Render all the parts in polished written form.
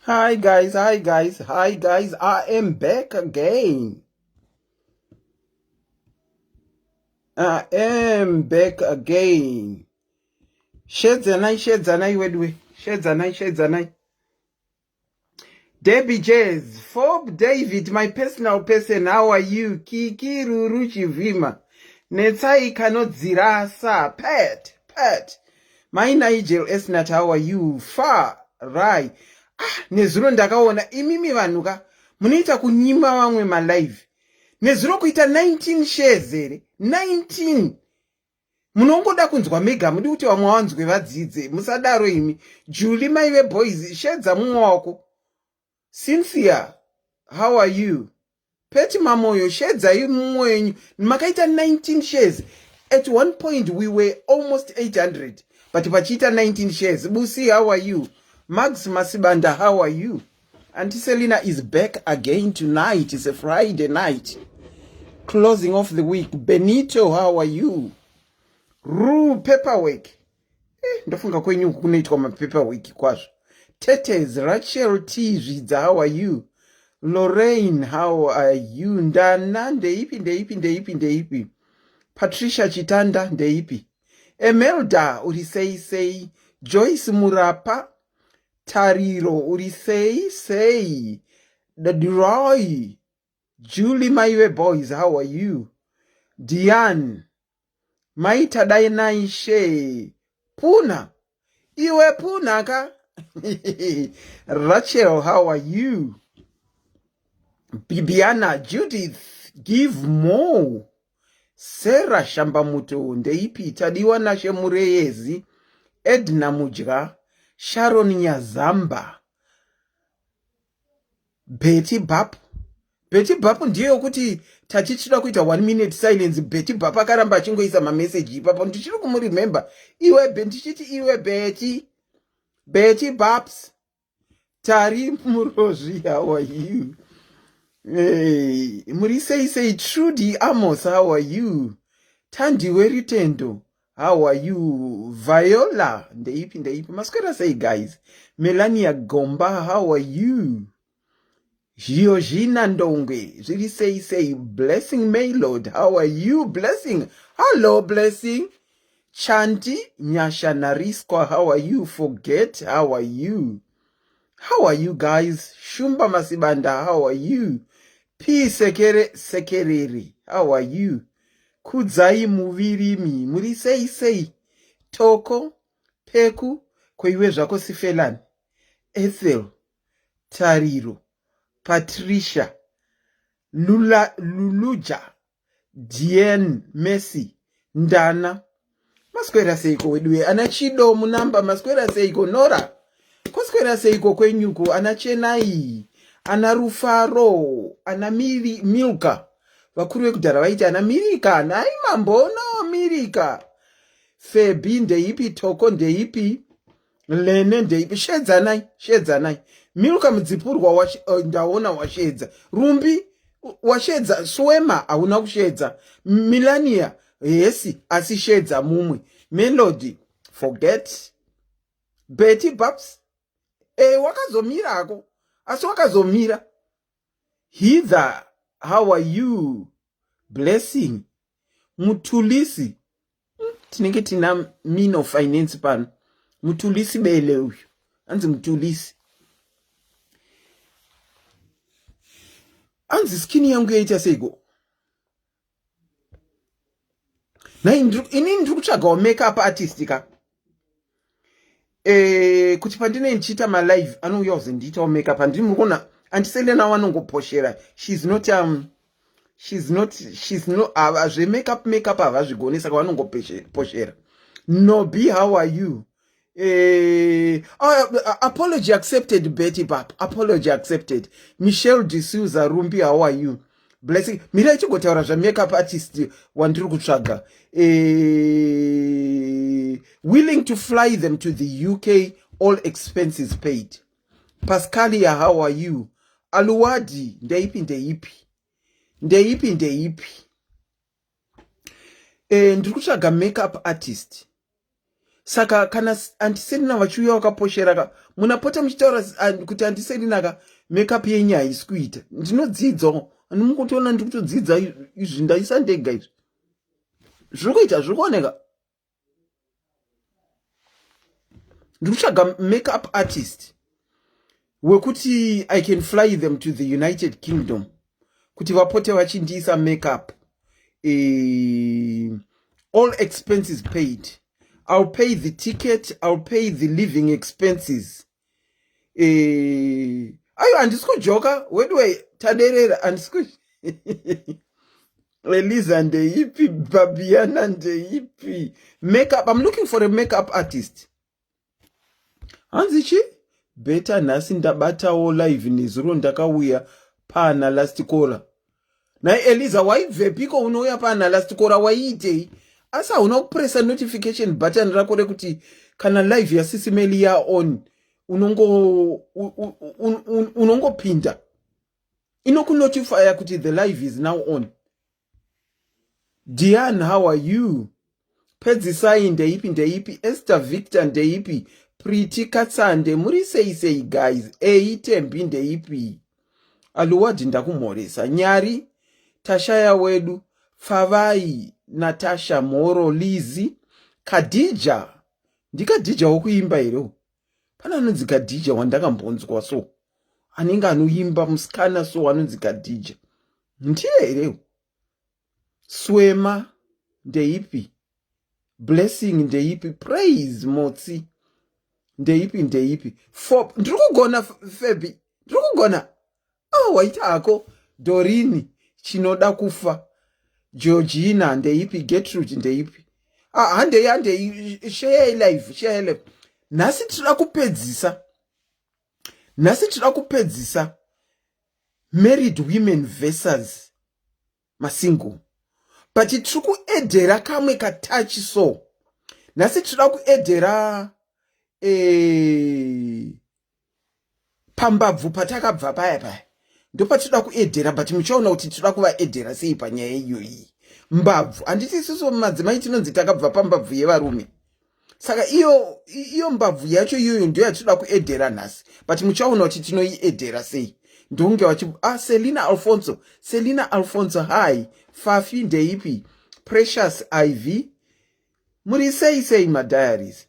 Hi guys, hi guys, hi guys, I am back again. I am back again. Shedzanai, shedzanai weduwe. Shedzanai, shedzanai. Debbie Jazz, Fob David, my personal person, how are you? Kiki Ruru Chivima. Netsai Kanodzirasa, Pat, Pat. My Nigel Esnat, how are you? Far, Rai. Ah, nezuro ndakaona imimi vanhu ka munoita kunyima vamwe malive. Nezuro kuita 19 shares here? 19. Munongoda kunzwa mega mudi kuti vamwe vanzwe vadzidze. Musadaro imi. Julie mai veboys, shedza mumwe wako. Cynthia, how are you? Peti Mamoyo, shedzai mumwe wenyu. Makaita 19 shares. At one point we were almost 800 but pachiita 19 shares. Busi, how are you? Max Masibanda, how are you? Auntie Selina is back again tonight. It's a Friday night. Closing off the week. Benito, how are you? Ru paperwork. Eh, ndofunga kwenyu uku kunoitwa mapaperwork kwazvo. Tetes, Rachel T. Zvidza, how are you? Lorraine, how are you? Ndana, ndeipi, ndeipi, ndeipi, ndeipi. Patricia Chitanda, ndeipi. Emelda, uri sei sei. Joyce Murapa, Tariro, uri sei sei. Dadiroy, Julie Maiwe Boys, how are you? Diane, Maita Dainaishe, Puna, iwe Puna ka. Rachel, how are you? Bibiana, Judith, give more. Sarah Shambamuto, ndeipi? Tadiwa Nashe Mureyezi, Edna Mudya, Sharon Nyazamba, Betty Bap. Betty Bap ndiye yokuti tati tinoda kuita one minute silence. Betty Bap akaramba achingoisa mameseji ipapo, ndichiri kumuremember. Iwe ndichiti iwe Betty, Betty Baps. Tari Murozvi, how are you? Hey, muri sei sei. Trudy Amos, how are you? Tandiwe Ritendo, how are you? Viola, ndeipi ndeipi. Maswera sei guys? Melania Gomba, how are you? Georgina Ndongwe, zviri sei sei. Blessing Maylord, how are you? Blessing, hello Blessing. Chanti Nyasha Narisco, how are you? Forget, how are you? How are you guys? Shumba Masibanda, how are you? P Sekere Sekerere, how are you? Kudzai Muvirimi, muri sei sei. Toko Peku, koiwe zvako Sifelani. Ethel Tariro, Patricia Lula, Luluja, Diane Messi, Ndana. Maswera seiko weduwe? Ana Chido Munamba, maswera seiko? Nora, kwaswera seiko kwenyuko? Ana Chenai, ana Rufaro, ana Mili, Milka. Vakuru vekudhara vaiti ana Mirika, nhai mambono Mirika. Febi ndeipi? Toko ndeipi? Lene ndeipi? Shedzanai, shedzanai. Milka Mudzipurwa, ndaona washedza. Rumbi washedza. Swema hauna kushedza. Milania hesi, asi shedza mumwe. Melody, forget. Betty Babs, e wakazomirako, asi wakazomira. Heather, how are you? Blessing Mutulisi, tinenge tina Mino Finance pano. Mutulisi Bele uyu anzi Mutulisi, anzi skin yangu yaita seiko nhai? Inini ndiri kutsvagawo makeup artist ka, kuti pandinenge ndichiita malive anouya kuzondiitawo makeup. Handiri muri kuona Auntie Selena vanongoposhera. She's not she's not she's no zvemakeup makeup havazvigoni, saka vanongoposhera. Nobi, how are you? Oh, apology accepted, Betty Bap, apology accepted. Michelle D'Souza, Rumbi, how are you? Blessing, mira ichigotaura zvamakeup artist wandiri kutsvaga. Willing to fly them to the UK, all expenses paid. Pascalia, how are you? Aluwadi, ndeipi ndeipi ndeipi ndeipi. Ndiri kutsvaga makeup artist. Saka kana antiselina vachiuya vakaposhera ka, munapota muchitaura kuti antiselina ka makeup yenyu haisi kuita. Ndinodzidzawo, andimukutoona ndiri kutodzidza izvi, ndaisa ndega izvi. Zviri kuita, zviri kuoneka. Ndiri kutsvaga makeup artist wekuti I can fly them to the United Kingdom kuti vapote vachindiisa makeup. All expenses paid. I'll pay the ticket, I'll pay the living expenses. Ayo handisi kujoka weduwe, taderera, handisi ku Eliza ndeipi, Babiana ndeipi. Makeup, I'm looking for a makeup artist. Hanzi chi beta nhasi ndabatawo live, nezuro ndakauya pana last caller. Nai Eliza, waibvepiko unouya pana last caller? Waiitei? Asi hauna kupresa notification button rako rekuti kana live yaSisimeli ya on, unongopinda, inokunotifya kuti the live is now on. Diane, how are you? Pedzisai ndeipi, ndeipi? Esther Victor ndeipi? Priti Katsande, muri sei sei guys? Ei Tembi ndeipi? Aluwadi, ndakumhoresa. Nyari Tashaya wedu, Pfavai, Natasha Mhoro, Lizi, Khadija. NdiKadija wokuimba here? Pane anonzi Kadija wandakambonzwa, so anenge anoimba musikana, so anonzi Kadija ndiye here? Swema ndeipi? Blessing ndeipi? Praise Motsi ndeipi, ndeipi? Ndiri kugona Febi, ndiri kugona. Oh, waita hako. Dorini Chinoda Kufa, Georgina ndeipi? Gertrude ndeipi? Ah, handei, handei, share live, share live. Nhasi tinoda kupedzisa, nhasi tinoda kupedzisa married women versus masingle, but tiri kuedhera kamwe katachi. So nhasi tinoda kuedhera pambabvu patakabva paya paya, ndopatinoda kuedhera, but muchaona kuti tinoda kuvaedhera sei panyaya iyoyi. Mbabvu, handiti isusu madzimai tinonzi takabva pambabvu yevarume? Saka iyo iyo mbabvu yacho iyoyo ndiyo yatinoda kuedhera nhasi, but muchaona kuti tinoiedhera sei. Ndonge vachi, ah, Selina Alfonso, Selina Alfonso, hi. Fafi ndeipi? Precious Iv, muri sei sei madiaries?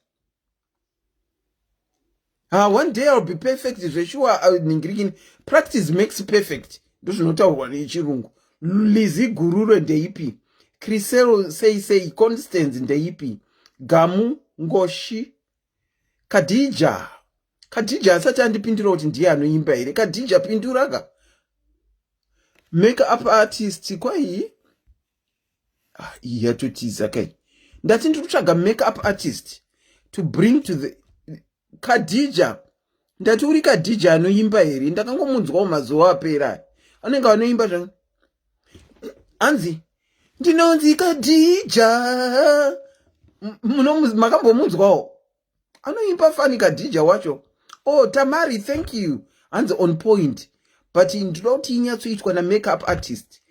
Ah, one day I'll be perfect zveshuwa. Ningirikini, practice makes perfect, ndozvinotaurwa nechirungu. Lizi Gurure ndeipi? Crisel, sei sei? Constance ndeipi? Gamu Ngoshi, Kadija. Kadija asati andipindura kuti ndiye anoimba here. Kadija, pindura ka. Make up artist kwai? Ah, iyi yatotiza kai. Ndati ndiri kutsvaga make up artist to bring to the Kadija. Ndati uri Kadija anoimba here? Ndakangomunzwawo mazuva apera, anenge anoimba zva anzi ndinonzi Kadija. Makambomunzwawo anoimba fani Kadija wacho? Oh, Tamari, thank you. Hanzi on point, but ndinoda kuti inyatsoitwa namakeup artist.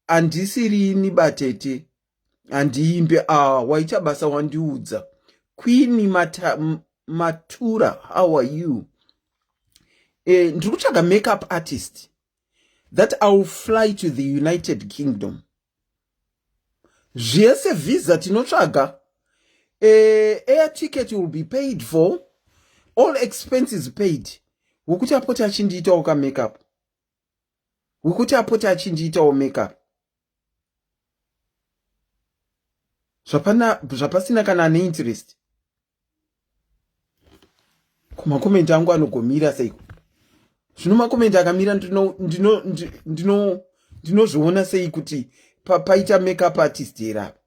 Handisirini batete, handiimbe. Ah, waita basa wandiudza. Queen Matura, how are you? Ndiri kutsvaga makeup artist that I will fly to the United Kingdom. Zvese visa tinotsvaga, air ticket will be paid for, all expenses paid, wekuti apote achindiitawo kamakeup, wekuti apote achindiitawo makeup zvapasina kana ane interest. Kumakomenti angu anogomira seiko zvino? Makomenti akamira, ndinozviona sei kuti paita makeup artist here apa?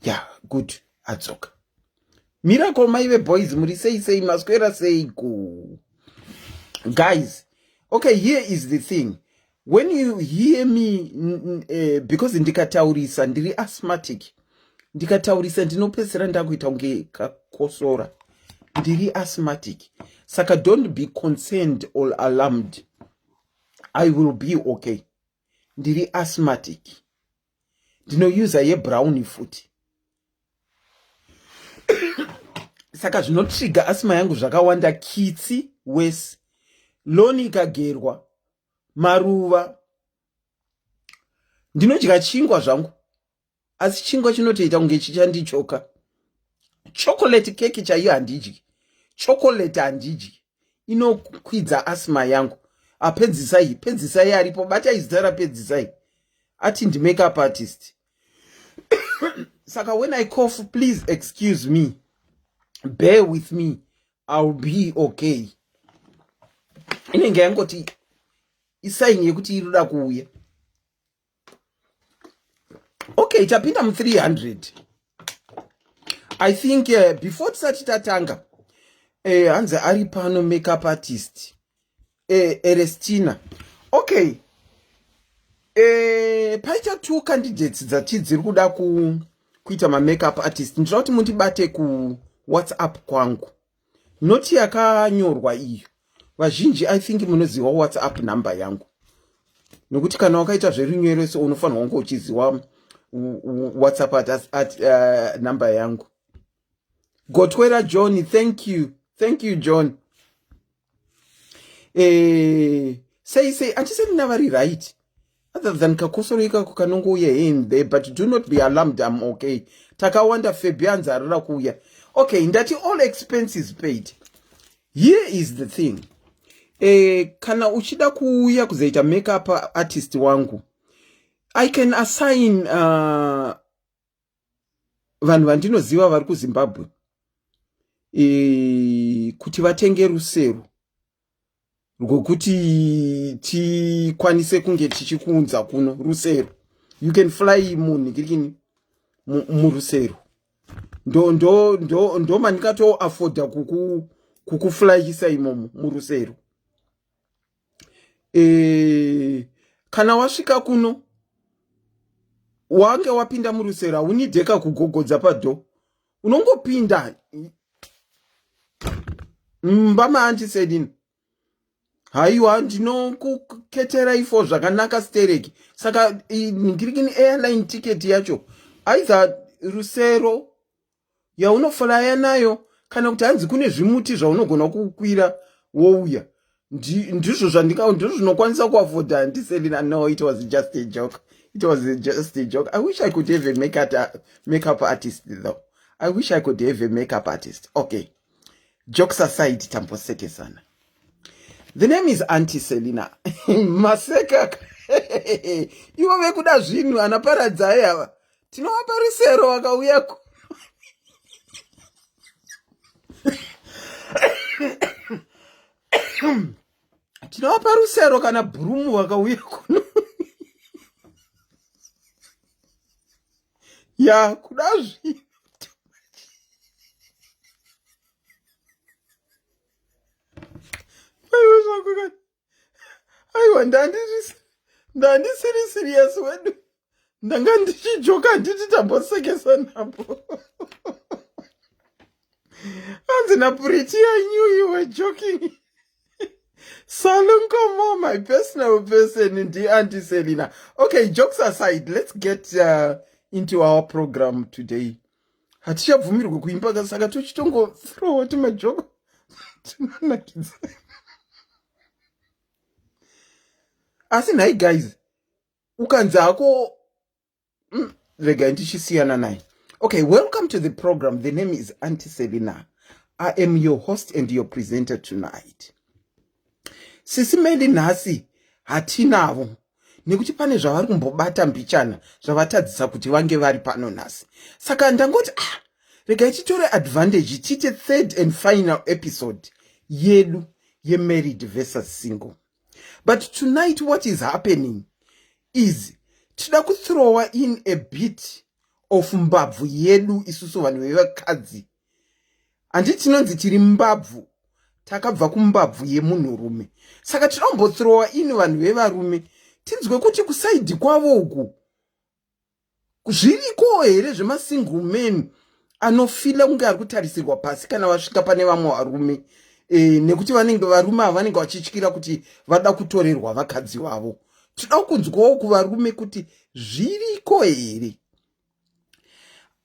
Ya, good, adzoka. Miracle Maive boys, muri sei sei? Maswera seiko guys? Okay, here is the thing. When you hear me, because ndikataurisa, ndiri asthmatic, ndikataurisa ndinopedzisira ndakuita kunge kakosora. Ndiri asthmatic, saka don't be concerned or alarmed, I will be okay. Ndiri asthmatic. Ndinoyuza yebrown futi. Saka zvinotriga asima yangu zvakawanda. Kitsi wese, loni ikagerwa, maruva. Ndinodya chingwa zvangu, asi chingwa chinotoita kunge chichandichoka. Chocolate cake chaiyo handidyi, chocolate handidyi, inokwidza asima yangu. Apedzisai, pedzisai aripo, batai zita rapedzisai, ati ndimakeup artist. Saka when I cough, please excuse me, bear with me, I'll be okay. Inenge yangoti isaini yekuti iri kuuya. Okay, tapinda mu300, I think. Before tisati tatanga, hanzi ari pano makeup artist Erestina. Okay, paita two candidates dzati dziri kuda kuita mamakeup artist. Ndinoda kuti mundibate kuWhatsApp kwangu, noti yakanyorwa iyo. Vazhinji, I think munoziva WhatsApp number yangu, nokuti kana wakaita zverunyereso unofanirwa kunge uchiziva WhatsApp at number yangu. Gotwera John, thank you, thank you, John. Sei sei andiselina vari right, other than kakosoro ikako kanongouya here and there, but do not be alarmed, I'm okay. Takawanda Fabians arira kuuya. Okay, ndati all expenses paid. Here is the thing, kana uchida kuuya kuzoita makeup artist wangu, I can assign vanhu vandinoziva vari kuZimbabwe kuti vatenge rusero rwokuti tikwanise kunge tichikuunza kuno. Rusero, you can fly munhu kirikini murusero. Ndo ndo ndo ndo mandingatoafforda kukuflyisa imomo murusero. Kana wasvika kuno, wange wapinda murusero, haunidheka kugogodza padoor, unongopinda mumba maAuntie Selina. Haiwa, ndinokuketerai fo zvakanaka stereki. Saka ngirikini airline ticket yacho, either rusero yaunoflya nayo, kana kuti hanzi kune zvimuti zvaunogona kukwira wouya. Ndizvo zvandinga, ndizvo zvinokwanisa kuafforda Auntie Selina. No, it was just a joke, it was just a joke. I wish I could have a makeup artist though. I wish I could have a makeup artist. Okay, jokes aside, tambosekesana. The name is Auntie Selina Maseka. Ivo vekuda zvinhu ana Paradzai ava, tinovapa rusero vakauya ku tinovapa rusero kana bhurumu vakauya kuno. Ya, kuda zvinhu. Aiwa zvako kani, aiwa, ndandisiri serious wedu, ndanga ndichijoka. Handiti tambosekesa napo? Hanzi naPuriti, "I knew you were joking." Salunkomo, my personal person ndiAuntie Selina. Okay, jokes aside, let's get into our program today. Hatichabvumirwe kuimba, saka tochitongothrowa timajoko tinonakidza. Asi nhai guys, ukanzi hako, regai ndichisiyana naye. Okay, welcome to the program. The name is Auntie Selina. I am your host and your presenter tonight. Sisi Meli nhasi hatinavo nekuti pane zvavari kumbobata mbichana zvavatadzisa kuti vange vari pano nhasi. Saka ndangoti, ah, regai titore advantage, tiite third and final episode yedu yemarried versus single. But tonight what is happening is tida kuthrowa in a bit of mbabvu yedu isusu vanhu vevakadzi. Handiti tinonzi tiri mbabvu, takabva kumbabvu yemunhurume? Saka tinombothirowa in vanhu vevarume, tinzwe kuti kuside kwavo uku zviriko here zvemasingle men anofeela kunge ari kutarisirwa pasi kana vasvika pane vamwe varume, nekuti vanenge varume ava vanenge vachityira kuti vada kutorerwa vakadzi vavo. Tinoda kunzwawo kuvarume kuti zviriko here.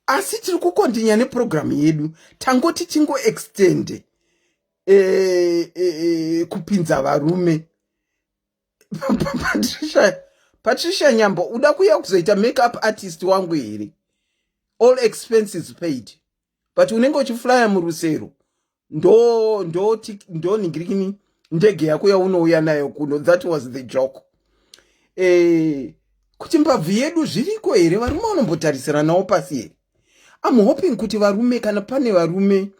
Asi tiri kukontinya nepurogiramu yedu, tangoti tingoextende kupinza varume. Patricia, Patricia Nyambo, uda kuuya kuzoita makeup artist wangu here? All expenses paid, but unenge uchiflya murusero, ndo ndo ndo ningirikini ndege yako yaunouya nayo kuno. That was the joke. Kuti mbabvu yedu zviriko here? Varume vanombotarisiranawo pasi here? I'm hoping kuti varume, kana pane varume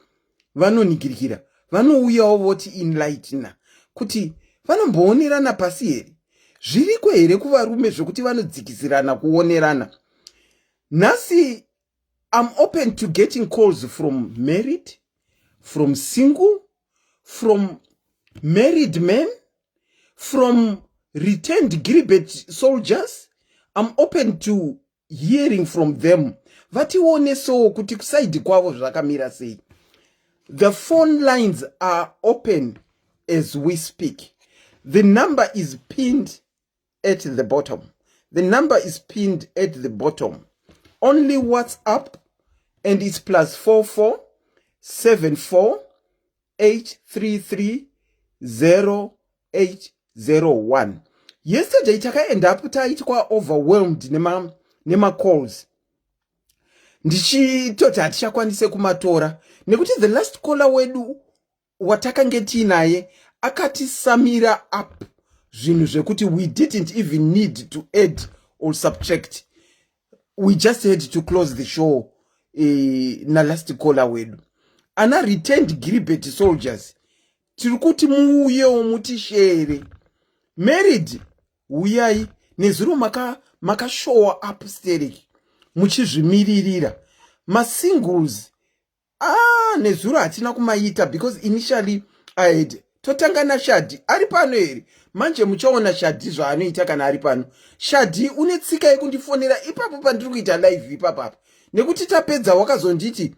vanonigirikira, vanouyawo voti enlightener kuti vanomboonerana pasi here. Zviriko here kuvarume zvokuti vanodzikisirana kuonerana? Nhasi I'm open to getting calls from married, from single, from married men, from returned Gilbert soldiers. I'm open to hearing from them, vationesowo kuti kuside kwavo zvakamira sei. The phone lines are open as we speak. The number is pinned at the bottom. The number is pinned at the bottom. Only WhatsApp, and it's +44 74 833 0801. Yesterday takaenda apo taitwa overwhelmed nemacalls, ndichitoti hatichakwanise kumatora nekuti the last caller wedu watakange tiinaye akatisamira up zvinhu zvekuti we didn't even need to add or subtract. We just had to close the show nalast caller wedu. Ana returned Gilbert soldiers, tiri kuti muuyewo mutishere. Married, uyai. Nezuro makashowa maka up sterek muchizvimiririra. Masingles, ah, nezuro hatina kumaita because initially I had totanga naShadhi. Ari pano here? Manje muchaona Shadhi zvaanoita kana ari pano. Shadhi, une tsika yekundifonera ipapo pandiri kuita live ipapapa, nekuti tapedza wakazonditi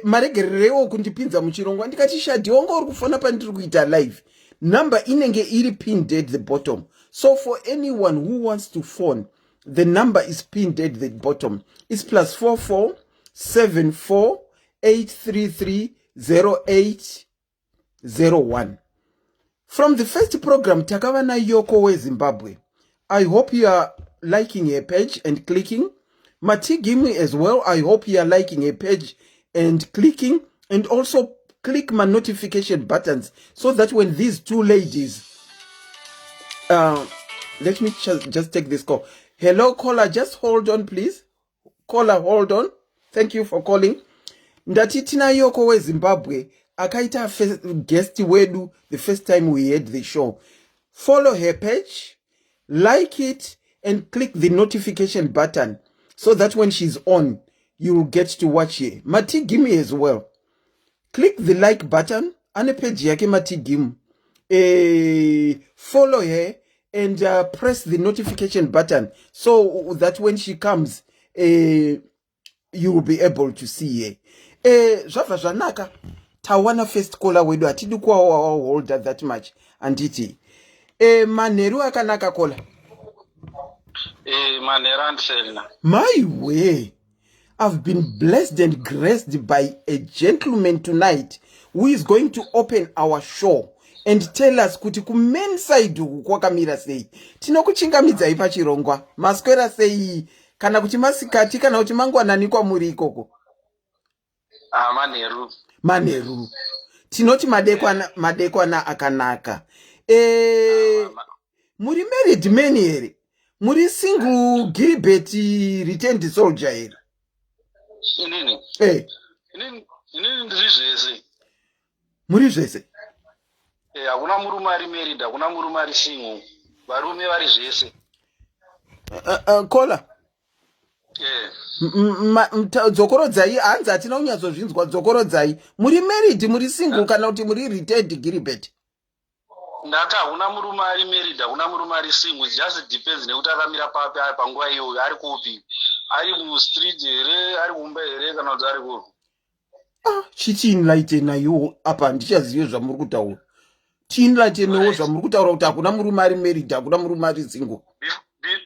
maregerereiwo kundipinza muchirongwa. Ndikati, "Shadhi, wanga uri kufona pandiri kuita live." Number inenge iri pinned at the bottom, so for anyone who wants to phone, the number is pinned at the bottom. It's +44 74 833 0801. From the first program takava naYoko weZimbabwe. I hope you are liking her page and clicking. Matigimi as well, I hope you are liking her page and clicking, and also click my notification buttons so that when these two ladies, let me just take this call. Hello, caller, just hold on, please. Caller, hold on. Thank you for calling. Ndati tina Yoko weZimbabwe akaita guest wedu the first time we had the show. Follow her page, like it and click the notification button so that when she's on, you will get to watch her. Matigimi as well, click the like button. Ane page yake Matigimu. Follow her and press the notification button so that when she comes, you will be able to see her. Zvabva zvanaka, tawana first caller wedu. Hatidi kuwaholda that much, handiti? Manheru akanaka, caller. Manheru, Andiselina. My way, I've been blessed and graced by a gentleman tonight who is going to open our show and tell us kuti kumain side uku kwakamira sei. Tinokuchingamidzai pachirongwa. Maswera sei, kana kuti masikati, kana kuti mangwanani kwamuri ikoko? Ah, manheru. Manheru. Tinoti madekwana, madekwana akanaka. Muri married man here? Muri single Gilbert returned soldier here? Inini? Inini ndiri zvese. Muri zvese? Hakuna murume ari married, hakuna murume ari single, varume vari zvese. Caller. Dzokorodzai, hanzi hatina kunyatsozvinzwa. Dzokorodzai. Muri married, muri single, kana kuti muri returned Gilbert? Ndati hakuna murume ari married, hakuna murume ari single. It just depends nekuti akamira papi panguva iyoyo, ari kupi, ari mustreet here, ari kumba here, kana kuti ari kupi. Ah, chitienlightenayiwo apa, handichazive zvamuri kutaura. Tienlightenewo zvamuri kutaura kuti hakuna murume ari married, hakuna murume ari single.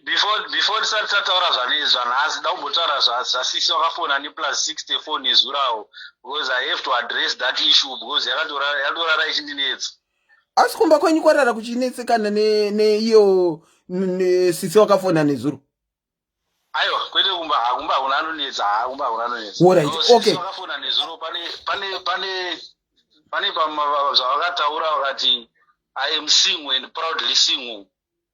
Before tisati tataura zvanhasi, da kumbotaura zvasisi vakafona neplus 64 nezurawo, because I have to address that issue, because yakatorara ichindinetsa. Asi kumba kwenyu kwarara kuchinetsekana neiyo sisi wakafona nezuro? Aiwa, kwete. Kumba hakumba hakuna anonetsa. Hakumba hakuna anonetsa. Alright, okay. Vakafona nezuro, pane zvavakataura, vakati, "I am single and proudly single,"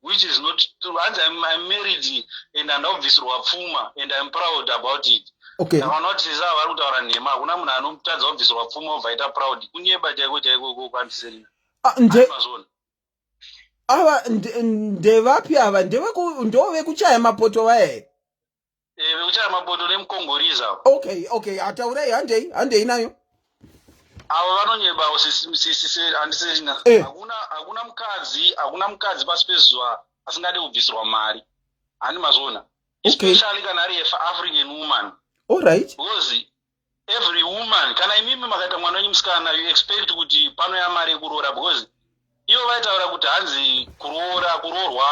which is not true. Hanzi, I'm married and handabvisirwa pfuma and I'm proud about it." Ndakaona kuti sisi ava vari kutaura nhema. Hakuna munhu anomutadza kubvisirwa pfuma obva aita proud. Kunyeba chaiko chaiko ikoko, andiserina. Ah, Mazvona? Ava ndevapi ava? Ndo vekuchaya mapoto vaya here? Eh, vekuchaya mapoto nemukongoriza. Okay, ataurai, handei, handei nayo. Avo vanonyeba andiserina. Hakuna mukadzi pasi pezuva asingade kubvisirwa mari, handi mazvona? Especially kana ari African woman. Because every woman, kana imimi makaita mwana wenyu musikana, you expect kuti panoya mari yekuroora, because ivo vaitaura kuti hanzi kuroora, kuroorwa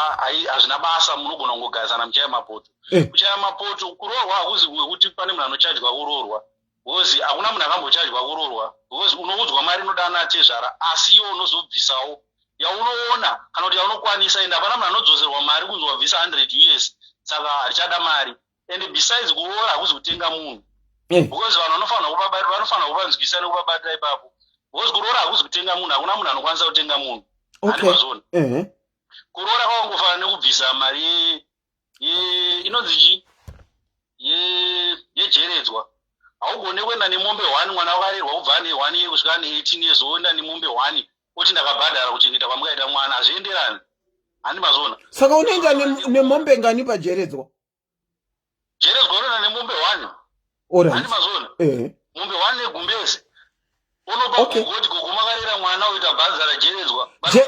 hazvina basa, munogona kungogarisana muchaya mapoto. Kuchaya mapoto, kuroorwa hakuzi kwekuti pane munhu anochajwa kuroorwa, because hakuna munhu akambochajwa kuroorwa, because unoudzwa mari inodana tezvara, asi iwo unozobvisawo yaunoona kana kuti yaunokwanisa. Ende hapana munhu anodzoserwa mari kunzi wabvisa 100 US, saka harichada mari. And besides, kuroora hakuzi kutenga munhu, because vanhu vanofanira kuvanzwisa nekuvabatira ipapo, because kuroora hakuzi kutenga munhu. Hakuna munhu anokwanisa kutenga munhu. Handimazvona? Kuroora kwakangofanana nekubvisa mari inonzi chi yejeredzwa. Haugone kuenda nemombe 1, mwana wakarerwa kubva ane 1 year kusvika ane 18 years, woenda nemombe 1 oti ndakabhadhara kuchengeta kwamukaita mwana. Hazvienderani, handi mazvona? Saka unoenda nemombe ngani pajeredzwa? Jeredzwa unoenda nemombe 1. Handi mazvona? Mombe 1 negumbezi unopa gogo kuti, "Gogo, makarera mwana," uita bhanza rajeredzwa. Mari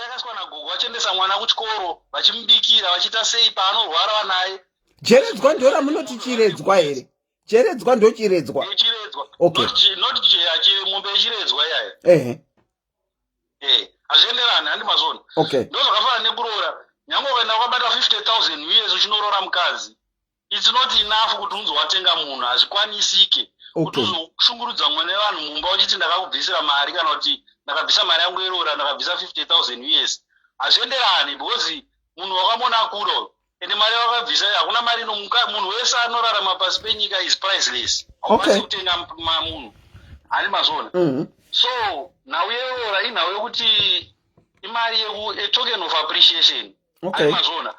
yakaswa nagogo, vachiendesa mwana kuchikoro, vachimubikira, vachiita sei, paanorwara vanaye. Jeredzwa ndo ramunoti chiredzwa here? Jeredzwa ndo chiredzwa? Chiredzwa. Not mombe yechiredzwa iyaya. Hazvienderani, handi mazvona? Ndo zvakafanana nekuroora. Nyange ukaenda wakabata 50,000 US uchinoroora mukadzi, it's not enough kuti unzi watenga munhu. Hazvikwanisike kuti uzoshungurudza mwe nevanhu mumba uchiti ndakakubvisira mari, kana kuti ndakabvisa mari yangu yeroora, ndakabvisa 50,000 US. Hazvienderani, because munhu wakamona akura, ende mari yawakabvisa, hakuna mari. Munhu wese anorarama pasi penyika is priceless. Haukwanisi kutenga munhu, hani mazvona? So nhau yeroora inhau yekuti imari, a token of appreciation. Hani mazvona?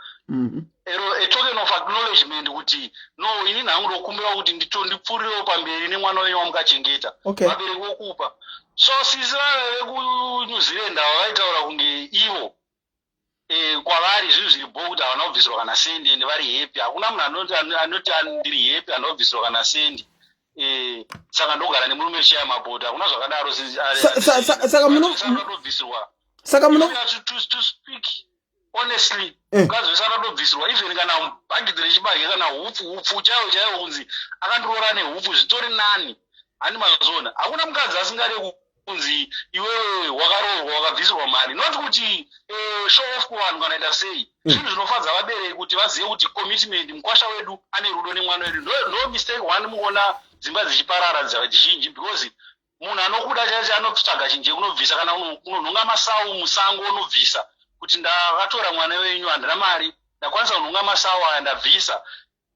A token of acknowledgement kuti no, ini nhangu ndokumbira kuti ndipfuurirewo pamberi nemwana wenyu wamukachengeta. Vabereki vokupa. So sisi vava vekuNew Zealand ava vaitaura kunge ivo kwavari zvinhu zviri bho, kuti havana kubvisirwa kana sendi ende vari happy. Hakuna munhu anoti ndiri happy, handina kubvisirwa kana sendi, saka ndogara nemurume tichaya mapoto. Hakuna zvakadaro. Saka Atobvisirwa. Saka muno To speak honestly, mukadzi wese anotobvisirwa, even kana bhagidhi rechibage, kana hupfu, hupfu chaiwo chaiwo, kunzi akandiroora nehupfu, zvitori nani, handi mazvona? Hakuna mukadzi asingade kunzi iwewe wakaroorwa, wakabvisirwa mari, not kuti show off kuvanhu kana ita sei. Zvinhu zvinofadza vabereki kuti vazive kuti commitment, mukwasha wedu ane rudo nemwana wedu. Ndo mistake one mukuona dzimba dzichiparara zhinji, because munhu anokuda chaicho anotsvaga chinhu chekunobvisa, kana unonhonga masau musango, unobvisa kuti ndakatora mwana wenyu, handina mari, ndakwanisa kunhonga masau aya, ndabvisa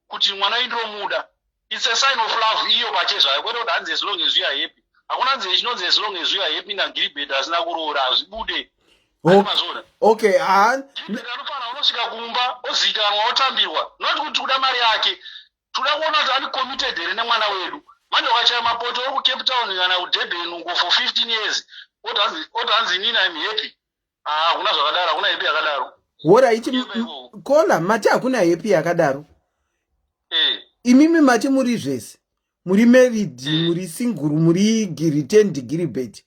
kuti mwana wenyu ndinomuda. It's a sign of love iyo pachezvayo, kwete kuti hanzi as long as you are happy. Hakuna nzi chinonzi as long as you are happy naGilibert asina kuroora. Hazvibude. Mazvona? Okay, ha. Gilibert anofanira unosvika kumba ozivikanwa, otambirwa, not kuti kuda mari yake. Toda kuona kuti ari committed here nemwana wedu. Manje ukachaya mapoto uri kuCape Town kana kuDurban uko for 15 years, oti hanzi inini I'm happy, ah, hakuna zvakadaro, hakuna happy yakadaro. Alright, kola mati hakuna happy yakadaro. Imimi mati muri zvese, muri married, muri single, muri returned Gilbert,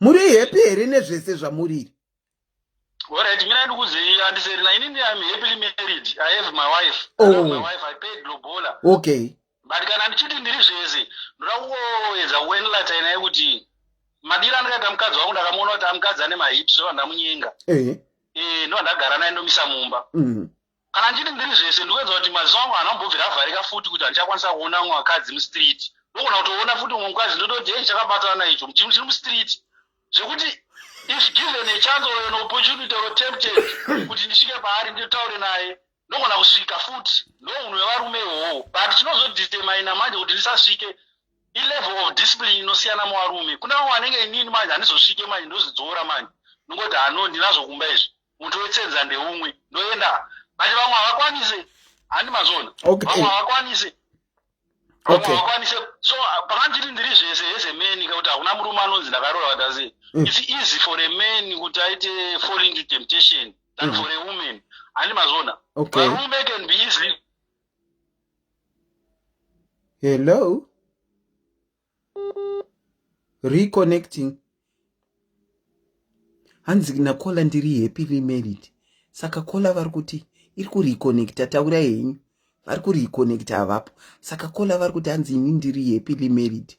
muri happy here nezvese zvamuriri? Alright, mina ndikuzei, andiserina, inini I'm happily married. I have my wife. I love my wife. I paid lobola. But kana ndichiti ndiri zvese, ndoda kungoedza kuenlightena naye kuti madiro andikaita mukadzi wangu, ndakamuona kuti amukadzi ane mahips, ndo ndamunyenga. Ndo ndagara naye, ndomisa mumba. Kana ndiri ndiri zvese, ndikuedza kuti maziso angu haana kumbobvira avharika futi kuti handichakwanisa kuona mumwe vakadzi mustreet. Ndogona kutoona futi mumwe mukadzi, ndototi, "Hei, chakabatana icho chinhu chiri mustreet," zvekuti if given a chance or an opportunity or tempted kuti ndisvike paari, nditaure naye, ndogona kusvika futi. Ndounhu hwevarume ihwohwo. But chinozodetermina manje kuti ndisasvike ilevel of discipline inosiyana muvarume. Kuna vamwe vanenge inini manje handizosvike manje, ndozvidzora manje, ndongoti, "Hano, ndinazvo kumba izvi, muti wetsenza ndeumwe, ndoenda." But vamwe havakwanise, handi mazvona? Vamwe havakwanise, vamwe havakwanise. So pakandiri ndiri zvese as a man, kuti hakuna murume anonzi ndakaroora kuti asi it's easy for a man kuti aite fall into temptation than for a woman, handi mazvona? Okay. Varume can be easily Hello, reconnecting. Hanzi nacaller, "Ndiri happily married." Saka caller vari kuti iri kureconnecta. Taurai henyu, vari kureconnecta, havapo. Saka caller vari kuti, hanzi, "Ini ndiri happily married.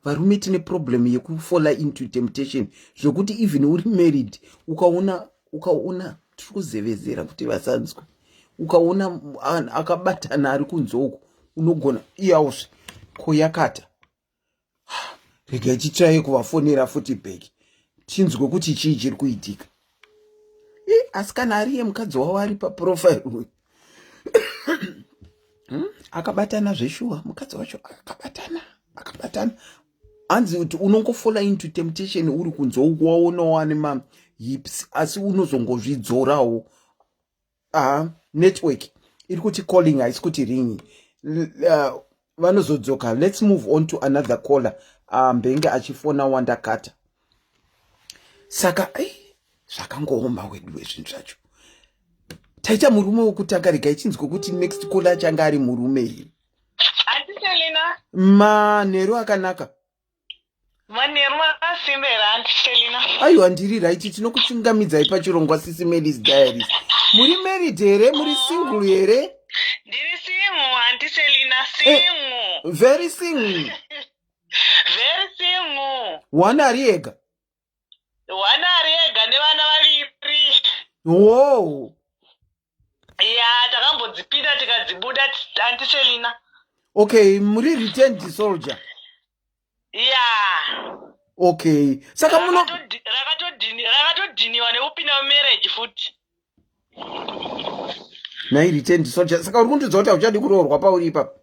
Varume tine problem yekufalla into temptation, zvokuti even uri married, ukaona tiri kuzevezera kuti vasanzwe, ukaona akabatana ari kunze uku, unogona iyausve ko yakata." Regai titrai kuvafonera futi back, tinzwe kuti chii chiri kuitika. Asi kana ariye mukadzi wavo ari paprofile uyu, Akabatana zveshuwa, mukadzi wacho akabatana, akabatana. Hanzi kuti unongofalla into temptation uri kunze uku, waonawo ane mahips, asi unozongozvidzorawo. Aha, network iri kuti calling, haisi kuti ringing. Vanozodzoka. Let's move on to another caller. Mbenge achifona wandakata. Saka ei, zvakangooma wedu wezvinhu zvacho. Taita murume wokutanga, regai chinzwe kuti next caller achange ari murume here. Auntie Selina. Manheru akanaka. Manheru makasimba here, Auntie Selina? Aiwa, ndiri right. Tinokuchingamidzai pachirongwa Sisi Melis Diaries. Muri married here, muri single here? Ndiri single, Auntie Selina, single. Very single? Very single. One ari ega? One ari ega nevana vaviri. Wo. Ya, takambodzipinda tikadzibuda, Auntie Selina. Okay, muri returned soldier? Ya. Okay, saka muno Rakatodhiniwa nekupinda mumarriage futi. Nai returned soldier, saka uri kundiudza kuti hauchadi kuroorwa pauri ipapo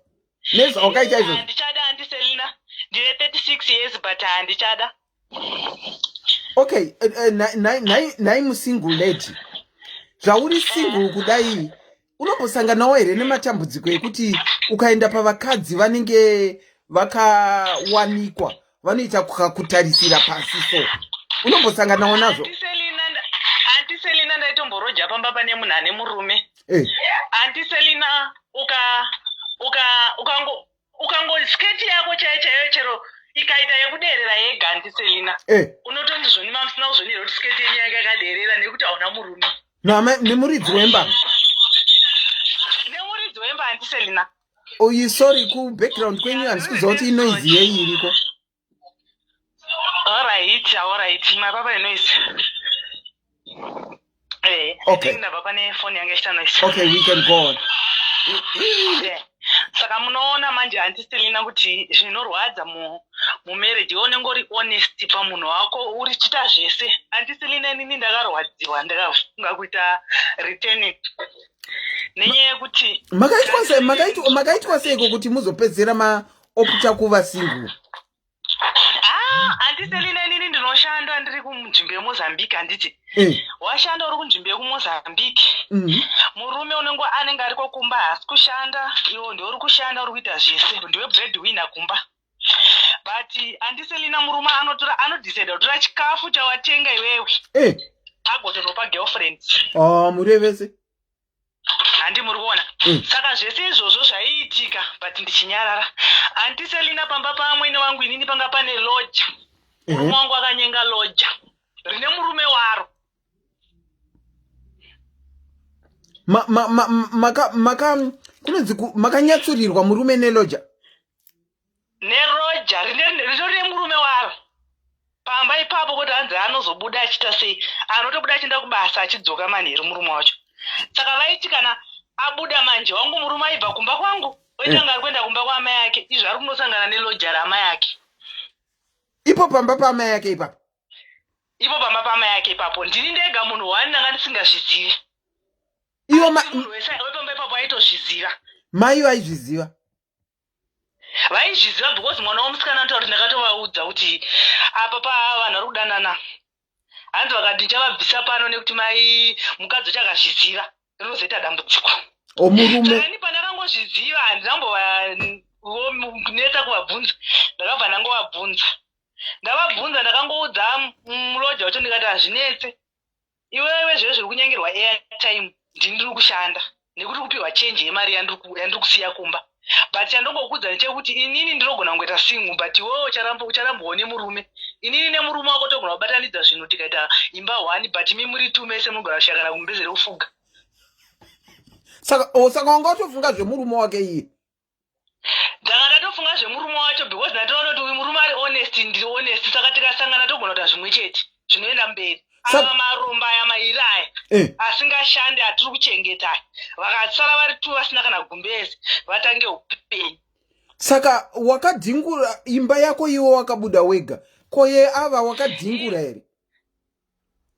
nezvawakaita izvozvo? Handichada, Auntie Selina. Ndine 36 years, but handichada. Okay, nhai musingle lady, zvauri single kudai, unombosanganawo here nematambudziko ekuti ukaenda pavakadzi vanenge vakawanikwa, vanoita kutarisira pasi? So unombosanganawo nazvo? Auntie Selina, ndaitomboroja pamba pane munhu ane murume. Auntie Selina, uka uka ukango ukango sketi yako chaiyo chaiyo, chero ikaita yekuderera yega, Auntie Selina, unotonzi zvonima musina kuzvonira kuti sketi yenyu yanga yakaderera nekuti hauna murume. Nemuridzi wemba? Nemuridzi wemba, Auntie Selina. Oyi, sorry, kubackground kwenyu handisi kuziva kuti inoise yei iriko. Alright, mapapa inoise. Okay. Ndabva pane foni yange ichita noise. Okay, we can go on. Saka munoona manje, Auntie Selina, kuti zvinorwadza mumarriage. Iwe unenge uri honest pamunhu wako, uri chita zvese. Auntie Selina, inini ndakarwadziwa, ndakafunga kuita returning nenyaya yekuti Makaitwa seiko kuti muzopedzera maopta kuva single? Ah, Auntie Selina, inini ndinoshanda ndiri kunzvimbo yeMozambique, handiti? Washanda uri kunzvimbo yekuMozambique, murume unenge anenge ariko kumba, haasi kushanda. Iwo ndiwe uri kushanda, uri kuita zvese, ndiwe bread winner kumba. But Auntie Selina, murume anotora, anodecida kutora chikafu chawatenga iwewe, agotonopa girlfriend. Ah, murevese. Handi muri kuona? Saka zvese izvozvo zvaiitika, but ndichinyarara. Auntie Selina, pamba pamwene wangu inini panga pane lodger. Murume wangu akanyenga lodger rine murume waro. Maka kunonzi makanyatsurirwa murume nelodger? Nelodger ritori nemurume waro pamba ipapo, kuti hanzi anozobuda achiita sei, anotobuda achienda kubasa, achidzoka manheru murume wacho. Saka vaiti kana Abuda manje, wangu murume aibva kumba kwangu oita kunge ari kuenda kumba kwaamai ake, izvo ari kunosangana neloja raamai ake. Ipo pamba paamai ake ipapo? Ipo pamba paamai ake ipapo. Ndini ndega munhu wani ndanga ndisingazvizivi. Iwo munhu wese wepamba ipapo aitozviziva. Mai vaizviziva? Vaizviziva because mwana womusikana anotaura kuti ndakatovaudza kuti apa pa vanhu vari kudanana. Hanzi vakati ndichavabvisa pano nekuti mai mukadzi wacho akazviziva rinozoita dambudziko. O murume. Saka ini pandakangozviziva handina kumbovanetsa kuvabvunza, ndakabva ndangovabvunza. Ndavabvunza ndakangoudza muloja wacho ndikati hazvinetse, iwewe zvewe zviri kunyengerwa airtime, ndini ndiri kushanda nekuti kupiwa change yemari yandiri kusiya kumba, but chandongokudza ndechekuti inini ndinogona kungoita single, but iwewe ucharambwawo nemurume. Inini nemurume wako togona kubatanidza zvinhu tikaita imba one, but imi muri two mese munogona kushaya kana gumbeze rekufuga. Saka, oh, saka wanga watofunga zvemurume wake iye? Ndanga ndatofunga zvemurume wacho because ndatoona kuti uyu murume ari honest, ndiri honest, saka tikasangana togona kuita zvimwe chete zvinoenda mberi. Ava maromba aya mairi aya asingashandi atiri kuchengeta aya, vakasara vari two vasina kana gumbezi, vatange upenyu. Saka wakadhingura imba yako iwe wakabuda wega, ko ye ava wakadhingura here?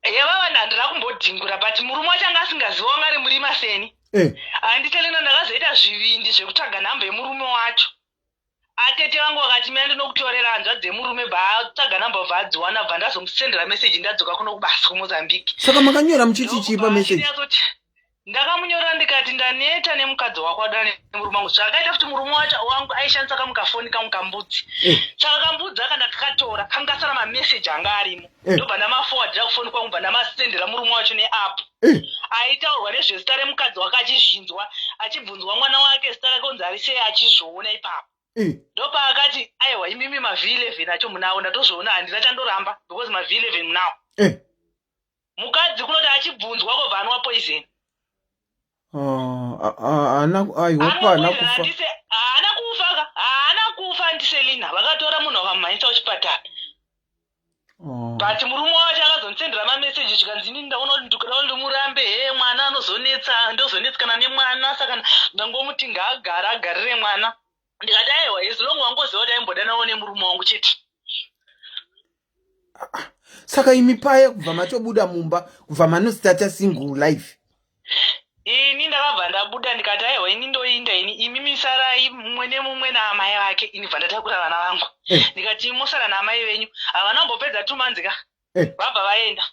Yevava handina kumbodhingura, but murume wacho anga asingaziva, wanga ari murima seni. Handitelena ndakazoita zvivindi zvekutsvaga nhamba yemurume wacho. Atete vangu vakati mina ndinokutorera hanzvadzi yemurume, bva atsvaga nhamba, bva adziwana, bva ndazomusendera meseji ndadzoka kuno kubasa kuMozambique. Saka makanyora muchiti chii pameseji? Ndakamunyorera ndikati ndaneta nemukadzi wako adana nemurume wangu. Zvakaita kuti murume wacho wangu aishandisa kamukafoni kamwe kambudzi. Saka kambudzi aka ndakakatora, kangasara mameseji anga arimo. Ndobva ndamaforwardira kufoni kwangu, bva ndamasendera murume wacho neapp. Aitaurwa nezvezita remukadzi wake achizvinzwa, achibvunzwa mwana wake zita rake kunzi ari sei, achizviona ipapo. Ndopaakati aiwa, imimi maV11 acho munawo, ndatozviona, handina chandoramba because maV11 munawo. Mukadzi kunoti achibvunzwa kobva anwa poison. Haana, I hope haana kufa. Haana kufa ka, haana kufa andiselina. Vakatora munhu vakamumhanyisa kuchipatara. But murume wacho akazondisendera mameseji zvikanzi inini ndaona kuti ndikuda ndimurambe, he mwana anozonetsa, ndozonetsekana nemwana, saka ndangomuti ngaagara agarire mwana. Ndikati aiwa, as long wangoziva kuti aimbodanawo nemurume wangu chete. Saka imi paya kubva matobuda mumba, kubva manostarta single life? Ini ndakabva ndabuda ndikati aiwa, ini ndoinda ini, imi misarai mumwe nemumwe naamai vake. Ini bva ndatakura vana vangu. Ndikati musara naamai venyu. Havana kumbopedza 2 months ka, vabva vaenda,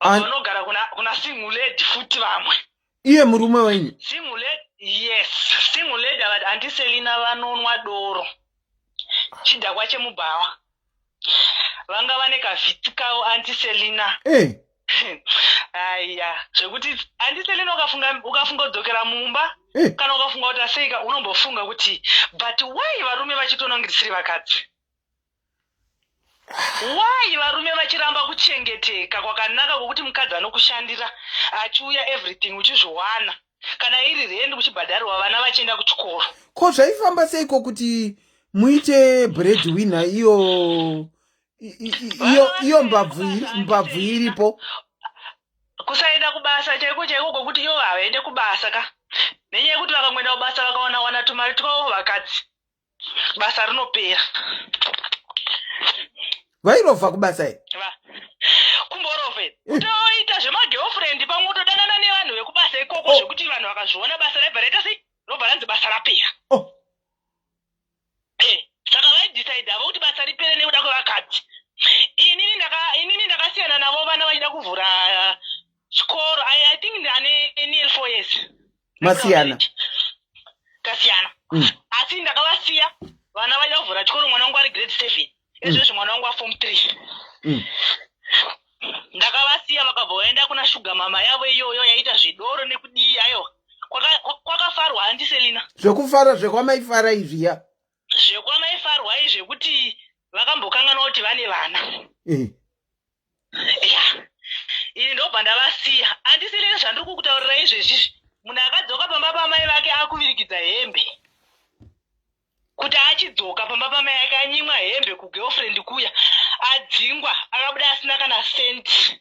vanogara kuna single lady futi vamwe. Iye murume wenyu? Single lady, yes, single lady. Avati andiselina vanonwa doro, chidhakwa chemubhawa, vanga vane kavhitsi kavo antiselina. Aya zvekuti andiselina ukafunga kudzokera mumba kana ukafunga kuti aseika, unombofunga kuti but why varume vachitoona kunge tisiri vakadzi? Why varume vachiramba kuchengeteka kwakanaka kwokuti mukadzi anokushandira achiuya, everything uchizviwana, kana iri rendi uchibhadharirwa, vana vachienda kuchikoro? Ko zvaifamba seiko kuti muite bread winner iyo iyo mbabvu iripo? Kusaenda kubasa chaiko chaiko kwokuti ivo havaende kubasa ka, nenyaya yekuti vakangoenda kubasa vakawana wana tumari twavo vakadzi, basa rinopera. Vairovha kubasa here? Kumborovha kutoita zvemagirlfriend, pamwe kutodanana nevanhu vekubasa ikoko. Zvekuti vanhu vakazviona basa raibva raita sei, robva ranzi basa rapera. Saka vaidecide havo kuti basa ripere nekuda kwevakadzi. Inini ndakasiyana navo vana vachida kuvhura chikoro. I think ndane nearly 4 years. Masiyana? Tasiyana. Asi ndakavasiya vana vachida kuvhura chikoro, mwana wangu ari grade 7 izvezvi, mwana wangu waform 3. Ndakavasiya vakabva vaenda kuna sugar mama yavo iyoyo yaita zvidoro nekudii. Aiwa, kwakafarwa handiselina. Zvekufara zvekwamaifara izviya? Zvekwamaifarwa izvi zvekuti vakambokanganwa kuti vane vana. Ya, ini ndobva ndavasiya handiselina. Zvandiri kukutaurira izvezvizvi, munhu akadzoka pamba pamai vake akuvirikidza hembe kuti achidzoka pamba pamai ake anyimwa hembe kugirlfriend kuya, adzingwa, akabuda asina kana senti.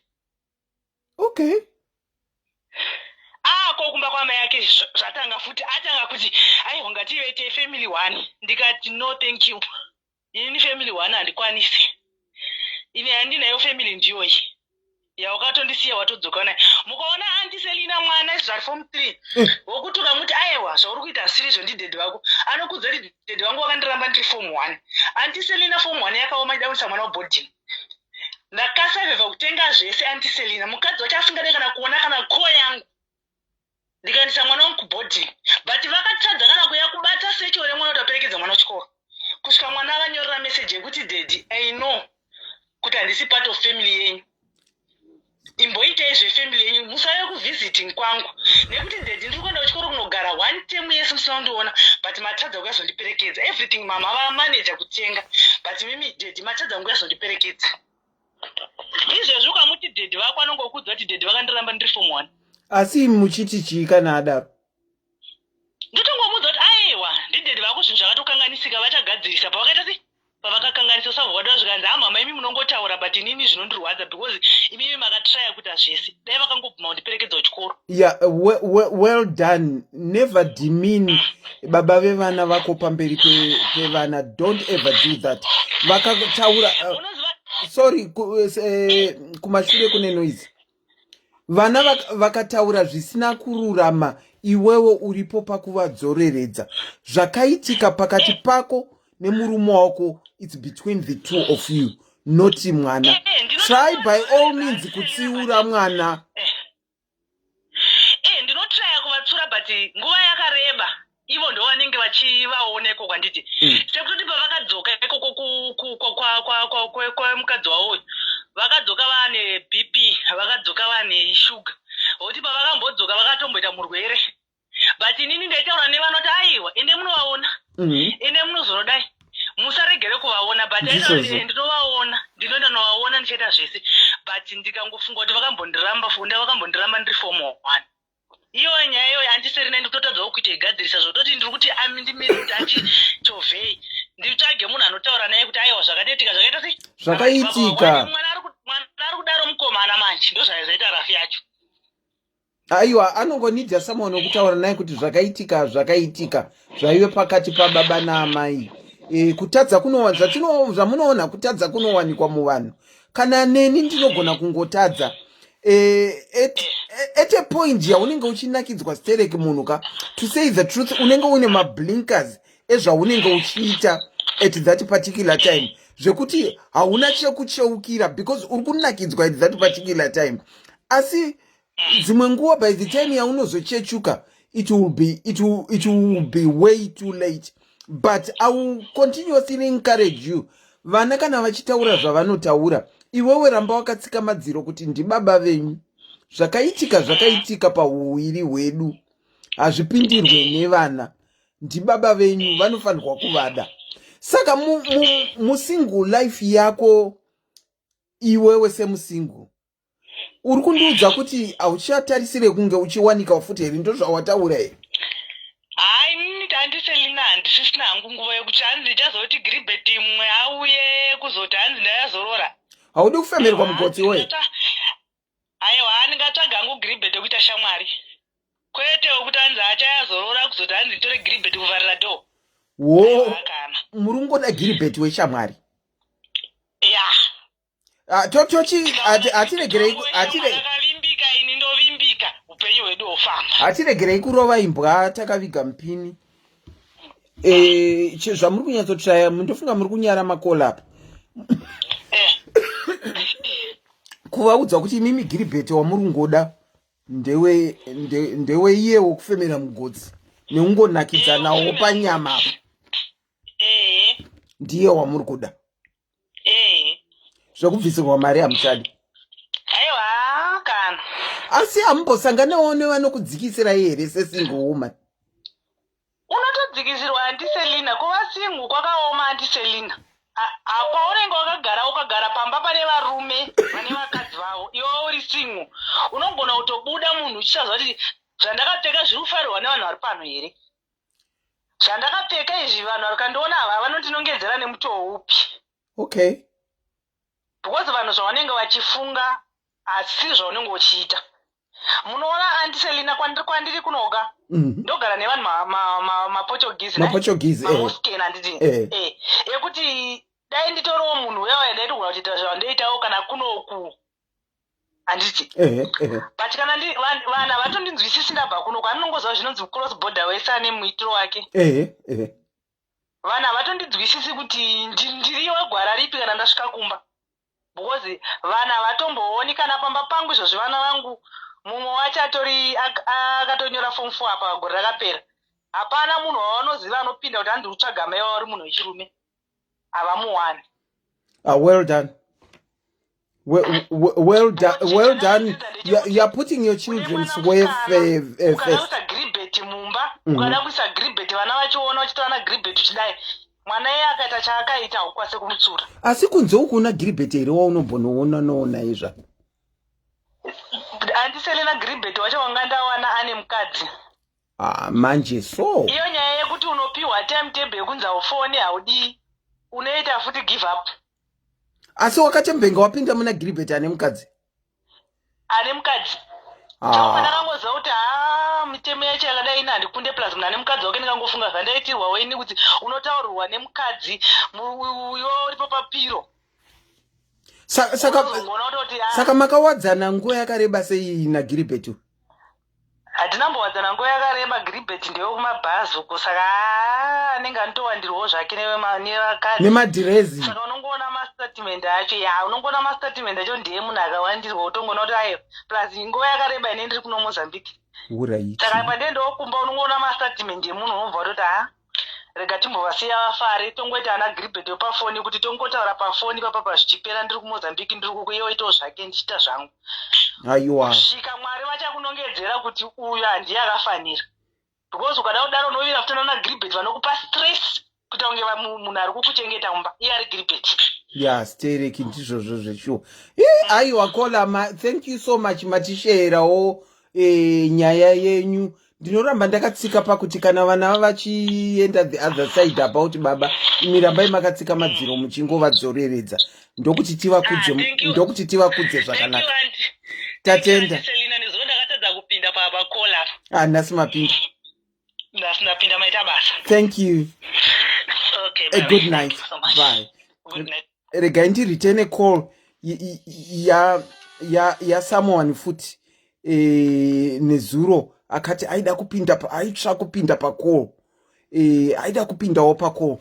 Ako kumba kwamai ake zvatanga futi, atanga kuti, "Aiwa, ngativete family one." Ndikati, "No, thank you. Inini family one handikwanisi. Ini handinayo family, ndiyoyi yaukatondisiya watodzoka nayo." Mukaona Auntie Selina, mwana izvari form 3, wokuti ukamuti, "Aiwa, zvauri kuita asirizvo, ndidaddy vako," anokudza kuti, "Daddy vangu vakandiramba ndiri form 1." Auntie Selina, form 1 yakaoma, ida kuisa mwana weboarding. Ndakasavhevha kutenga zvese, Auntie Selina. Mukadzi wacho asingade kana kuona kana ko yangu, ndikaendesa mwana wangu kuboarding, but vakatadza kana kuya kubata secho remwana kuti aperekedza mwana kuchikoro, kusvika mwana avanyorera meseji yekuti, "Daddy, I know kuti handisi part of family yenyu. Imboitei zvefamily yenyu, musauye kuvisiting kwangu, nekuti daddy, ndiri kuenda kuchikoro kunogara one term yese musina kundiona, but matadza kuyazondiperekedza. Everything mama vamaneja kutenga, but mimi daddy matadza kuyazondiperekedza." Izvezvi ukamuti daddy vako, anongokudza kuti, "Daddy vakandiramba ndiri form 1." Asi muchiti chii kana adaro? Ndotongomudza kuti, "Aiwa, ndidaddy vako, zvinhu zvakatokanganisika, vachagadzirisa pavakaita sei, pavakakanganisa." Usabva wada zvikanzi, "Hamama, imi munongotaura, but inini zvinondirwadza because imimi makatraya kuita zvese. Dai vakangobvuma kundiperekedza kuchikoro." Yeah, well done. Never demean baba vevana vako pamberi pevana. Don't ever do that. Vakataura Unoziva Sorry, kumashure kune noise. Vana vakataura zvisina kururama, iwewo uripo pakuvadzoreredza. Zvakaitika pakati pako nemurume wako, it's between the two of you, not mwana. Try by all means kutsiura mwana. Ndinotraya kuvatsura, but nguva yakareba ivo ndo vanenge vachivaona ikoko, handiti? Sekutoti pavakadzoka ikoko kwemukadzi wavoyo, vakadzoka vaane BP, vakadzoka vaane shuga, vokuti pavakambodzoka vakatomboita murwere. But inini ndaitaura nevanoti, "Aiwa, ende munovaona, ende munozonodai, musaregere kuvaona." But Ndizvozvo. Ndinovaona, ndinoenda novaona, ndichaita zvese, but ndikangofunga kuti vakambondiramba funda, vakambondiramba ndiri form 1, iyo nyaya iyoyo handiserina, ndikutotadzawo kuita igadzirisa. Zvototi ndiri kuti ami ndimire kuti achichovhei, nditsvage munhu anotaura naye kuti, "Aiwa, zvakatoitika zvakaita sei." Zvakaitika. Mwana ari kudaro mukomana manje, ndo zvaizoita rafi yacho. Aiwa, anongonidha someone wekutaura naye kuti zvakaitika zvakaitika, zvaive pakati pababa naamai. Kutadza kunowa zvamunoona, kutadza kunowanikwa muvanhu. Kana neni ndinogona kungotadza. At a point yaunenge uchinakidzwa stereki, munhu ka, to say the truth, unenge une mablinkers ezvaunenge uchiita at that particular time, zvekuti hauna chekucheukira because uri kunakidzwa at that particular time. Asi dzimwe nguva, by the time yaunozochechuka, it will be way too late. But I will continuously encourage you, vana kana vachitaura zvavanotaura, iwewe ramba wakatsika madziro kuti ndibaba venyu. Zvakaitika zvakaitika pauwiri hwedu, hazvipindirwe nevana. Ndibaba venyu, vanofanirwa kuvada. Saka musingle life yako, iwewe semusingle, uri kundiudza kuti hauchatarisire kunge uchiwanika futi here? Ndo zvawataura here? Hayi, inini tandiselina, handisisina hangu nguva yekuti hanzi ndichazoti Giribheti imwe auye kuzoti hanzi ndayazorora. Haudi kufemerwa mugotsi we? Aiwa, ndingatsvaga hangu Giribheti ekuita shamwari, kwete wekuti hanzi achayazorora kuzoti hanzi nditore Giribheti kuvharira door. Wo. Aiwa, kana. Muri kungoda Giribheti weshamwari? Ya. Ah, tochi hatiregerei Akavimbika, ini ndovimbika, upenyu hwedu hofamba. Hatiregerei kurova imbwa takaviga mupini. Zvamuri kunyatsotsvaya, ndofunga muri kunyara makolapa kuvaudza kuti imimi Giribheti wamuri kungoda ndewe ndewe iye wokufemera mugotsi neungonakidza nawo panyama apa. Ndiye wamuri kuda. Zvekubvisirwa mari hamuchadi. Aiwa, kana. Asi hamumbosanganewo nevanokudzikisirai here sesingle woman? Unotodzikisirwa, Auntie Selina. Kuva single kwakaoma, Auntie Selina. Paunenge wakagara, ukagara pamba pane varume vane vakadzi vavo, iwe uri single, unogona kutobuda munhu uchisaziva kuti zvandakapfeka zviri kufarirwa nevanhu vari pano here, zvandakapfeka izvi vanhu vakandiona ava vanondinongedzera nemutoo upi. Because vanhu zvavanenge vachifunga asi zvaunenge uchiita. Munoona, Auntie Selina, kwandiri kunoga ndogara nevanhu maPortuguese, maPortuguese. Mamusken, handiti? Eh. Ekuti dai nditoriwo munhu uya ndaitigona kutoita zvandoitawo kana kunoku, handiti? Ehe. But kana vanhu havatondinzwisisi ndabva kunoku. Anongoziva zvinonzi cross border, wese ane muitiro wake. ehe ehe Vanhu havatondinzwisisi kuti ndiri wegwara ripi kana ndasvika kumba, because vanhu havatombooni kana pamba pangu izvozvi. Vana vangu, mumwe wacho atori akatonyora form 4 apa gore rakapera. Hapana munhu wavanoziva anopinda kuti handiri kutsvaga mai vavo uri munhu wechirume, havamuwani. Ah, well done. Well, well done. Well done. You are putting your children's welfare Ukada first. kuisa Giribheti mumba, ukada kuisa Giribheti, vana vachiona vachitora na Giribheti uchidai, mwana iye akaita chaakaita, haukwanisi kumutsura. Asi kunze uku una Giribheti here waunombonoona noona izva? Auntie Selina, Giribheti wacho wanga ndawana ane mukadzi. Ah, manje so. Iyo nyaya yekuti unopiwa timetable yekunzi haufoni, haudii, unoita futi give up. Asi wakachembenga wapinda muna Giribheti ane mukadzi? Ane mukadzi. Ah. Ndakangoziva kuti ha, mitemo yacho yakadai, ini handikunde, plus munhu ane mukadzi wake. Ndingangofunga zvandaitirwawo ini kuti unotaurirwa nemukadzi uyo uripo papiro. Saka Unozongoona kutoti, ah, saka makawadzana nguva yakareba sei naGiribheti? Hatinambowadzana nguva yakareba. Giribheti ndewekumabhazi uko, saka aa, anenge anotowandirwawo zvake nevakadzi. Nemadhirezi. Saka unongoona mastatement acho, ya, unongoona mastatement acho ndeye munhu akawandirwa, utongoona kuti ayo, plus nguva yakareba ine ndiri kuno Mozambique. Uraiti. Saka pandiendawo kumba, unongoona mastatement emunhu, unobva watoti, ha, rega timbovasiya vafare, tongoita ana Giribheti wepafoni, kuti tongotaura pafoni papapa zvichipera. Ndiri kuMozambique, ndiri kukuyeoitawo zvake, ndichiita zvangu. Aiwa. Kusvika Mwari vachakunongedzera kuti uyu handiye akafanira, because ukada kudaro unovira futi nana Giribheti vanokupa stress kuita kunge munhu ari kukuchengeta mumba iye ari Giribheti. Ya, stereki, ndizvozvo zveshuwa. Aiwa caller, thank you so much, matisherawo nyaya yenyu. Ndinoramba ndakatsika pakuti kana vana vachienda the other side about baba, imi rambai makatsika madziro muchingovadzoreredza, ndokuti tivakudze. Ah, thank you. Ndokuti tivakudze zvakanaka. Tatenda. Selina, nezuva ndakatadza kupinda pacall. Ah, nhasi mapinda. Nhasi ndapinda, maita basa. Thank you. Okay, A bye. good Thank night. you so much. Bye. Good night. Regai ndireturn call ya someone futi nezuro akati aida kupinda aitsva kupinda pacall, aida kupindawo pacall.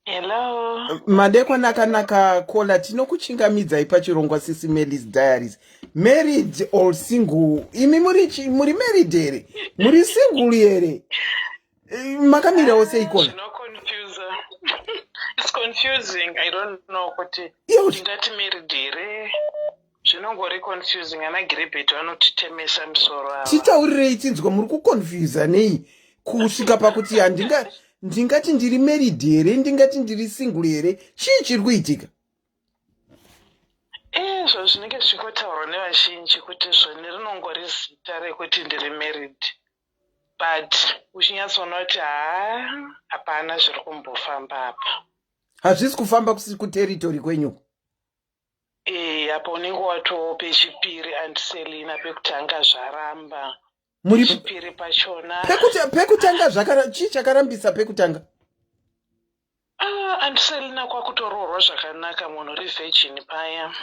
Hello. Madekwana akanaka, caller. Tinokuchingamidzai pachirongwa Sisi Melis Diaries. Married or single? Imi muri muri married here, muri single here? Makamirawo sei, caller? Zvinoconfusa, it's confusing. I don't know kuti ndingati married here. Zvinongori confusing. Ana Giribheti vanotitemesa musoro ava. Titaurirei tinzwa, muri kuconfusa nei kusvika pakuti handinga ndingati ndiri married here, ndingati ndiri single here? Chii chiri kuitika? Izvo zvinenge zvichingotaurwa nevazhinji kuti zvoni rinongori zita rekuti ndiri married, but uchinyatsoona kuti haa, hapana zviri kumbofamba apa. Hazvisi kufamba kuterritory kwenyu? Ee, apa unenge watoo pechipiri, Auntie Selina. Pekutanga zvaramba. Muri pechipiri pachona. Pekutanga zvakara, chii chakarambisa pekutanga? Ah, Auntie Selina, kwakutoroorwa zvakanaka, munhu uri virgin paya.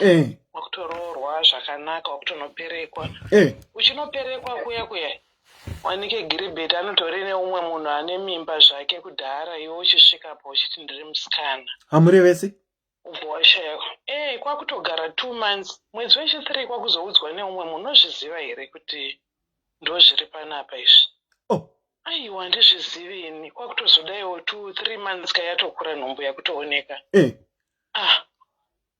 Wakutoroorwa zvakanaka, wakutonoperekwa. Uchinoperekwa kuya kuya, wanike Giribheti anotori neumwe munhu ane mimba zvake kudhara, iwe uchisvikapo uchiti ndiri musikana. Hamurevesi. Ubva washaya kwakutogara 2 months, mwedzi wechi3 kwakuzoudzwa neumwe munhu, unozviziva here kuti ndo zviri panapa izvi? Oh. Aiwa, handizvizivi ini. Kwakutozodaiwo 2-3 months kayatokura nhumbu yakutooneka. Ah,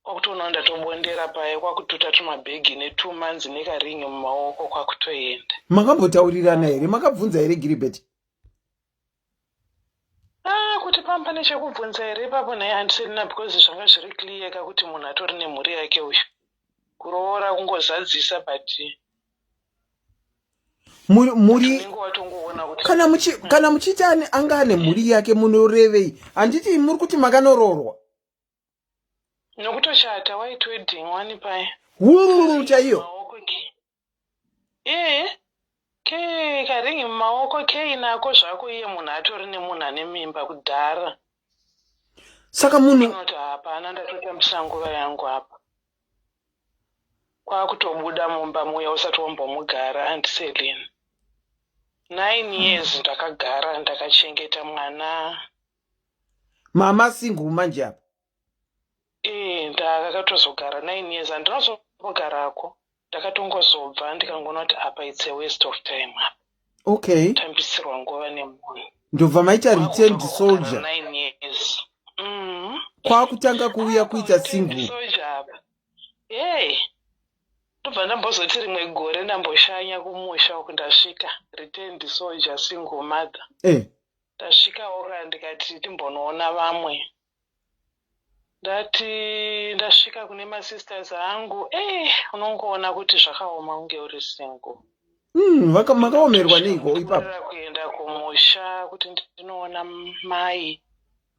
kwakutoona ndatobondera paya, kwakututa tumabhegi ne2 months nekaringi mumaoko, kwakutoenda. Makambotaurirana here? Makabvunza here Giribheti? Ah, kuti pamba nechekubvunza here ipapo naye, Auntie Selina? Because zvanga zviri clear kakuti munhu atori nemhuri yake uyu. Kuroora kungozadzisa, but Muri kana muchi kana muchiti anga ane mhuri yake munorevei? Handiti muri kuti makanoroorwa? Nokutochata white wedding wani paya. Hururu chaiyo. Ee, ke karingi mumaoko keinako zvako iye munhu atori nemunhu ane mimba kudhara. Saka munhu unoti hapana, ndatotambisa nguva yangu apa. Kwakutobuda mumba muya usati wambomugara, Aunty Celine. 9 years ndakagara ndakachengeta mwana. Mama single manje apa? Ee, ndakatozogara 9 years, handinozogarako. Ndakatongozobva ndikangoona kuti apa it's a waste of time apa. Tambisirwa nguva nemunhu. Ndobva maita returned soldier. 9 years. Kwakutanga kuuya kuita single. Soldier apa. Hey, ndobva ndambozoti rimwe gore ndamboshanya kumusha uku, ndasvika returned soldier, single mother. Ndasvikawo ka, ndikati timbonoona vamwe. Ndati ndasvika kune masisters angu, unongoona kuti zvakaoma kunge uri single. Makaomerwa neiko ipapo? Kuenda kumusha kuti ndinoona mai,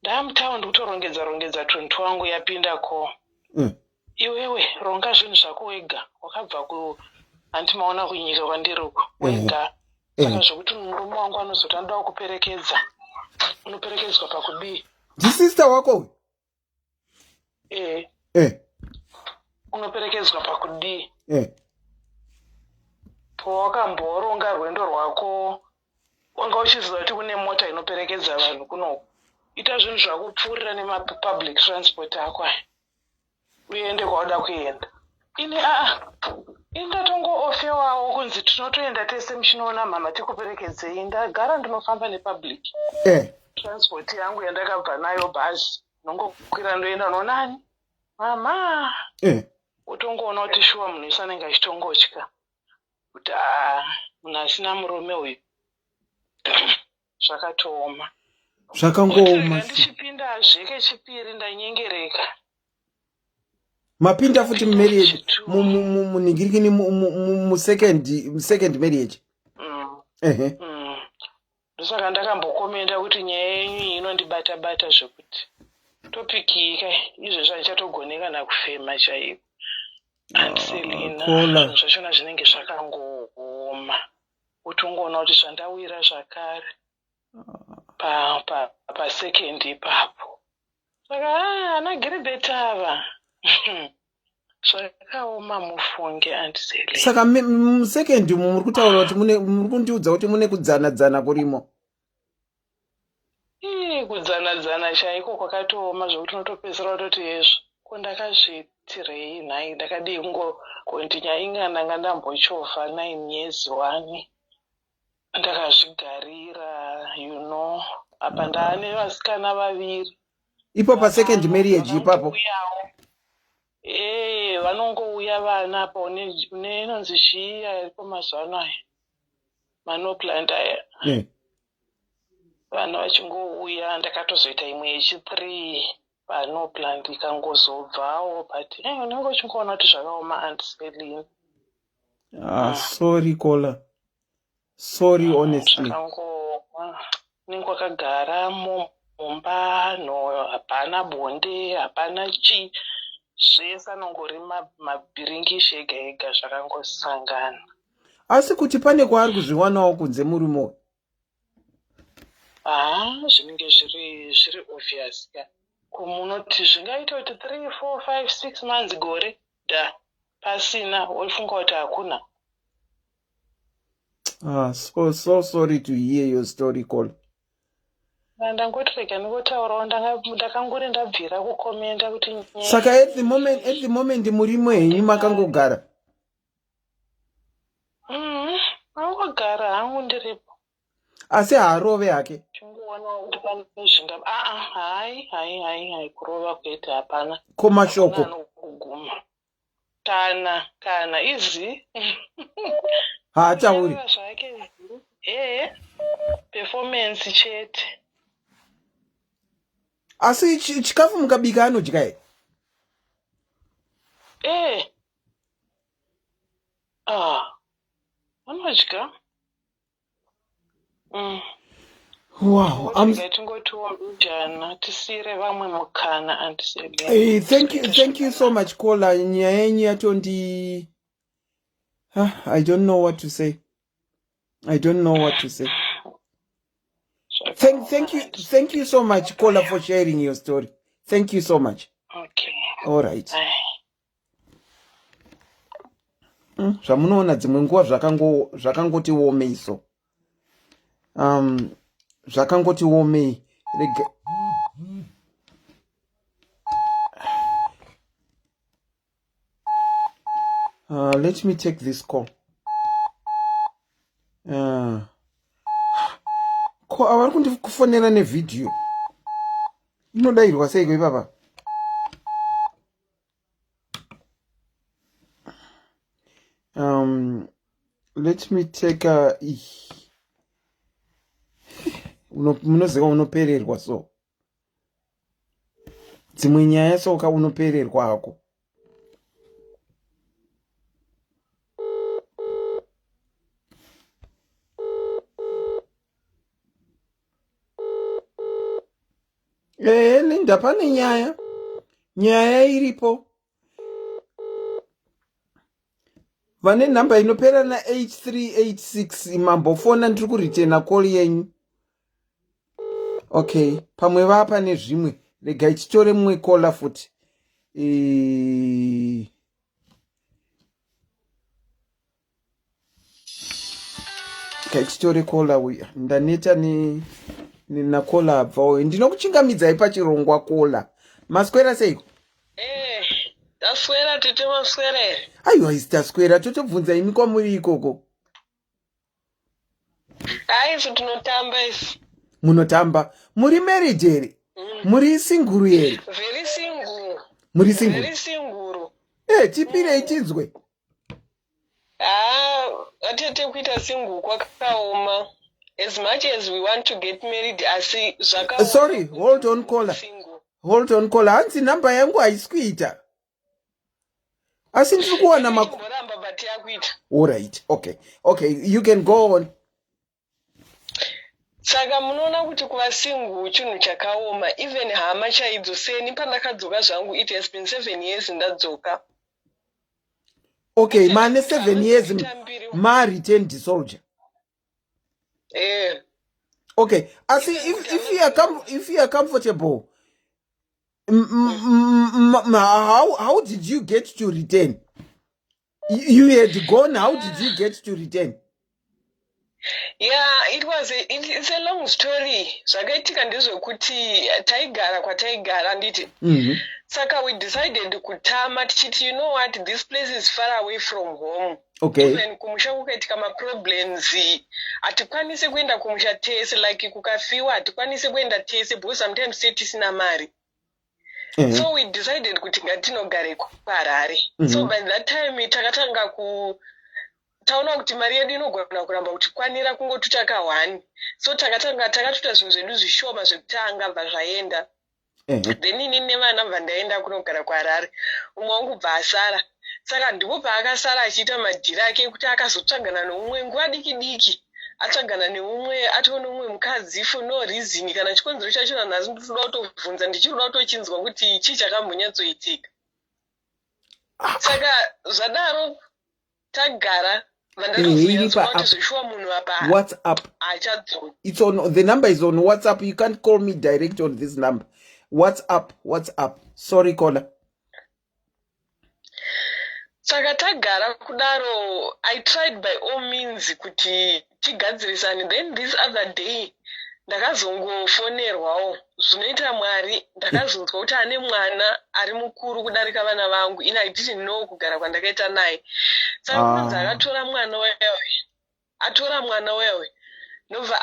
ndamutaundi kutorongedza rongedza tunhu twangu, yapinda ko. Iwewe ronga zvinhu zvako wega, wakabva ku handi maona kunyika kwandiri uku wega. Saka zvokuti murume wangu anozoti anoda kuperekedza, unoperekedzwa pakudii? Ndisister wako uyu? Ee. Unoperekedzwa pakudii? Pawakamboronga rwendo rwako wanga uchiziva kuti kune mota inoperekedza vanhu kunoku? Ita zvinhu zvako, pfuurira nemapublic transport ako aya, uende kwauda kuenda. Ini aa, ini ndatongoofewawo kunzi tinotoenda tese muchinoona mhama tikuperekedzei. Ndagara ndinofamba nepublic transport yangu yandakabva nayo, bhazi nongokwira ndoenda unoonani mama. Utongoona kuti shuwa munhu wese anenge achitongotya kuti aa, munhu asina murume uyu, zvakatooma. Zvakangooma. Ndichipindazve kechipiri ndanyengereka. Mapinda futi mumarriage, munhingirikini, musecond marriage? Ehe. Ndosaka ndakambokomenda kuti nyaya yenyu iyi inondibata bata zvekuti topic iyi kai izvezvi handichatogone kana kufema chaiko, Aunty Selina. Kola. Zvinhu zvachona zvinenge zvakangooma, utongoona kuti zvandawira zvakare pasecond ipapo. Saka ana Giribet ava zvakaoma mufunge, Aunty Selina. Saka musecond umu muri kutaura kuti mune, muri kundiudza kuti mune kudzana-dzana kurimo? Ii, kudzana-dzana chaiko kwakatooma zvokuti unotopedzisira watoti hezvo, ko ndakazviitirei nhai? Ndakadii kungokontinya? Inga ndanga ndambochovha 9 years one, ndakazvigarira. Apa ndaane vasikana vaviri. Ipo pasecond marriage ipapo? Vanongouyawo. Ee, vanongouya vana apa. Une inonzi chii aripo mazuva ano aya, maNorplant aya. Vana vachingouya, ndakatozoita imwe yechi3 paNorplant, ikangozobvawo, but unenge uchingoona kuti zvakaoma, Aunty Selina. Ah, sorry Kola, sorry, honestly. Zvakangooma, unenge wakagaramo mumba, no hapana bonde, hapana chii, zvese anongori mabhiringishi ega ega, zvakangosangana. Asi kuti pane kwaari kuzviwanawo kunze murume uyu? Haa, zvinenge zviri obvious ka. Kumunoti zvingaita kuti 3, 4, 5, 6 months, gore da pasina, wofunga kuti hakuna. Ah, so, so sorry to hear your story, Kola. Ndangoti rega ndingotaurawo, ndakangori ndabvira kukomenda kuti Saka at the moment murimo henyu makangogara? Angogara hangu ndiripo. Asi haarove hake? Chingoona kuti pane zvinga aa, hai hai hai hai, kurova kwete, hapana. Ko mashoko? Hakuna anokuguma kana izi. Haatauri? Kunyarara zvake, ee, performance chete. Asi chikafu mukabika anodya here? Ee, ah, anodya. Wow, I'm Tingotiwo mbijana tisiyire vamwe mukana andisele. Hey, thank you, thank you so much caller. Nyaya yenyu yatondi ah, I don't know what to say. I don't know what to say. Thank you, thank you so much caller for sharing your story. Thank you so much. Okay. All right. Zvamunoona dzimwe nguva zvakangoti womei so. Zvakangoti womei. Rega let me take this call. Ko avari kundikufonera nevhidhiyo inodairwa seiko ipapa? Let me take a munoziva unopererwa so dzimwe nyaya soka unopererwa hako. Ehe, Linda, pane nyaya nyaya iripo. Vane nhamba inopera na8386 mambofona, ndiri kuritena call yenyu. Okay, pamwe vapa nezvimwe, regai titore mumwe caller futi. Regai titore caller uya, ndaneta nacaller abvawo. Ndinokuchingamidzai pachirongwa caller, maswera seiko? Eh, taswera tete, maswera here? Aiwa, isi taswera, totobvunza imi kwamuri ikoko. Hai, isu tinotamba isu. Munotamba. Muri married here? Muri single here? Very single. Muri single? Very single. E, tipirei tinzwe. Ha, atete, kuita single kwakaoma. As much as we want to get married, asi zvakaoma. Sorry, hold on caller. Single. Hold on caller, hanzi nhamba yangu haisi kuita, asi ndiri kuwana Chimboramba, but yakuita. Alright, okay, you can go on. Saka munoona kuti kuva single chinhu chakaoma, even hama chaidzo. Seni pandakadzoka zvangu, it has been 7 years ndadzoka. Okay, mane 7 years mareturned soldier? Eh. Okay, asi if you are comfortable, how did you get to return? You had gone, how did you get to return? Yeah, it's a long story. Zvakaitika ndezvekuti taigara kwataigara, handiti? Saka we decided kutama tichiti, you know what, this place is far away from home. Even kumusha kukaitika maproblems, hatikwanisi kuenda kumusha tese. Like kukafiwa, hatikwanisi kuenda tese because sometimes te tisina mari. So we decided kuti ngatinogare kuHarare. So by that time takatanga ku taona kuti mari yedu inogona kuramba kutikwanira kungotuta ka1, so takatanga takatuta zvinhu zvedu zvishoma zvekutanga, bva zvaenda. Then inini nevana bva ndaenda kunogara kuHarare, umwe wangu bva asara. Saka ndipo paakasara achiita madhiri ake ekuti akazotsvagana neumwe nguva diki diki, atsvagana neumwe, atoona umwe mukadzi for no reason. Kana chikonzero chacho nanhasi ndinoda kutobvunza, ndichiri kuda kutochinzwa kuti chii chakambonyatsoitika. Saka zvadaro tagara. Iri pa Vandatozoyanzwa kuti zveshuwa munhu apa WhatsApp. Achadzoka. It's on, the number is on WhatsApp. You can't call me direct on this number. WhatsApp, WhatsApp. Sorry caller. Saka tagara kudaro, I tried by all means kuti tigadzirisane. Then this other day ndakazongofonerwawo, zvinoita Mwari, ndakazonzwa kuti ane mwana ari mukuru kudarika vana vangu. Ini I didn't know kugara kwandakaita naye. Saka kunonzi akatora mwana wewe, atora mwana wewe, ndobva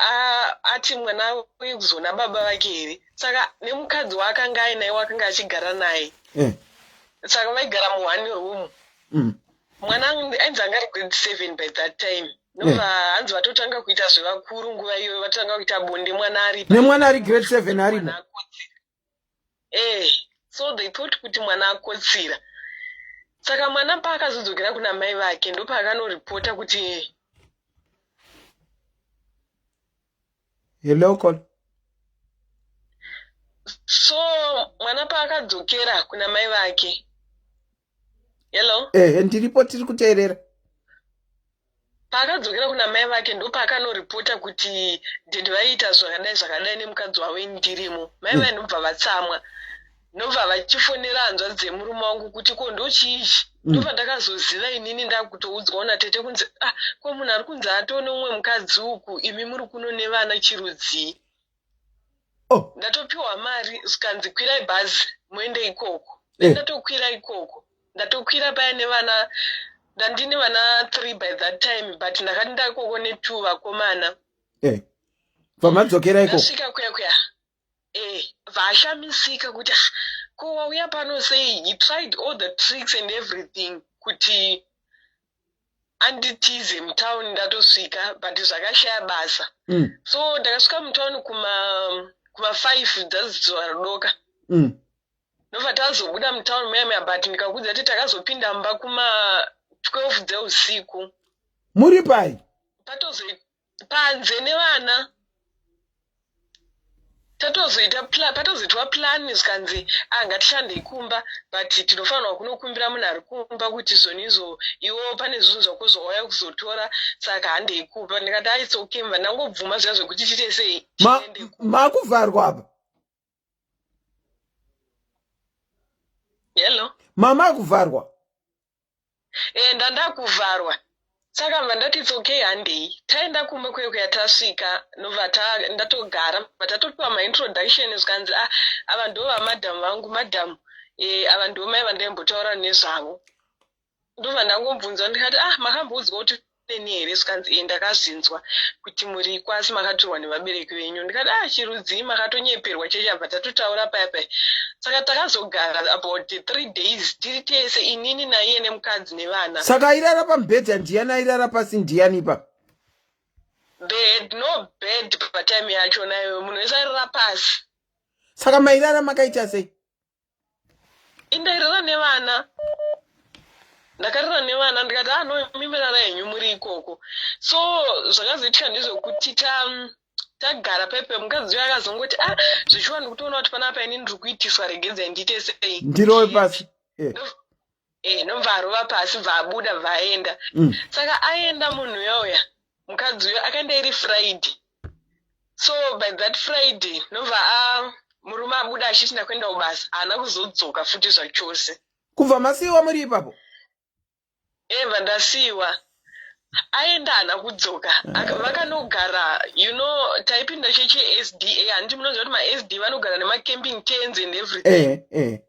ati mwana wekuzona baba vake here. Saka nemukadzi waakanga ainaye, wakanga achigara naye, saka vaigara muone room. Mwana ainzi anga ari grade 7 by that time. Ndobva hanzi vatotanga kuita zvevakuru nguva iyoyo, vatotanga kuita bonde mwana ari Nemwana ari grade 7 arimo? Mwana akotsira. Eh, so they thought kuti mwana akotsira. Saka mwana paakazodzokera kuna mai vake, ndopaaakanoripota kuti Hello, caller. So mwana paakadzokera kuna mai vake. Hello. Ehe, ndiripo, tiri kuteerera. Paakadzokera kuna mai vake, ndopaaakanoripota kuti daddy vaiita zvakadai zvakadai nemukadzi wavo, ini ndirimo. Mai vai ndobva vatsamwa, ndobva vachifonera hanzvadzi dzemurume wangu kuti, "Ko, ndochiichi?" Ndobva ndakazoziva inini ndakutoudzwawo natete kunzi, "Ah, ko munhu ari kunzi atone umwe mukadzi uku, imi muri kuno nevana, chirudzii?" Ndatopiwa mari, zvikanzi, "Kwirai bhazi muende ikoko." Ndatokwira ikoko, ndatokwira paya nevana. Ndandine vana three by that time, but ndakati ndakoko netwo vakomana. Bva madzokera ikoko. Ndasvika kuya kuya, vashamisika kuti, "Ah, ko wauya pano sei?" He tried all the tricks and everything kuti anditize mutauni ndatosvika, but zvakashaya basa. So ndakasvika mutauni kuma 5 dzazuva rodoka. Ndobva tazobuda mutauni muya muya, but ndikakudza kuti takazopinda mumba kuma 12 dzeusiku. Muri pai? Patozo panze nevana, tatozoita patozoitwa plan, zvikanzi, "Ah, ngatishandei kumba, but tinofanirwa kunokumbira munhu ari kumba kuti zvonizvo iwo pane zvinhu zvako zvauya kuzotora, saka handei kumba." Ndikati, "Ah, it's okay." Mva ndangobvuma zviya zvekuti tiite sei, tiende kumba. Makuvharwa apa? Hello? Mama akuvharwa? E, ndandakuvharwa. Saka mva ndati, "It's okay, handei." Taenda kumba kuye kuya, tasvika, nobva ndatogara, bva tatopiwa maintroduction, zvikanzi, "Ah, ava ndo vamadhamu vangu, madhamu, ava ndo mai vandaimbotaura nezvavo." Ndobva ndangobvunzwa, ndikati, "Ah, makamboudzwa kuti neni here?" Zvikanzi, "E, ndakazvinzwa kuti muri kwasi, makatorwa nevabereki venyu." Ndikati, "Ah, chirudzii? Makatonyeperwa chechi." Abva tatotaura paya paya. Saka takazogara about 3 days tiri tese, inini naiye nemukadzi nevana. Saka airara pamubhedha ndiyani? Airara pasi ndiyani pa? Bed, no bed patime yachona iyoyo, munhu wese airara pasi. Saka mairara makaita sei? Indairara nevana, ndakarara nevana. Ndikati, "Ah, no, mimirara henyu muri ikoko." So zvakazoitika ndezvekuti tagara pepe, mukadzi uyo akazongoti, "Ah, zvichiwa ndikutoona kuti panapa ini ndiri kuitiswa, regedzai ndiite sei?" Ndirove pasi. Nobva arova pasi, bva abuda, bva aenda. Saka aenda munhu uya uya, mukadzi uyo akaenda iri Friday. So by that Friday nobva a murume abuda achiti, "Ndakuenda kubasa." Haana kuzodzoka futi zvachose. Kubva masiyiwa muri ipapo? Eva, ndasiyiwa. Aenda, haana kudzoka. Vakanogara, taipinda chechi SDA, handiti munoziva kuti maSD vanogara nemacamping tents and everything? Eh.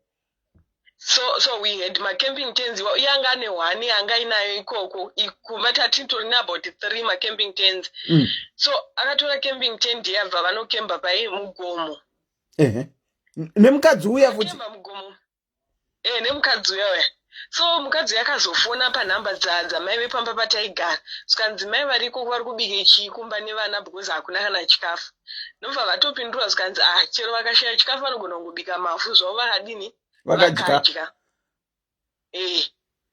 So we had macamping tents. Iye anga ane one anga inayo ikoko. Kumba tatitori neabout three macamping tents. So akatora camping tent yabva vanokemba pai mugomo. Ehe, nemukadzi uya futi? Kemba mugomo, nemukadzi uya uya. So mukadzi uya akazofona panhamba dzamai vepamba pataigara, zvikanzi, "Mai variko, vari kubike chii kumba nevana, because hakuna kana chikafu?" Nobva vatopindura, zvikanzi, "Ah, chero vakashaya chikafu vanogona kungobika mavhu zvavo." Vakadini? Vakadya. Vakadya.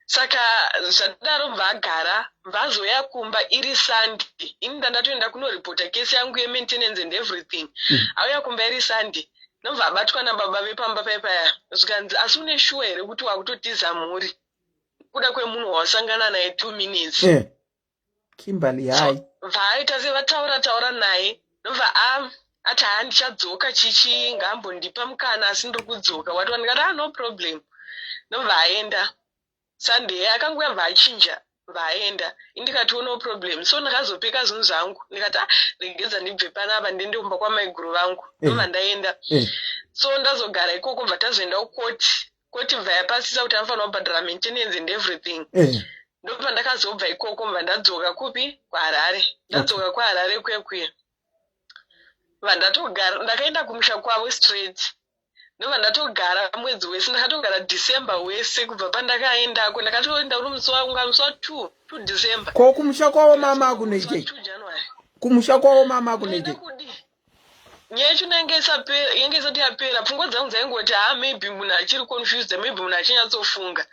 Saka zvadaro, bva agara, bvazoya kumba iri Sunday. Ini ndandatoenda kunoripota kesi yangu yemaintenance and everything. Auya kumba iri Sunday, nobva abatwa nababa vepamba paipaya, zvikanzi, "Asi une shuwa here kuti wakutotiza mhuri kuda kwemunhu wawasangana naye 2 minutes?" Kimberly, hai. Bvaaita sevataura taura naye, ndobva ati, "Haa, ndichadzoka, chichi ngaambondipa mukana, asi ndiri kudzoka." Wati ndikati, "Ah, no problem." Ndobva aenda Sunday, akanguya, bva achinja, bva aenda. Indikatiwo, "No problem." So ndakazopeka zvinhu zvangu, ndikati, "Ah, regedza ndibve panapa, ndiende kumba kwamaiguru vangu." Ndobva ndaenda. So ndazogara ikoko, bva tazoenda kukoti. Koti bva yapasisa kuti anofanira kubhadhara maintenance and everything. Ndobva ndakazobva ikoko, bva ndadzoka kupi? KuHarare. Ndadzoka kuHarare kuya kuya, bva ndatogara, ndakaenda kumusha kwavo straight. Ndobva ndatogara mwedzi wese, ndakatogara December wese. Kubva pandakaendako, ndakatoenda uri musi wa musi wa2 2 December. Ko kumusha kwavo mama akunoitei? 2 January. Kumusha kwavo mama akunoitei? Kudii? Nyaya yacho yange isati yapera. Pfungwa dzangu dzaingoti, "Ha, maybe munhu achiri confused, maybe munhu achinyatsofunga."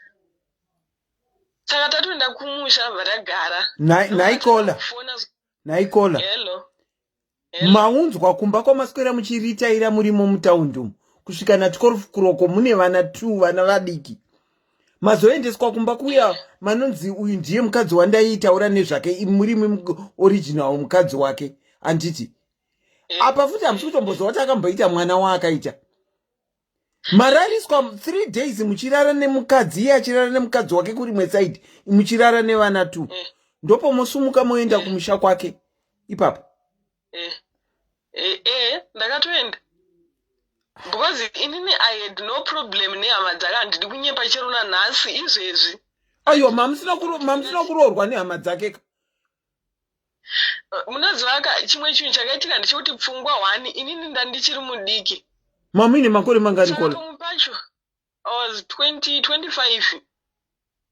Saka tatoenda kumusha, bva tagara. Naikola. Fona. Naikola. Hello. Maunzwa kumba kwamaswera muchiritaira murimo mutaundi umu kusvika na12 kuroko, mune vana 2, vana vadiki. Mazoendeswa kumba kuya, manonzi uyu ndiye mukadzi wandaiitaura nezvake, murimi original mukadzi wake, handiti? Apa futi hamusi kutomboziva kuti akamboita mwana waakaita. Marariswa 3 days muchirara nemukadzi, iye achirara nemukadzi wake kurimwe side, muchirara nevana 2. Ndopomusumuka moenda kumusha kwake ipapo? Eh, ndakatoenda because inini I had no problem nehama dzake. Handidi kunyepa, chero nanhasi izvezvi. Aiwa, mamusina kuroorwa nehama dzake ka? Munoziva ka, chimwe chinhu chakaitika ndechekuti pfungwa one, inini ndandichiri mudiki. Mamuine makore mangani, Kola? Pamwe pacho I was 20, 25.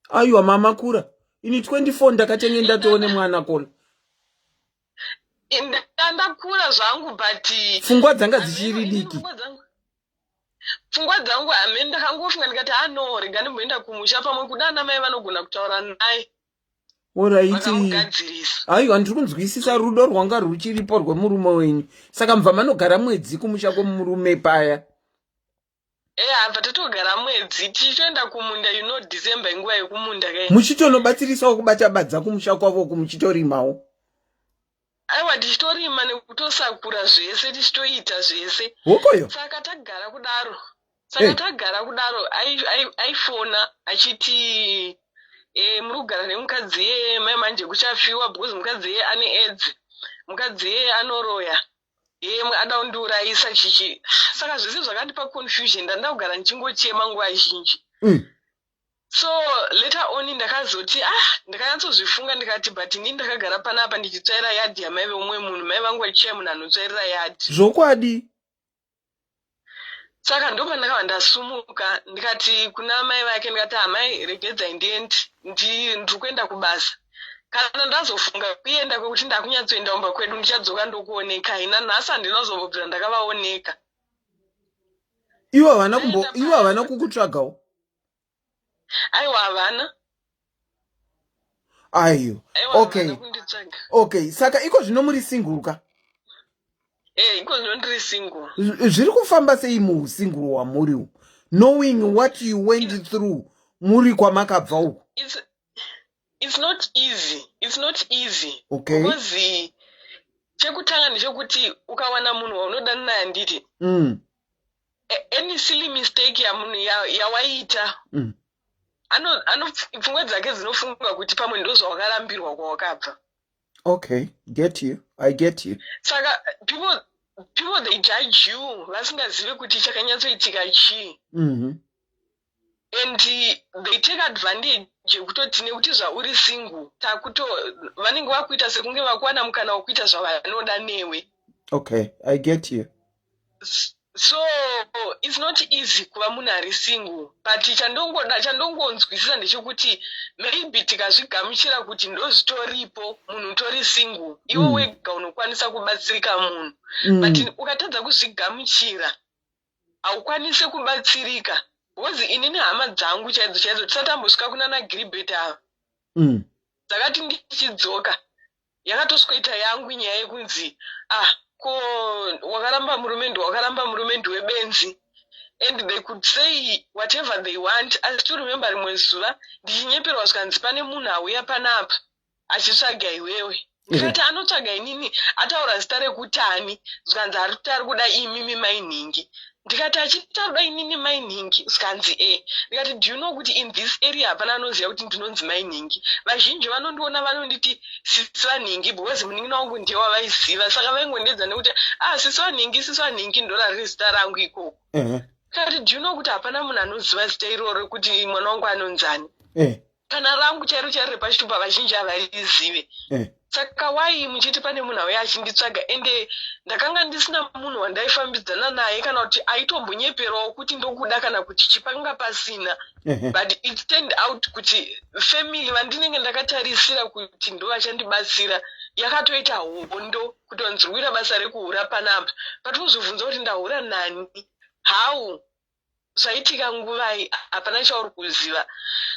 Aiwa, mamakura. Ini 24 ndakatenge ndatoone mwana, Kola. Ndakura zvangu, but pfungwa dzanga dzichiri diki. Pfungwa dzangu hamene, ndakangofunga ndikati, ano rega ndimboenda kumusha, pamwe kuda ana mai vanogona kutaura naye. Alright. Vakamugadzirisa. Aiwa, ndiri kunzwisisa, rudo rwanga ruchiripo rwemurume wenyu. Saka mubva manogara mwedzi kumusha kwemurume paya? Abva tatogara mwedzi tichitoenda kumunda. December inguva yekumunda kai. Muchitonobatsirisawo kubata badza kumusha kwavoku, muchitorimawo? Aiwa, tichitorima nekutosakura zvese, tichitoita zvese. Hokoyo. Saka tagara kudaro, saka tagara kudaro, aifona achiti, muri kugara nemukadzi yeye, mai manje kuchafiwa because mukadzi yeye ane AIDS, mukadzi yeye anoroya, ye ada kundiurayisa chichi. Saka zvese zvakandipa confusion, ndanda kugara ndichingochema nguva zhinji. So later on ndakazoti, ah, ndakanyatsozvifunga ndikati, but inini ndakagara panapa ndichitsvaira yadhi yamai veumwe munhu, mai vangu vachichaya munhu anotsvairira yadhi. Zvokwadi. Saka ndopandakabva ndasumuka, ndikati kuna mai vake, ndikati, "Amai, regedzai ndiendi, ndiri kuenda kubasa. Kana ndazofunga kuenda kwekuti ndakunyatsoenda kumba kwedu, ndichadzoka ndokuonekai." Nanhasi handina kuzombobvira ndakavaoneka. Ivo havana kumbo, ivo havana kukutsvagawo? Aiwa, havana. Aiyo. Aiwa, havana kunditsvaga. Okay, saka iko zvino muri single ka? Iko zvino ndiri single. Zviri kufamba sei muusingle hwamuri umu, knowing what you went through muri kwamakabva uku? It's not easy, it's not easy. Because chekutanga ndechekuti ukawana munhu waunodana naye, handiti, any silly mistake yamunhu yawaita, pfungwa dzake dzinofunga kuti pamwe ndozvawakarambirwa kwawakabva. Okay, get you, I get you. Saka people, they judge you vasingazivi kuti chakanyatsoitika chii. And they take advantage yekutoti nekuti zvauri single, takuto vanenge vakuita sekunge vakuwana mukana wekuita zvavanoda newe. Okay, I get you. So it's not easy kuva munhu ari single, but chandongoda, chandongonzwisisa ndechekuti maybe tikazvigamuchira kuti ndozvitoripo, munhu utori single, iwe wega unokwanisa kubatsirika munhu. But ukatadza kuzvigamuchira, haukwanisi kubatsirika, because inini hama dzangu chaidzo chaidzo, tisati ambosvika kuna naGilbert ava, dzakati ndichidzoka yakatosweta yangu nyaya yekunzi, ah, ko wakaramba murume, wakaramba murume, ndiwe benzi. And they could say whatever they want. I still remember rimwe zuva ndichinyeperwa, zvikanzi pane munhu auya panapa achitsvaga iwewe. Ndikati, anotsvaga inini? Ataura zita rekutani? Zvikanzi ari kuti ari kuda imimi mainhingi. Ndikati, achiti ari kuda inini mainhingi? Zvikanzi e. Ndikati, do you know kuti in this area hapana anoziva kuti ndinonzi mainhingi? Vazhinji vanondiona vanonditi sisi vanhingi, because munin'ina wangu ndiye wavaiziva, saka vaingondedza nekuti, ah, sisi vanhingi, sisi vanhingi, ndorari zita rangu ikoko. Kati, do you know kuti hapana munhu anoziva zita iroro rekuti mwana wangu anonzani? Kana rangu chairo chairo repachitupa vazhinji havarizive. Saka wai muchiti pane munhu auya achinditsvaga? Ende ndakanga ndisina munhu wandaifambidzana naye, kana kuti aitombonyeperawo kuti ndokuda, kana kuti chipanga pasina. But it turned out kuti family vandinenge ndakatarisira kuti ndo vachandibatsira yakatoita hondo kutonzwira basa rekuhura panapa. But wozvibvunza kuti ndahura nani, how, zvaitika nguvai, hapana chauri kuziva.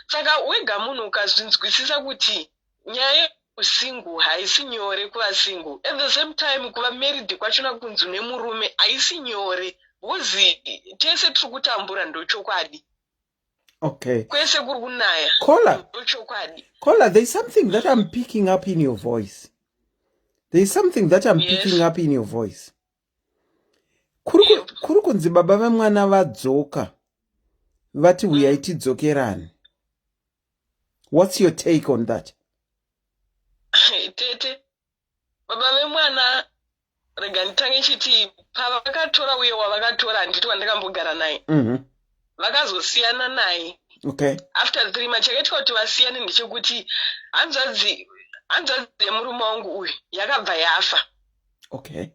Saka wega munhu ukazvinzwisisa kuti nyaya Single haisi nyore kuva single. At the same time kuva married kwachona kunzi une murume haisi nyore because tese tiri kutambura ndochokwadi. Okay. Kwese kuri kunaya. Caller. Ndochokwadi. Caller, there's something that I'm picking up in your voice. There's something that I'm yes. picking up in your voice. Kuri kunzi baba vemwana vadzoka vati huyai tidzokerane. What's your take on that? Tete, baba vemwana rega nditange chiti pavakatora uye wavakatora handiti wandakambogara naye mm -hmm. Vakazosiyana naye okay. After 3 months chakaitwa kuti vasiyane ndechekuti hanzvadzi yemurume wangu uyu yakabva yafa. Okay.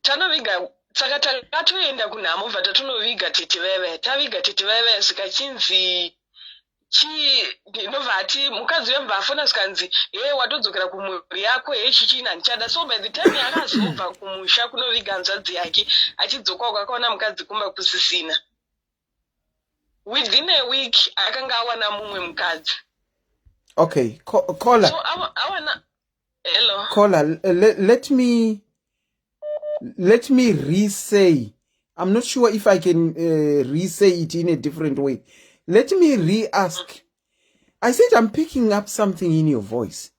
Tanoviga saka takatoenda kunhamo bva tatonoviga tete vaiva taviga tete vaiva zvikachinzi chii ndobva ati mukadzi uya bva afona zvikanzi he watodzokera kumhuri yako he chichini handichada. So by the time yakazobva kumusha kunoviga hanzvadzi yake achidzoka uko akaona mukadzi kumba kusisina. Within a week akanga awana mumwe mukadzi. Okay, caller. So awana hello. Caller, let me re-say. I'm not sure if I can re-say it in a different way. Let me re-ask. I said I'm picking up something in your voice.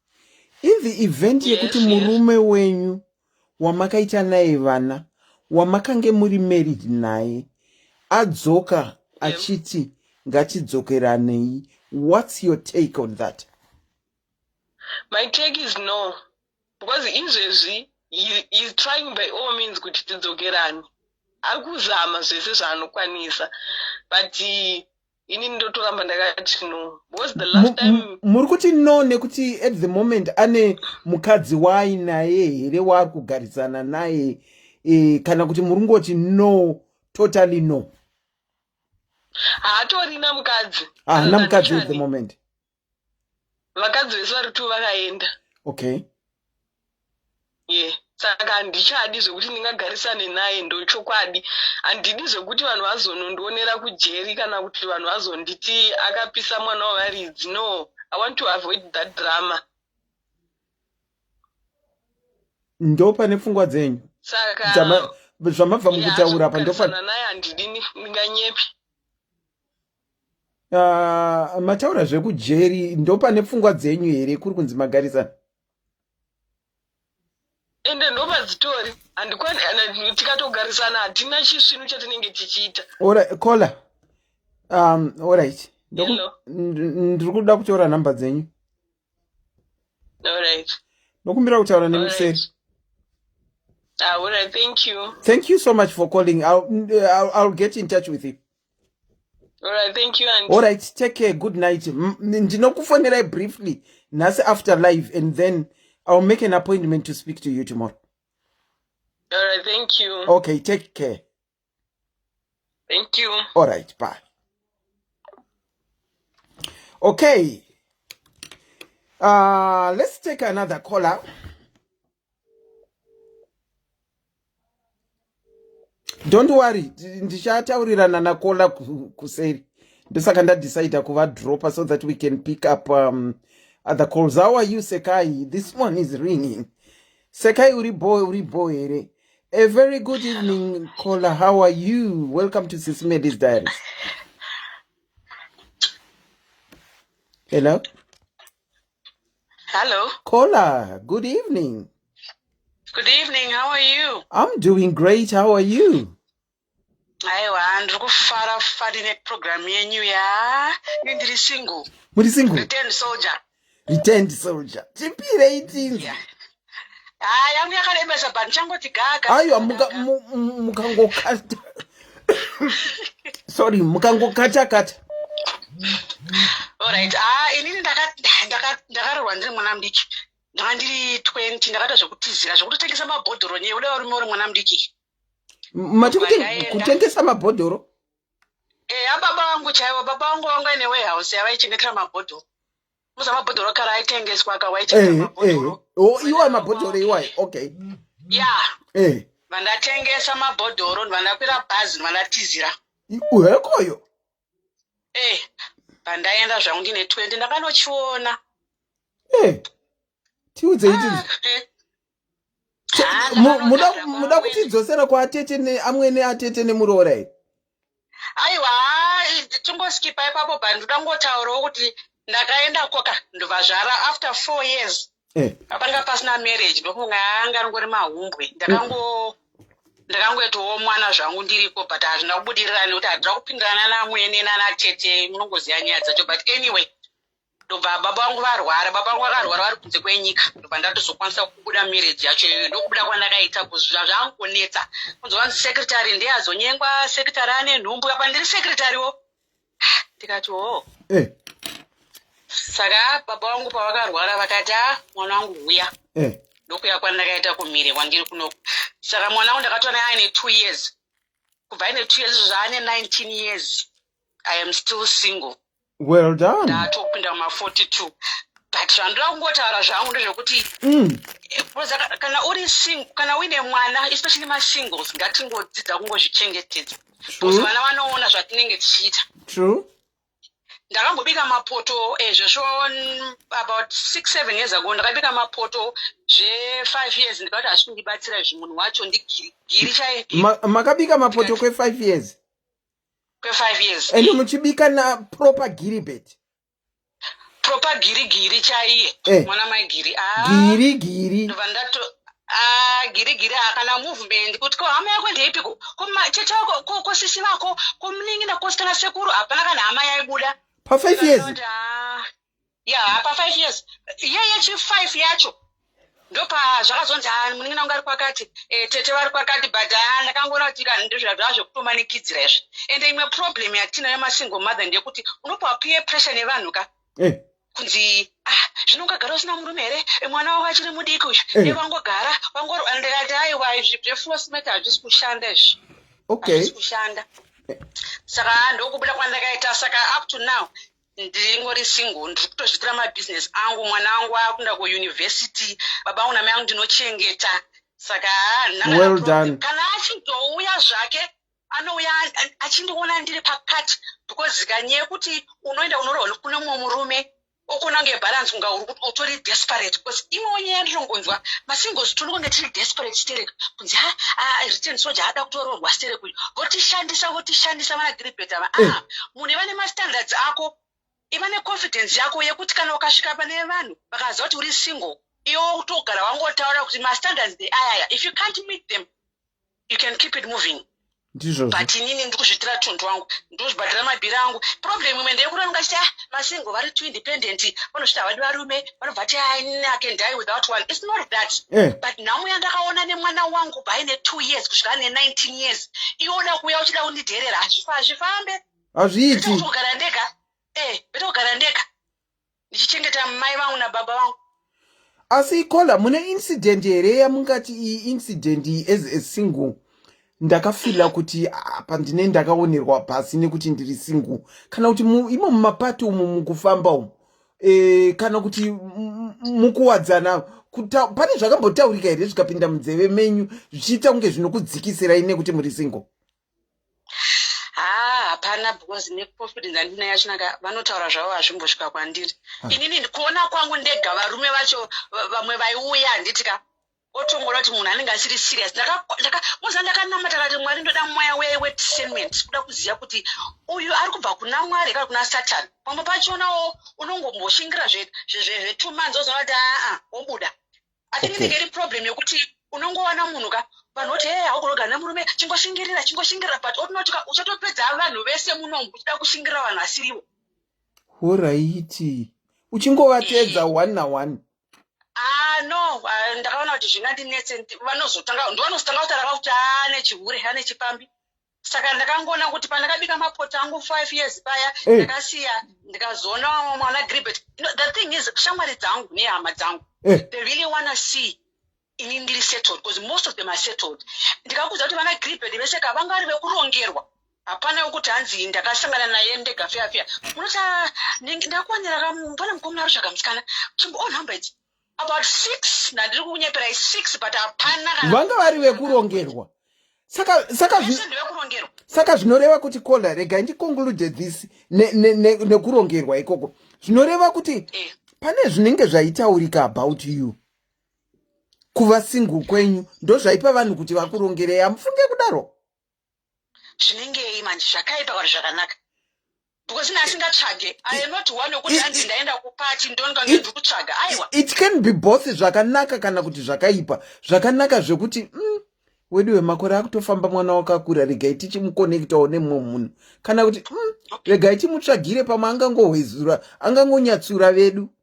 In the event yekuti murume wenyu wamakaita naye vana wamakange muri married naye adzoka achiti ngatidzokeranei, what's your take on that? My take is no, because izvezvi he is trying by all means kuti tidzokerane. Ari kuzama zvese zvaanokwanisa, but ini ndotoramba ndakati no, because the last time Muri kuti no nekuti at the moment ane mukadzi waainaye here waari kugarisana naye, kana kuti muri ngoti no, totally no? Haatorina mukadzi. Haana mukadzi at the moment. Vakadzi vese vari tu vakaenda. Okay. Ye, saka handichadi zvekuti ndingagarisane naye, ndochokwadi. Handidi zvekuti vanhu vazonondionera kujeri kana kuti vanhu vazonditi akapisa mwana wavaridzi. No, I want to avoid that drama. Ndo pane pfungwa dzenyu. Saka Zvamabva mukutaura pa ndopa naye handidi, ndinganyepi. Mataura zvekujeri, ndo pane pfungwa dzenyu here kuri kunzi magarisana? Ende ndopadzitori, handikwani tikatogarisana hatina chisvinu chatinenge tichiita. Caller, alright. Hello. Ndiri kuda kutora nhamba dzenyu. Alright. Ndokumbira kutaura nemuseri. Ah, alright, thank you. Thank you so much for calling. I'll get in touch with you. Alright, thank you, auntie. All right, take care, good night. Ndinokufonerai briefly nhasi after live and then I'll make an appointment to speak to you tomorrow. Alright, thank you. Okay, take care. Thank you. All right, bye. Okay, let's take another caller. Don't worry, ndichataurirana nacaller kuseri. Ndosaka ndadecida kuvadropa so that we can pick up other calls. How are you, Sekai? This one is ringing. Sekai, uri bo, uri bo here? A very good evening, caller. How are you? Welcome to Sis Melly's Diaries. Hello. Hello. Caller, good evening. Good evening. How are you? I'm doing great. How are you? Aiwa, ndiri kufara fari neprogram yenyu ya. Ini ndiri single. Muri single? Returned soldier. Returned soldier. Tipirei tinzi. Yeah. Ah, yangu yakarembesa but ndichangoti gaga. Aiwa, mukangokata. Sorry, mukangokata kata. Alright. Ah, inini ndakaroorwa ndiri mwana mudiki. Ndanga ndiri 20, ndakaita zvekutizira zvekutotengesa mabhodhoro nyaya uda varume uri mwana mudiki. Mati kutengesa mabhodhoro? Eh, ababa vangu chaivo, baba vangu vanga ine warehouse yavaichengetera mabhodhoro. Muza mabhodhoro kare aitengeswa akawaichengeta mabhodhoro. Oh, iwayo mabhodhoro iwayo. Okay. Yeah. Vandatengesa mabhodhoro, vandakwira bhazi, vandatizira. Uhekoyo. Pandaenda zvangu ndine 20 ndakanochiona. Tiudzei ah, eh. Muda kutidzosera kwaatete neamwene atete nemuroora here? Aiwa, tingoskipa ipapo, but ndoda kungotaurawo kuti ndakaenda koka ndobva after 4 years panga pasina marriage. Ndofunga anga ringori mahumbwe. Ndakangoitawo mwana zvangu ndiriko, but hazvina kubudirira nekuti handina kupindirana namwene nanatete. Munongoziva nyaya dzacho. But anyway, ndobva baba vangu varwara. Baba vangu vakarwara vari kunze kwenyika. Ndobva ndatozokwanisa kubuda marriage yacho iyoyo. Ndokubuda kwandakaita zvangonetsa kunzi wanzi secretary ndiye azonyengwa, secretary ane nhumbu. Apa ndiri secretary-wo. Ndikati ho. Saka baba vangu pavakarwara vakati, "A, mwana wangu, huya." Ndokuya kwandakaita kumire kwandiri kunoku. Saka mwana wangu ndakatoona aine 2 years. Kubva aine 2 years izvozvo aane 19 years, I am still single. Well done. Ndatopinda muma42, but zvandoda kungotaura zvangu ndezvekuti because kana uri single, kana uine mwana, especially masingles, ngatingodzidza kungozvichengetedza because vana vanoona zvatinenge tichiita. Ndakambobika mapoto ezvesvo about 6, 7 years ago. Ndakabika mapoto zve5 years. Ndikati hazvi kundibatsira izvi. Munhu wacho ndigiri chai. Makabika mapoto kwe5 years? Kwe5 years. Ende muchibika naproper giribet? Proper girigiri chaiye. Mwana mai Giri. Ah, giri giri. Ndobva ndato, ah, giri giri akana movement kuti ko hama yako ndeipiko, ko cheche wako, ko sisi vako, ko munin'ina, ko kana sekuru. Hapana kana hama yaibuda. Pa5 years? Ndakati, ah, ya, pa5 years iye yechi5 yacho ndopa zvakazonzi, ah, munin'ina wangu ari kwakati, tete vari kwakati. But ah, ndakangoona kuti ndizvazva zvekutomanikidzira izvi. Ende imwe problem yatinayo masingle mother ndeyekuti unopiwa peer pressure nevanhu ka, kunzi, "Ah, zvino ungagara usina murume here? Mwana wako achiri mudiki uyu." Wangogara wangoro. Ndikati aiwa, izvi zveforcement hazvisi kushanda izvi. Hazvisi kushanda. Saka ndokubuda kwandakaita. Saka up to now ndingori single, ndiri kutozviitira mabhizinesi angu. Mwana wangu akuenda kuuniversity. Baba vangu namai vangu ndinochengeta. Saka handina kana Well problem. done. Kana achindouya zvake, anouya achindiona ndiri pakati, because kanyaya yekuti unoenda unorohwa kune mumwe murume okona kunge balance, kunga uri utori desperate, because imwewo nyaya yandinongonzwa, masingles tinokunge tiri desperate sterek, kunzi ha, return soja ada kutoroorwa sterek uyu. Votishandisa, votishandisa vana Giribet ava. Ah, munhu iva nemastandards ako, iva neconfidence yako yekuti kana ukasvika pane vanhu vakaziva kuti uri single, iwe kutogara wangotaura kuti mastandards ndeayaya. If you can't meet them, you can keep it moving. Ndizvozvo. But inini ndikuzviitira tunhu twangu, ndozvibhadhira mabhiri angu. Problem imwe ndeyekuti vanonga chiti, ah, masingle vari too independent, vanosvita havadi varume, vanobva ti, ah, inini I can die without one. It's not that. But nhamo yandakaona nemwana wangu bva 2 years kusvika ane 19 years, iwe uda kuuya uchida kundidherera, hazvifambe. Hazviiti. Kugara ndega, better kugara ndega ndichichengeta mai vangu nababa vangu. Asi kola mune incident here yamungati iyi incident iyi, as a single ndakafeela kuti apa ndine ndakaonerwa pasi nekuti ndiri single, kana kuti imo mumapati umu mukufamba umu, kana kuti mukuwadzana, pane zvakambotaurika here zvikapinda munzeve menyu zvichiita kunge zvinokudzikisirai nekuti muri single? Ha, hapana, because neconfidence andinayo yachinaka, vanotaura zvavo hazvimbosvika kwandiri. Inini kuona kwangu ndega, varume vacho vamwe vaiuya, handiti ka, otongoona kuti munhu anenge asiri serious. Moza ndakanamata kati, "Mwari, ndoda mweya wediscernment, kuda kuziva kuti uyu ari kubva kuna Mwari kana kuna Satani." Pamwe pachonawo unongomboshingira zve2 months, ozoona kuti aa, wobuda. I think inenge iri problem yekuti unongowana munhu ka, vanhu voti, "Hey, haugorogara nemurume, chingoshingirira, chingoshingirira." But otinoti ka, uchatopedza vanhu vese munomu uchida kushingirira vanhu vasirivo. Alright, uchingovatedza one naone. Ah, no, ah, ndakaona kuti zvingandinetse. Vanozotanga ndovanozotanga kutaura kuti ane chihure, ane chipambi. Saka ndakangoona kuti pandakabika mapoto angu 5 years paya, ndakasiya, ndikazoona mwana Gribet. The thing is, shamwari dzangu nehama dzangu, they really wanna see ini ndiri settled, because most of them are settled. Ndikakuudza kuti vana Gribet vese ka vanga vari vekurongerwa. Hapana wekuti hanzi ndakasangana naye ndega feya feya. Munoti, "Ah, ndakuwanira ka, pane mukomana ari kutsvaga musikana, chimbo o nhamba idzi." About six, ndandiri kunyeperai, six, but hapana kana. Vanga vari vekurongerwa. Saka Vese ndevekurongerwa. Saka zvinoreva kuti, kola, regai ndiconclude this nekurongerwa ikoko, zvinoreva kuti pane zvinenge zvaitaurika about you. Kuva single kwenyu ndozvaipa vanhu kuti vakurongerei, hamufunge kudaro? Zvinengei manje, zvakaipa kana zvakanaka? Because ine asingatsvage, I am not one wekuti hanzi ndaenda kupati, ndonga ndiri kutsvaga, aiwa. It can be both, zvakanaka kana kuti zvakaipa. Zvakanaka zvekuti wedu wemakore akutofamba, mwana wakakura, regai tichimuconnectawo nemumwe munhu, kana kuti regai timutsvagire, pamwe angangohwezura, angangonyatsura vedu.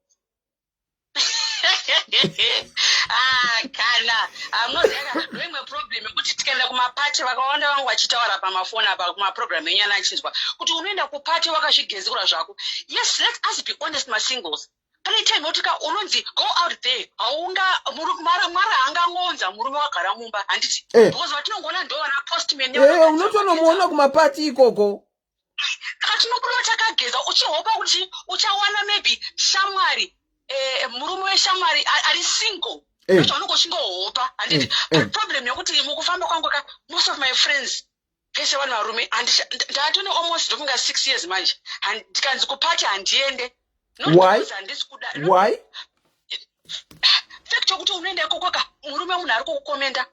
Ah, kana munoziva, ndoimwe problem yekuti tikaenda kumapati, vakawanda vangu vachitaura pamafoni apa, kumaprogram enyu ana achinzwa kuti unoenda kupati wakazvigezekura zvako. Yes, let us be honest, masingles, pane time yokuti ka unonzi go out there, haunga Mwari haangangonza murume wagara mumba, handiti? Because vatinongoona ndo vana postman. Unotonomuona kumapati ikoko. Saka tinobuda takageza, uchihopa kuti uchawana maybe shamwari, murume weshamwari ari single. Zvaunenge uchingohopa, handiti? But problem yekuti mukufamba kwangu ka, most of my friends vese vanhu varume. Ndatone almost, ndofunga 6 years manje, ndikanzi kupati handiende. Not Why? because handisi kuda. Why? Fact yokuti unoenda ikoko ka, murume munhu ari kukukomenda,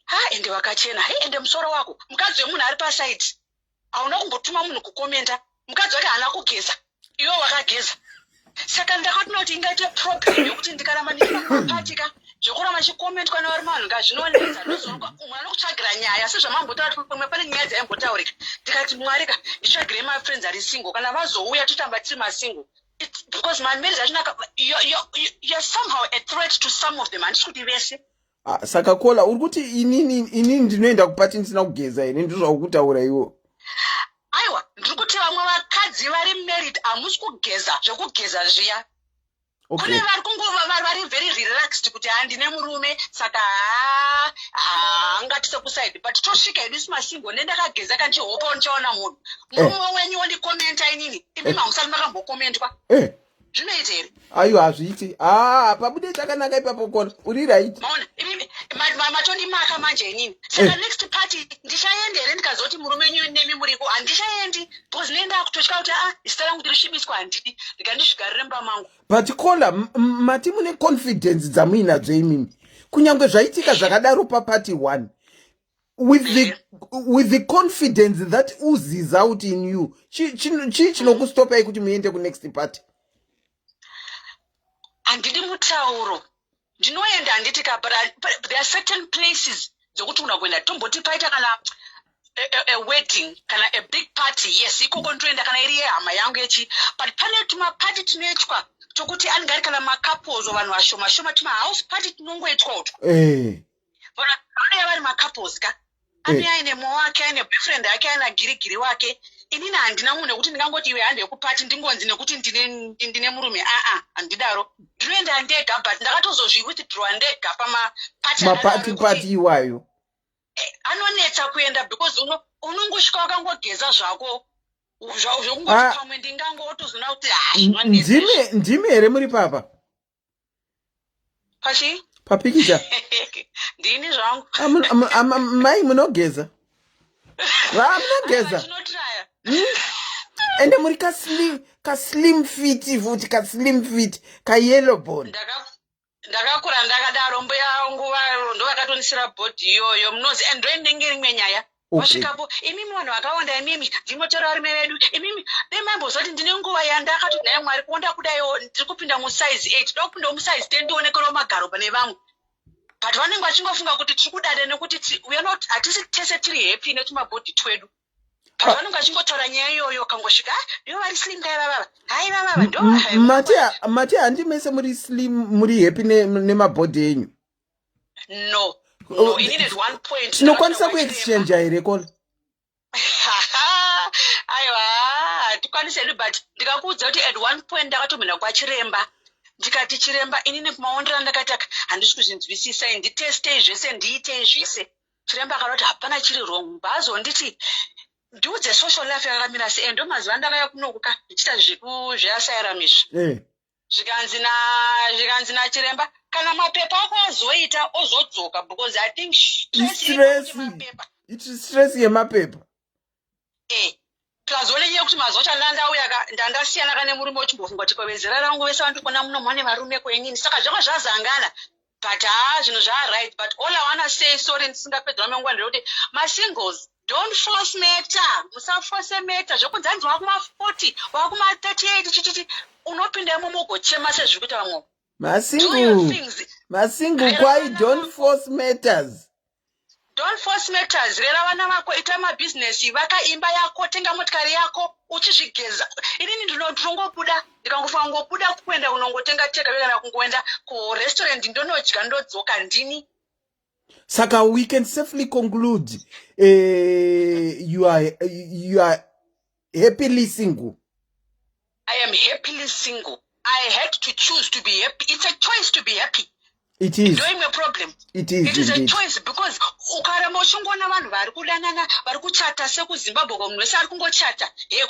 ha, ende wakachena, he, ende musoro wako. Mukadzi wemunhu ari paside, hauna kumbotuma munhu kukomenda. Mukadzi wake haana kugeza, iwe wakageza. Saka ndakatoona kuti ingaite problem yekuti ndikaramba ndichipati ka, zvekuramba chikomentwa nevarume, vanhu ngazvinonetsa. Ndozonga umwe anokutsvagira nyaya, sezvamambotaura kuti pamwe pane nyaya dzaimbotaurika. Ndikati, Mwari ka, nditsvagirei mafriends ari single, kana vazouya totamba tiri masingle. Because mamarriage achinaka, you're somehow a threat to some of them, handisi kuti vese. Ah, saka Kola, uri kuti inini ndinoenda kupati ndisina kugeza here? Ndizvauri kutaura iwo? Aiwa, ndiri kuti vamwe vakadzi vari married hamusi kugeza zvekugeza zviya. Kune vari kungova vari very relaxed kuti handine murume, saka haa, haangati sekuside, but tosvika hedu isu masingle, nendakageza kandichihopa ndichaona munhu, murume wenyu wondikomenta inini, imi hamusati makambokomentwa. Zvinoita here? Aiwa, hazviiti. Ah, pabude chakanaka ipapo. Kola, uri right. Maona, imi matondimaka manje inini. Saka next party ndichaenda here ndikazoti murume wenyu nemi muriko? Handichaendi, because nenda kutotya kuti a, zita rangu ndirisvibiswa, handidi, ndikandizvigarire mumba mangu. But Kola, mati mune confidence dzamuinadzo imimi, kunyange zvaitika zvakadaro papati one, with the confidence that oozes out in you, chii chinokustopai kuti muende kunext party? Handidi mutauro, ndinoenda, handiti ka? But there are certain places dzokuti una kuenda, tomboti paita kana a wedding kana a big party, yes, ikoko ndinoenda kana iri yehama yangu yechi. But pane tumapati tunoitwa tokuti anenge ari kana macouples, vanhu vashoma shoma, tumahouse party tunongoitwa utwo. Vanhu vanouya vari macouples ka, ane aine mumwe wake, aine boyfriend yake, aina girigiri wake. Inini handina munhu nekuti ndingangoti iwe hande kupati, ndingonzi nekuti ndine murume. Aa, handidaro, ndinoenda ndega, but ndakatozozviwithdrawa ndega pamapati. Mapati pati iwayo. Anonetsa kuenda because unongosvika wakangogeza zvako, zvekungoti pamwe ndingangotozoona kuti, ah, zvinonetsa. Ndimi here muri papa? Pachi? Papikicha. Ndini zvangu. Ah, mai munogeza, va munogeza. Tinotraya. Ende muri kaslim fit futi, kaslim fit, kayellow bone. Ndakakura ndakadaro, mbuya vangu ndovakatonisira bhodhi iyoyo, munozi, and ndoinenge rimwe nyaya. Wasvikapo, imimi vanhu vakawanda, imimi ndinotora varume vedu, imimi dai maimbozoti ndine nguva yandakati, nhai Mwari, kuonda kudaiwo, ndiri kupinda musize 8, ndoda kupindawo musize 10, ndionekerewo magaro pane vamwe. But vanenge vachingofunga kuti tiri kudada nekuti we are not, hatisi tese tiri happy netumabhodhi twedu, but vanenge vachingotaura nyaya iyoyo. Kangosvika, "Ah, ndivo vari slim kai vavava, hai vavava ndo." Mati handi mese muri slim, muri happy nemabhodhi enyu? No, no, inini at one point Tinokwanisa ndakatoenda kwachiremba. Kuexchange here, Kola? Aiwa, hatikwanisi hedu, but ndikakuudza kuti at one point ndakatomhina kwachiremba, ndikati, "Chiremba, inini kumaondero andakaita handisi kuzvinzwisisa, nditestei zvese, ndiitei zvese." Chiremba akada kuti hapana chiri wrong, bhaazonditi ndiudze social life yakamira sei. Ndo mazuva andakauya kunokuka ndichiita zveasylum izvi. Zvikanzi nachiremba, kana mapepa ako azoita, ozodzoka, because I think stress Stress. yekuti mapepa. Its stress yemapepa. Plus one nyaya yekuti mazuva acho andandauya ka, ndandasiyana ka nemurume, uchimbofunga kuti kwewezera rangu vese vandikuona muno mwane varume, kwenini, saka zvanga zvazangana. But haa, zvinhu zvaaright. But all I wanna say, sorry, ndisingapedzwa menguva, ndekuti masingles, don't force matter. Musaforce matter zvokunzi hanzi wakuma40, wakuma38, chichichi. Unopinda imomo ugochema sezviri kuita vamwe. Do your Masingle things. Masingle kwai, don't force matters. Don't force matters. Rera vana vako, ita mabhizinesi, vaka imba yako, tenga motikari yako uchizvigeza. Inini ndinongobuda, ndikangofunga kungobuda kuenda kunongotenga takeaway kana kungoenda kurestaurant, ndonodya, ndodzoka ndini. Saka we can safely conclude you are happily single. I am happily single. I had to choose to be happy. It's a choice to be happy. It is. Ndo imwe problem. It is. It is a Indeed. choice, because ukaramba uchingoona vanhu vari kudanana, vari kuchata, sekuZimbabwe kwa munhu wese ari kungochata, he,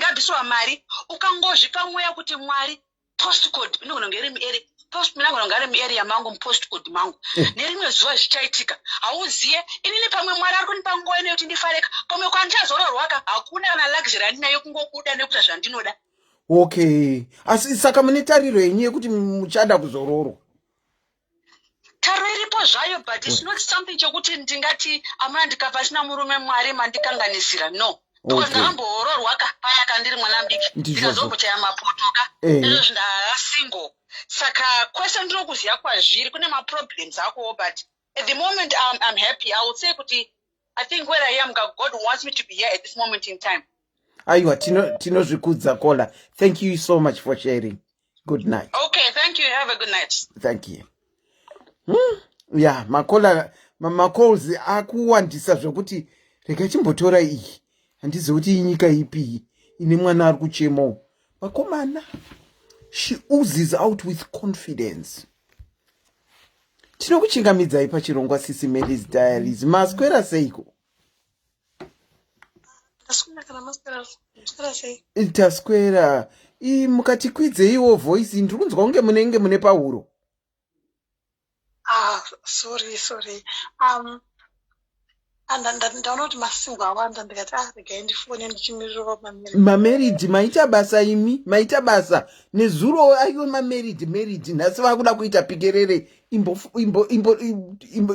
abviswa mari, ukangozvipa mweya kuti Mwari, postcode inogona kunge iri muarea post, inogona kunge ari muarea mangu, mupostcode mangu, nerimwe zuva zvichaitika. Hauziye. Inini pamwe Mwari ari kundipa nguva ino yekuti ndifareka. Pamwe kwandichazororwaka, hakuna kana luxury yandinayo kungobuda nekuita zvandinoda. Okay, asi saka mune tariro yenyu yekuti muchada kuzororwa? Taro iripo zvayo, but it's not something chokuti ndingati amuna ndikapa sina murume, Mwari mandikanganisira. No, because ndakamboororwa ka paya kandiri mwana mudiki. Ndikazombochaya mapoto ka. Izvozvi ndasingle, saka kwese ndinokuziva kwazviri kune maproblems akowo, but at the moment I'm happy. I would say kuti I think where I am, God wants me to be here at this moment in time. Aiwa, tinozvikudza caller. Thank you so much for sharing. Good night. Okay, thank you. Have a good night. Thank you. Yeah, macaller, macalls akuwandisa zvokuti rega chimbotora iyi. Handizivi kuti inyika ipi iyi ine mwana ari kuchemawo. Vakomana, she oozes out with confidence. Tinokuchingamidzai pachirongwa Sisi Melly's Diaries. Maswera seiko? Taswera kana maswera, maswera sei? Taswera. Mukatikwidzeiwo voice, ndiri kunzwa kunge munenge mune pahuro. Ah, sorry, sorry. Ndaona kuti masingle awanda, ndikati, ah, regai ndifone ndichimirirawo mamarried. Mamarried, maita basa imi, maita basa. Nezuro aiwe mamarried married, nhasi vakuda kuita pikerere.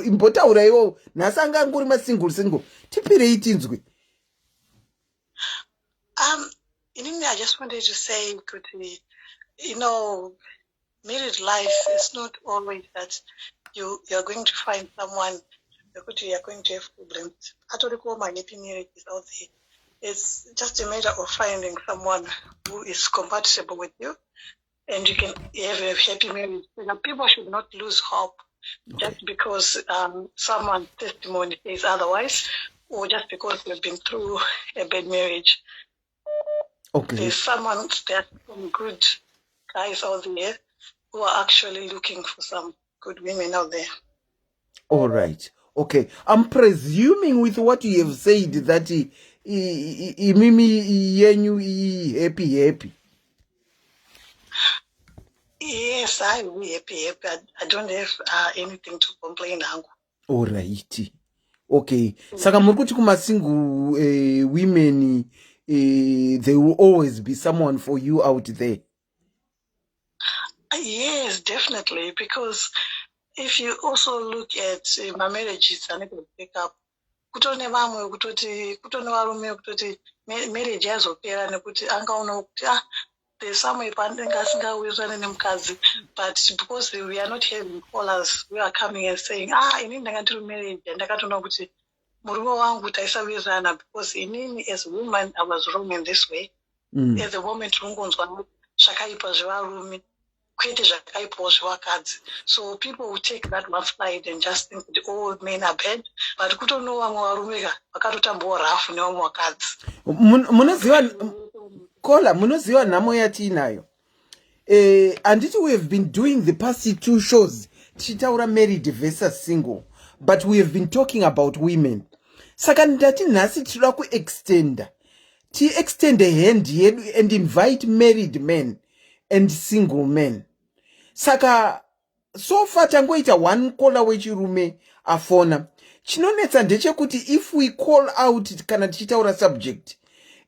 Imbotauraiwo, nhasi anga angori masingle single. Tipirei tinzwe. Inini I just wanted to say kuti married life is not always that you are going to find someone wekuti you are going to have problems. Atoriko mahappy marriages out there. It's just a matter of finding someone who is compatible with you and you can have a happy marriage. People should not lose hope just because someone's testimony says otherwise or just because they've been through a bad marriage. There's someone, there are some good guys out there who are actually looking for some good women out there. All right, okay. I'm presuming with what you have said that imimi yenyu happy happy. Yes, I'm happy happy. I don't have anything to complain hangu. Alright, okay. Saka muri kuti kumasingle women, there will always be someone for you out there? Yes, definitely, because if you also look at my marriages anenge break up, kutone vamwe kutoti, kutone varume kutoti marriage yazopera nekuti angaona kuti, ah, there's somewhere paanenge asingawirirani nemukadzi. But because we are not having callers, we are coming and saying, ah, inini ndanga ndiri marriage yandakatoona kuti murume wangu taisawirirana because inini as a woman I was wrong in this way. At the moment unongonzwa zvakaipa zvevarume, kwete zvakaipawo zvevakadzi. So people will take that one side and just think kuti all men are bad, but kutono vamwe varume ka vakatotambawo rafu nevamwe vakadzi. Munoziva caller, munoziva nhamo yatiinayo? Handiti we have been doing the past two shows tichitaura married versus single, but we have been talking about women. Saka ndati nhasi tinoda kuextenda, tiextende hand yedu and invite married men and single men. Saka so far tangoita one caller wechirume afona. Chinonetsa ndechekuti if we call out kana tichitaura subject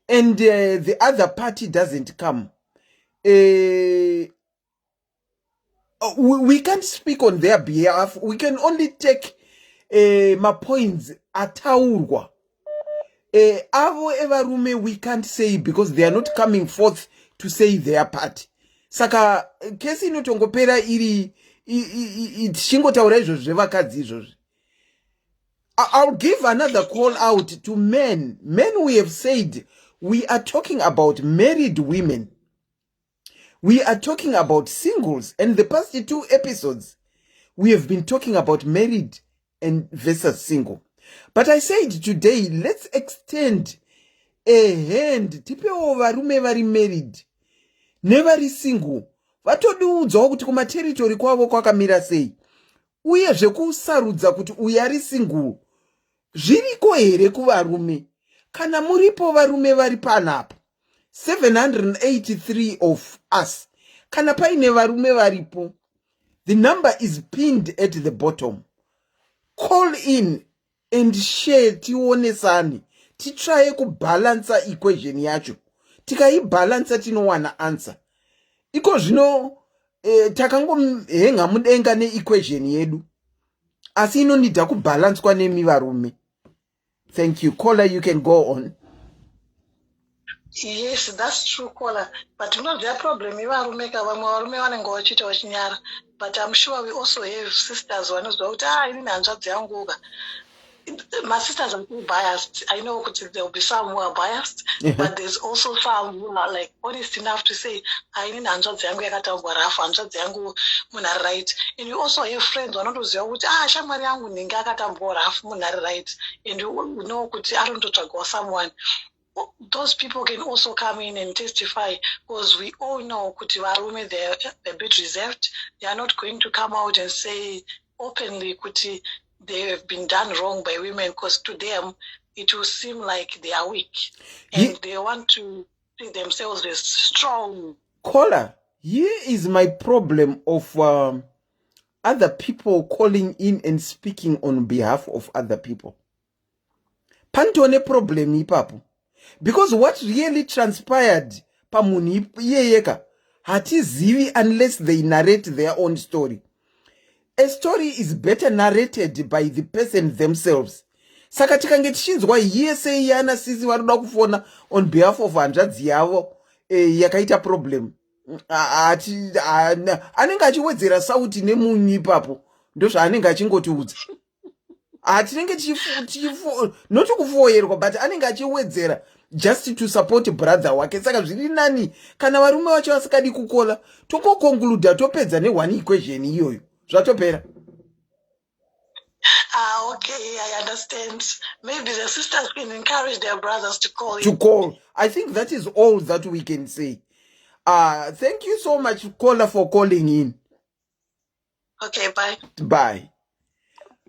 and the other party doesn't come, We can't speak on their behalf. We can only take mapoints ataurwa avo evarume. We can't say because they are not coming forth to say their part. Saka kesi inotongopera iri tichingotaura izvozvo zvevakadzi izvozvi. I'll give another call out to men. Men, we have said we are talking about married women. We are talking about singles. And the past two episodes, we have been talking about married and versus single. But I said today, let's extend a hand. Tipewo varume vari married nevari single vatodiudzawo kuti kumaterritory kwavo kwakamira sei, uye zvekusarudza kuti uyu ari single zviriko here kuvarume. Kana muripo varume vari panapa, 783 of us, kana paine varume varipo, the number is pinned at the bottom. Call in and share, tionesane, titsvaye kubhalansa equation yacho. Tikaibhalansa, tinowana answer. Iko zvino takangohenga mudenga neequation yedu, asi inonida kubhalanswa nemi varume. Thank you. Caller, you can go on. Yes, that's true, caller, but unoziva problem yevarume ka, vamwe varume vanenge vachiita vachinyara, but I'm sure we also have sisters vanoziva kuti, ah, inini hanzvadzi yangu ka. Masisters are too biased. I know kuti there will be some who are biased, but there's also some who are like honest enough to say, ah, inini hanzvadzi yangu yakatambwa rafu, hanzvadzi yangu munhu ari right. And you also have friends vanotoziva kuti, ah, shamwari yangu nhingi akatambwa rafu, munhu ari right, and you know kuti arondotsvagawo someone. Those people can also come in and testify, because we all know kuti varume, they're a bit reserved. They are not going to come out and say openly kuti they have been done wrong by women, because to them it will seem like they are weak and they want to see themselves as strong. Caller, here is my problem of other people calling in and speaking on behalf of other people. Panotone problem ipapo, because what really transpired pamunhu iyeyeka hatizivi unless they narrate their own story. A story is better narrated by the person themselves. Saka tikange tichinzwa yese yana sisi vari kuda kufona on behalf of hanzvadzi yavo yakaita problem, anenge achiwedzera sauti nemunyu ipapo. Ndozvaanenge achingotiudza. Hatinenge noti kufoyerwa, but anenge achiwedzera just to support brother wake. Saka zviri nani kana varume vacho vasikadi kukola, tongoconcluda, topedza neone equation iyoyo, zvatopera. Ah, okay, I understand. Maybe the sisters can encourage their brothers to call. To call. I think that is all that we can say. Thank you so much, caller, for calling in. Okay, bye. Bye.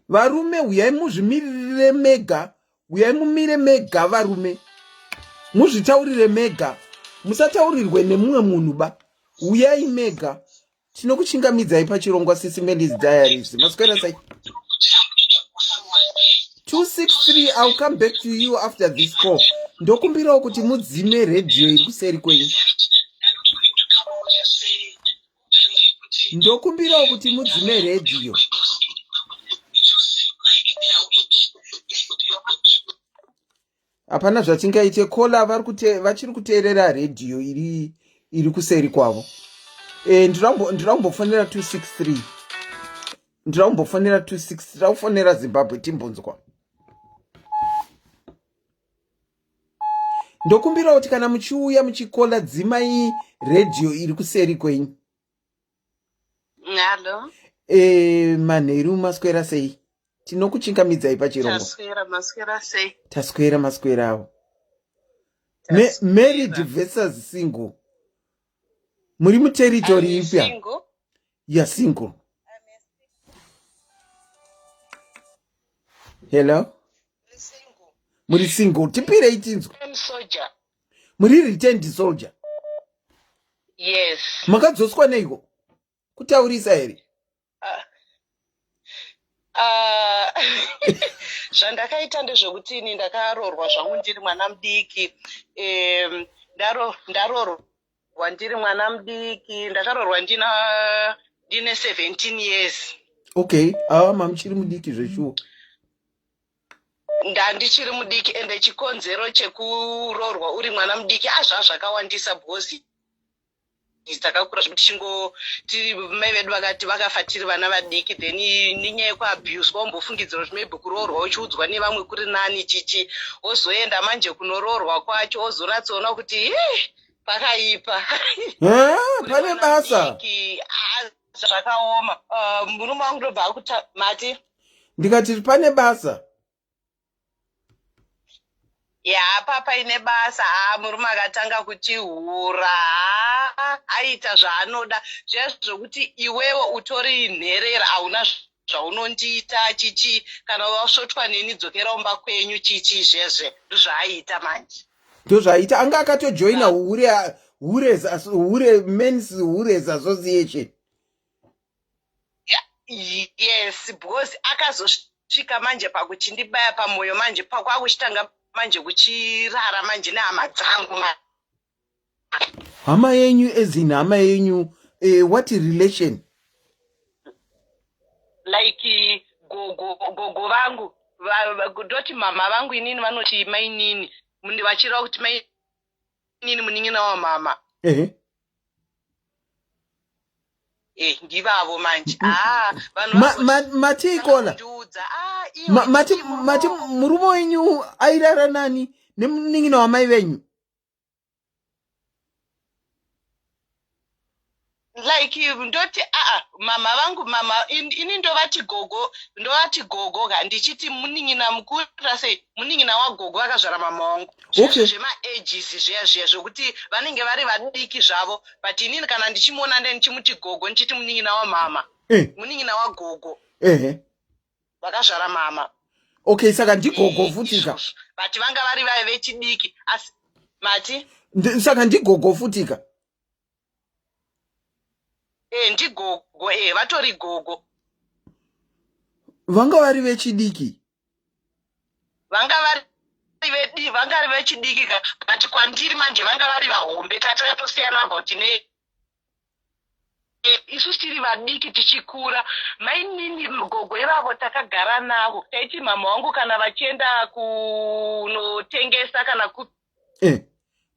Varume, uyai muzvimirire mega, uyai mumire mega varume, muzvitaurire mega, musataurirwe nemumwe munhu ba. Uyai mega. Tinokuchingamidzai pachirongwa Sisi Melis Diaries. Maswera sei? 263, I'll come back to you after this call. Ndokumbirawo kuti mudzime redhiyo iri kuseri kwenyu. Ndokumbirawo kuti mudzime redhiyo. Hapana zvatingaite, caller vachiri kuteerera redhiyo iri kuseri kwavo. Ndinoda kumbofonera 263, ndinoda kumbofonera 26, ndinoda kufonera Zimbabwe timbonzwa. Ndokumbirawo kuti kana muchiuya muchikola, dzimai redhiyo iri kuseri kwenyu. Hello. Manheru, maswera sei? Tinokuchingamidzai pachirongwa. Taswera, maswera sei? Taswera, maswerawo. Married versus single, muri muterritory ipi? Single. Ya, single. Hello, muri single? Tipirei tinzwa. I'm soldier. Muri returned soldier? Yes. Makadzoswa neiko? Kutaurisa here? Zvandakaita ndezvekuti ini ndakaroorwa zvangu ndiri mwana mudiki. Ndaroorwa ndiri mwana mudiki, ndakaroorwa ndina Ndine 17 years. Okay, awa mamuchiri mudiki zveshuwa. Ndandichiri mudiki ende chikonzero chekuroorwa uri mwana mudiki azva zvakawandisa because takakura zvekuti tichingo tiri mai vedu vakati vakafa tiri vana vadiki then nenyaya yekuabuswa wombofungidzira kuti maybe kuroorwa uchiudzwa nevamwe kuri nani chichi wozoenda manje kunoroorwa kwacho wozonatsoona kuti hii pakaipa. Pane basa. Ah, zvakaoma. Ah, murume wangu ndobva akuta mati ndikati pane basa. Ya papaine basa. Haa murume akatanga kuchihura, haa aita zvaanoda zviya zvokuti iwewe utori nherera hauna zvaunondiita chichi kana wasvotwa neni dzokera umba kwenyu chichi zvezve ndozvaaiita manje. Ndozvaita anga akatojoina hure hure hure men's hures association. Yes, because akazosvika manje pakuchindibaya pamoyo manje pakwakuchitanga manje kuchirara manje nehama dzangu. Hama yenyu as in hama yenyu what relation? Like gogo gogo vangu ndoti mama vangu inini vanoti mainini vachireva kuti mainini munin'ina wamama. Ehe. Eh, ndivavo manje. Ah, vanhu mati ikola. Ah, mati mati murume wenyu airara nani nemunin'ina wamai venyu? Like ndoti aa mama vangu mama ini ndovati gogo ndovati gogo ka ndichiti munin'ina mukura sei munin'ina wagogo akazvara mama wangu. Okay. Zvema-ages zviya zviya zvokuti vanenge vari vadiki zvavo but inini kana ndichimuona nde ndichimuti gogo ndichiti munin'ina wamama munin'ina wagogo vakazvara mama. Okay, saka ndigogo futika. But vanga vari vave vechidiki asi mati Saka ndigogo futika. Eh, ndigogo eh, vatori gogo. Vanga vari vechidiki. Vanga vari vedi vanga vari vechidiki ka but kwandiri manje vanga vari vahombe takatosiyana about ne isusu tiri vadiki tichikura mainini gogo ivavo takagara navo taiti mama wangu kana vachienda kunotengesa kana ku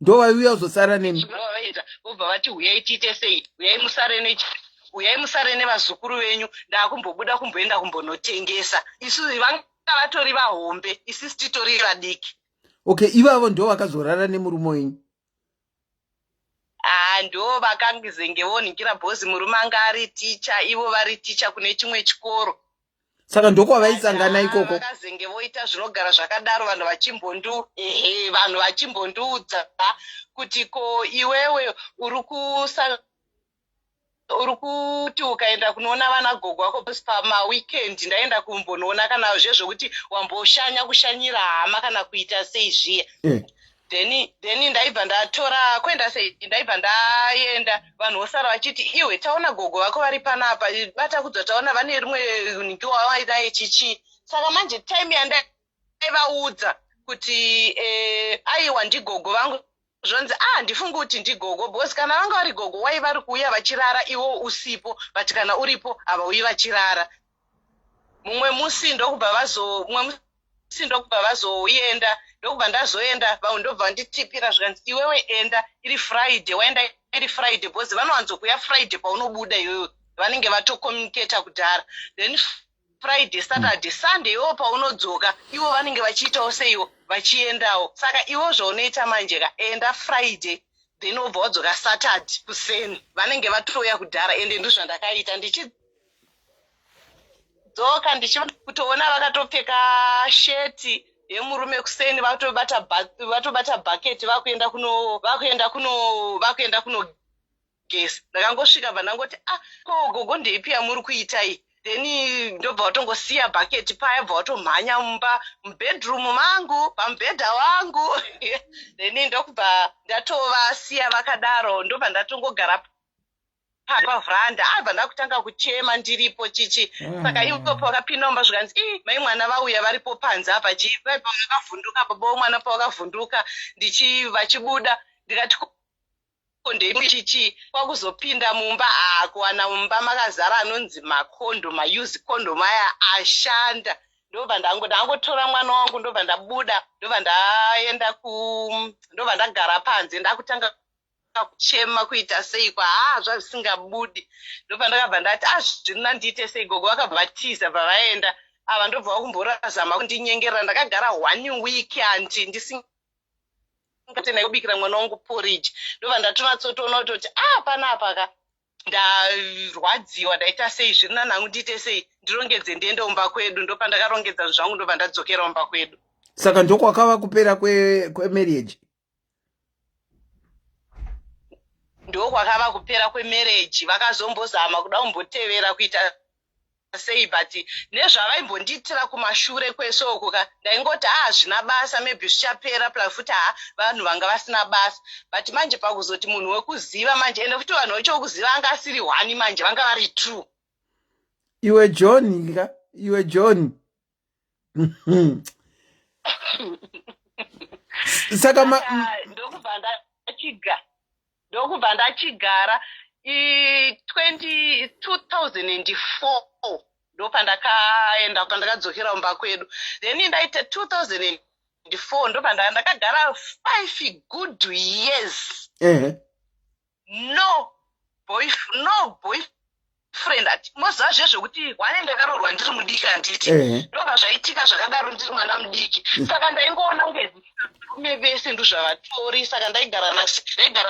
Ndo vaiuya kuzosara nemi. Vaiita vobva vati huyai tiite sei huyai musare ne huyai musare nevazukuru venyu ndakumbobuda kumboenda kumbonotengesa isu vanga vatori vahombe isusu titori vadiki. Okay, ivavo ndo vakazorara nemurume wenyu. Ah, ndo vakangizenge voningira bhozi murume anga ari ticha ivo vari ticha kune chimwe chikoro. Saka ndokwavaisangana ikoko. Vakazenge voita zvinogara zvakadaro vanhu vachimbondu ehe vanhu vachimbondiudza kuti ko iwewe uri kusa uri kuti ukaenda kunoona vana gogo vako pamaweekend ndaenda kumbonoona kana zvezvokuti wamboshanya kushanyira hama kana kuita sei zviya. Then ndaibva ndatora kuenda sei ndaibva ndaenda vanhu vosara vachiti iwe taona gogo vako vari panapa bata kudzwa taona vane rimwe nhingi wavainaye chichi saka manje time yandaivaudza kuti aiwa ndigogo vangu zvonzi ah ndifungi kuti ndigogo because kana vanga vari gogo wai vari kuuya vachirara iwo usipo but kana uripo havauyi vachirara. Mumwe musi ndokubva vazo mumwe musi ndokubva vazoenda ndokubva ndazoenda vanhu ndobva vanditipira zvikanzi iwewe enda iri Friday waenda iri Friday because vanowanzokuya Friday paunobuda iwewe vanenge vatocommunicata kudhara then Friday Saturday Sunday iwewe paunodzoka ivo vanenge vachiitawo seiwo vachiendawo saka iwo zvaunoita manje ka enda Friday then wobva wadzoka Saturday kuseni vanenge vatouya kudhara ende ndozvandakaita ndichidzoka ndichi kutoona vakatopfeka sheti yemurume kuseni vatobata vatobata bucket vakuenda kuno vakuenda kuno vakuenda kuno geza ndakangosvika bva ndangoti ah ko gogo ndeipi yamuri kuita iyi then ndobva watongosiya bucket paya bva watomhanya mumba mubedroom mangu pamubhedha wangu then ndokubva ndatovasiya vakadaro ndobva ndatongogara pavhranda abva ndakutanga kuchema ndiripo chichi saka ivo pavakapinda mumba zvikanzi ii mai mwana vauya varipo panze apa chii vai pavakavhunduka baba womwana pavakavhunduka ndichi vachibuda ndikati Ndeichichi kwakuzopinda mumba, ah, kuwana mumba makazara anonzi makondo, mause condom aya ashanda. Ndobva ndangotora mwana wangu, ndobva ndabuda, ndobva ndaenda ku, ndobva ndagara panze, ndakutanga kuchema kuita sei kwa, haa, zvazvisingabudi. Ndobva ndakabva ndati, ah, zvino ndiite sei? Gogo vakabva vatiza, bva vaenda ava, ndobva vakumborazama kundinyengerera. Ndakagara one week anti ndisingatena kubikira mwana wangu porridge. Ndobva ndatonatsotoona kutoti, ah, panapa ka ndarwadziwa, ndaita sei? Zviri nanhangu, ndiite sei? Ndirongedze ndiende kumba kwedu. Ndopandakarongedza zvangu, ndobva ndadzokera kumba kwedu. Saka ndokwakava kupera kwemarriage? Ndokwakava kupera kwemarriage. Vakazombozama kuda kumbotevera kuita sei, but nezvavaimbondiitira kumashure kwese uku ka, ndaingoti, ha, hazvina basa, maybe zvichapera. Plus futi, ha, vanhu vanga vasina basa. But manje pakuzoti munhu wekuziva manje, ende futi vanhu vacho wekuziva anga asiri one manje, vanga vari two. Iwe John ka, iwe John. Saka ndokubva ndachigara. 20 2004 ndopandakaenda, pandakadzokera kumba kwedu. Then ndaita 2004, ndobva ndakagara 5 good years. No boyfriend. Ati moziva zvezvekuti wane ndakaroorwa ndiri mudiki, handiti? Ndobva zvaitika zvakadaro ndiri mwana mudiki, saka ndaingoona kunge varume vese ndozvavatori. Saka ndaigara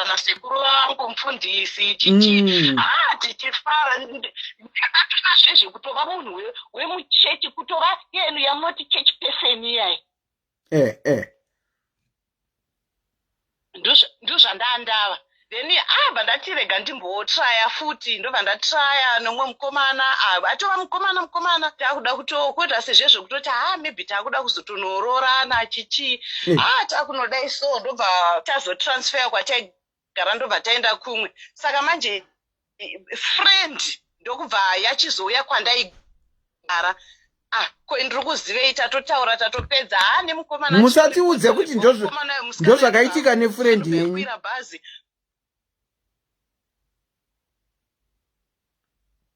nasekuru vangu mufundisi chichi. Ah, tichifara. Ndakatona zvezve kutova munhu wemuchechi, kutova yenu yamunoti church person iyai. Eh, eh. Ndozvandandava. Then abva ndati rega ndimbotraya futi. Ndobva ndatraya nomumwe mukomana. Atova mukomana, takuda kutokuita sezvezvo kutoti, ha, maybe takuda kuzotonoroorana chichi. Ha, takunodai so. Ndobva tazotransfer kwataigara, ndobva taenda kumwe. Saka manje friend ndokubva yachizouya kwandaigara. Ah, ko ndiri kuzivei? Tatotaura, tatopedza, ha, nemukomana. Musatiudze kuti ndozvakaitika nefriend yenyu. Kwira bhazi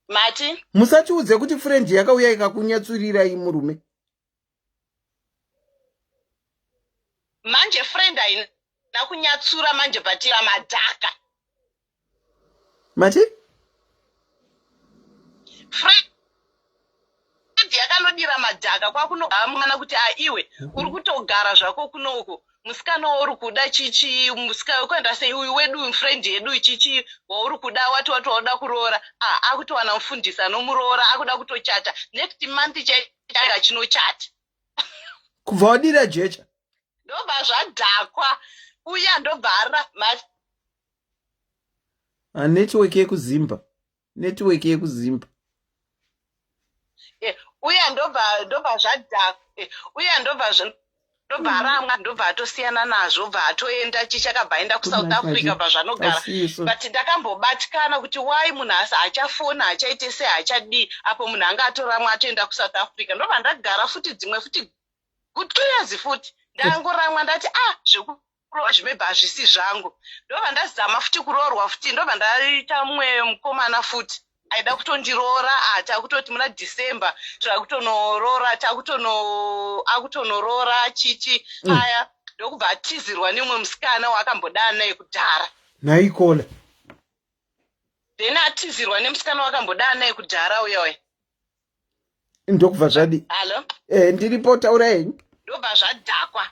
mati. Musatiudze kuti friend yakauya ikakunyatsurirai murume. Manje friend haina kunyatsura manje, but madhaka. Mati? Friend yakanodira madhaka kwakunomwana kuti, aiwe, uri kutogara zvako kunoku, musikana wauri kuda chichi, musikana kuenda sei uyu wedu, friend yedu chichi, wauri kuda, wati wauda kuroora, ah, akutowana mufundisi anomuroora, akuda kutochata next month chaiga chinochata. Kubva wadira jecha. Ndobva zvadhakwa uya, ndobva ara Network yekuzimba, network yekuzimba. Uya ndobva zvadhakwa uya, ndobva aramwa, ndobva atosiyana nazvo, bva atoenda chichakabva aenda kuSouth Africa, bva zvanogara. But ndakambobatikana kuti why munhu asi hachafona, hachaite sei, hachadii, apo munhu anga atoramwa, atoenda kuSouth Africa. Ndobva ndagara futi dzimwe futi good 2 years futi ndangoramwa. Ndati, ah, zvekuroorwa zvimebva hazvisi zvangu. Ndobva ndazama futi kuroorwa futi, ndobva ndaita mumwe mukomana futi aida kutondiroora. Ah, takutoti muna December takutonoroora, akutonoroora chichi aya. Ndokubva atizirwa nemumwe musikana waakambodana naye kudhara. Naikola. Then atizirwa nemusikana waakambodana naye kudhara uya uya. Ndokubva zvadi? Hallo? Ndiripo, taura henyu. Ndobva zvadhakwa.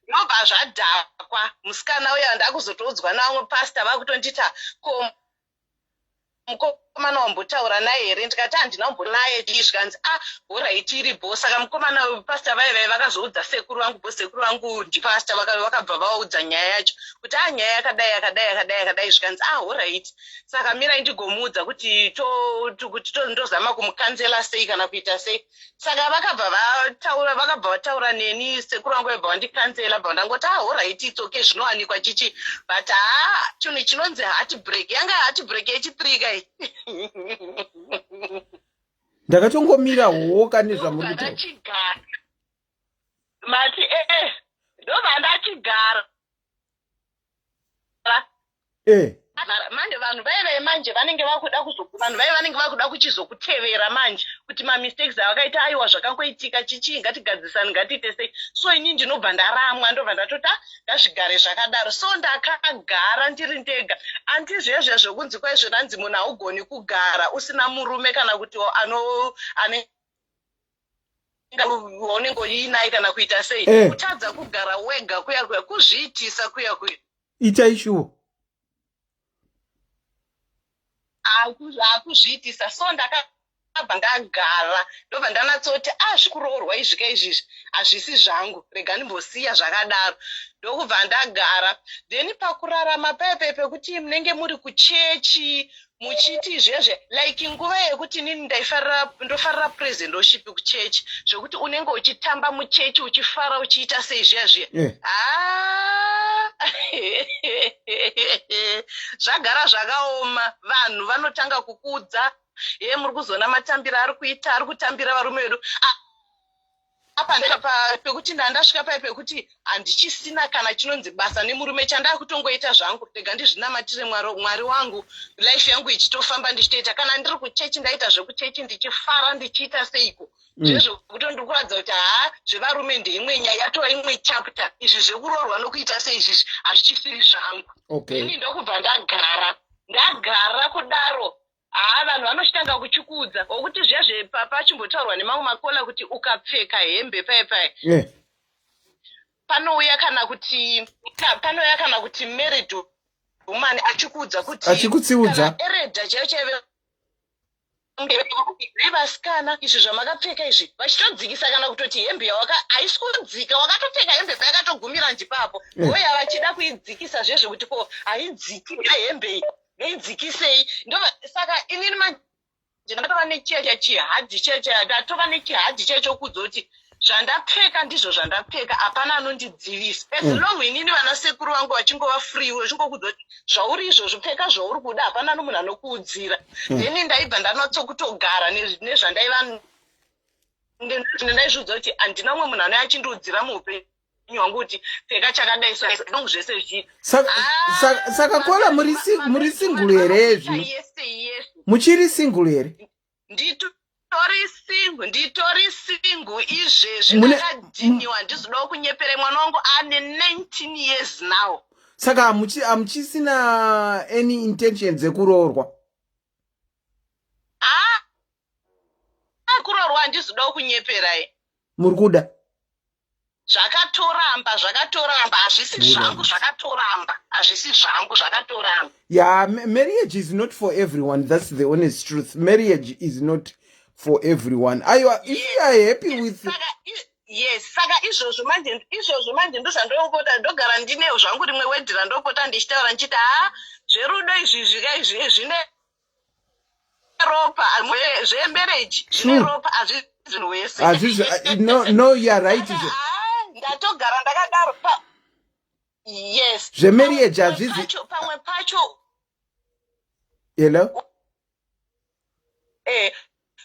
Ndobva zvadhakwa. Musikana uya ndakuzotoudzwa navamwe pasta vakutondita, ko mukomana wambotaura naye here? Ndikati handina kumbonaye. Zvikanzi, a, alright, iripo. Saka mukomana, pasta vaivai vakazoudza sekuru vangu, bo sekuru vangu ndipasta, vakabva vaudza nyaya yacho kuti, a, nyaya yakadai, yakadai, yakadai, yakadai. Zvikanzi, a, alright, saka mirai ndigomuudza kuti kuti ndozama kumucounsela sei kana kuita sei. Saka vakabva vataura neni, sekuru vangu vaibva vandicounsela, bva ndangoti, ah, alright, it's okay, zvinowanikwa chichi. But haa, chinhu chinonzi heart break yanga heart break yechithree kai. Ndakatongomira hoka nezvamuri kutaura. Ndachigara mati, ee, ndobva ndachigara. Eh. Manje vanhu vaye vaye manje vanenge vakuda kuzo vanhu vaye vanenge vakuda kuchizokutevera manje kuti mamistakes avakaita aiwa zvakangoitika chichii ngatigadzisani ngatiite sei so ini ndinobva ndaramwa ndobva ndatoti ah, ngazvigare zvakadaro so ndakagara ndiri ndega anti zviya zviya zvokunzi kwaizvo nanzi munhu haugoni kugara usina murume kana kuti ano ane waunenge uinaye kana kuita sei eh. kutadza kugara wega kuya kuya kuzviitisa kuya kuya itai shuwo akuzviitisa so ndakabva ndagara ndobva ndanatsoti a ah, zvikuroorwa izvika izvizvi hazvisi zvangu rega ndimbosiya zvakadaro ndokubva ndagara then pakurarama paipe pekuti munenge muri kuchechi muchiti zvezve like nguva yekuti inini ndaifarira ndofarira praise and worship kuchechi zvekuti unenge uchitamba muchechi uchifara uchiita sei zviya zviya yeah. ah! zvagara zvakaoma vanhu vanotanga kukuudza ye muri kuzoona matambiro ari kuita ari kutambira varume vedu ah, apa pekuti ndandasvika paye pekuti handichisina kana chinonzi basa nemurume chandakutongoita zvangu rega ndizvinamatire mwari wangu life yangu ichitofamba ndichitoita kana ndiri kuchechi ndaita zvekuchechi ndichifara ndichiita seiko mm. zvezvekuto ndiri kuratidza kuti haa zvevarume ndeimwe nyaya yatova imwe chapter izvi zvekuroorwa nokuita seizvizvi hazvichisiri zvangu ini ndokubva ndagara ndagara kudaro Haa vanhu vanochitanga kuchikuudza wokuti zviya zvepachimbotaurwa nemamwe makola kuti ukapfeka hembe paye paye yeah. panouya kana kuti panouya kana kuti married woman achikuudza kuti achikutsiudza eredha chaiyo chaive vasikana izvi zvamakapfeka izvi vachitodzikisa kana kutoti hembe yawaka haisi kudzika wakatopfeka hembe payakatogumira njipapo oya eh. vachida kuidzikisa zvezvekuti ko haidziki hembe iyi Neidzikisei ndova saka inini manje ndatova nechiya chihadhi chiya chiya ndatova nechihadhi chiya chokuudza kuti zvandapfeka ndizvo zvandapfeka hapana anondidzivisa as mm. long inini vana sekuru vangu vachingova free vachingokuudza kuti zvauri izvozvo pfeka zvauri kuda hapana nomunhu anokuudzira mm. then ndaibva ndanatsokutogara nezvandaiva ndaizviudza kuti handina umwe munhu anouya achindiudzira muupenyu wangu kuti pfeka chakadai so long zvese zvichiita ah, saka kola muri single here zvino muchiri single here nditori single nditori single izvezvi ndakadhiniwa handizodawo kunyepere mwana wangu ane 19 years now saka hamuchisina any intention dzekuroorwa ah, kuroorwa handizodawo kunyeperai muri kuda Zvakatoramba zvakatoramba hazvisi zvangu zvakatoramba hazvisi zvangu zvakatoramba. Yeah, marriage is not for everyone. That's the honest truth. Marriage is not for everyone. Aiwa, if you are happy yes, with saka, yes, saka izvozvo manje izvozvo manje ndozvandopota ndogara ndine zvangu rimwe wedhi randopota ndichitaura ndichiti haa zverudo izvi zvika izvi zvine ropa zvemarriage zvine ropa hazvisi zvinhu wese hazvisi no no you are right ndatogara ndakadaro yes zvemarriage hazvizi pamwe pacho hello eh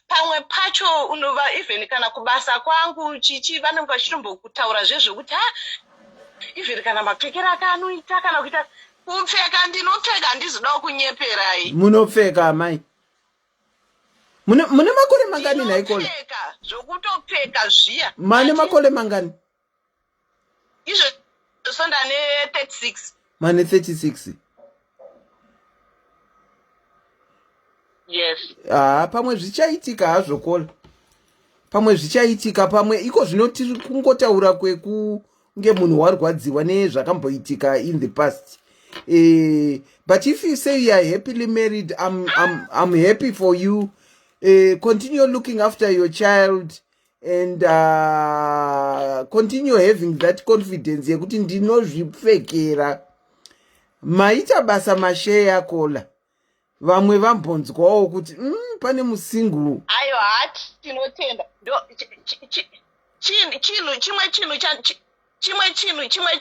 pamwe pacho unova even kana kubasa kwangu chichi vanenge vachitombokutaura zvezvekuti ha even kana mapfekero ake anoita kana kuita kupfeka ndinopfeka handizodawo kunyeperai munopfeka amai mune mune makore mangani nhaikola zvokutopfeka zviya mane makore mangani izvo so ndane 36 mane 36 yes haa pamwe zvichaitika hazvo kola pamwe zvichaitika pamwe iko zvino tiri kungotaura kwekunge munhu warwadziwa nezvakamboitika in the past uh, but if you say you are happily married I'm, I'm, I'm happy for you uh, continue looking after your child and uh, continue having that confidence yekuti ndinozvipfekera maita basa masheya kola vamwe vambonzwawo kuti mm, pane musingle ayo hati tinotenda chinhu chimwe chinhu chimwe chinhu chimwe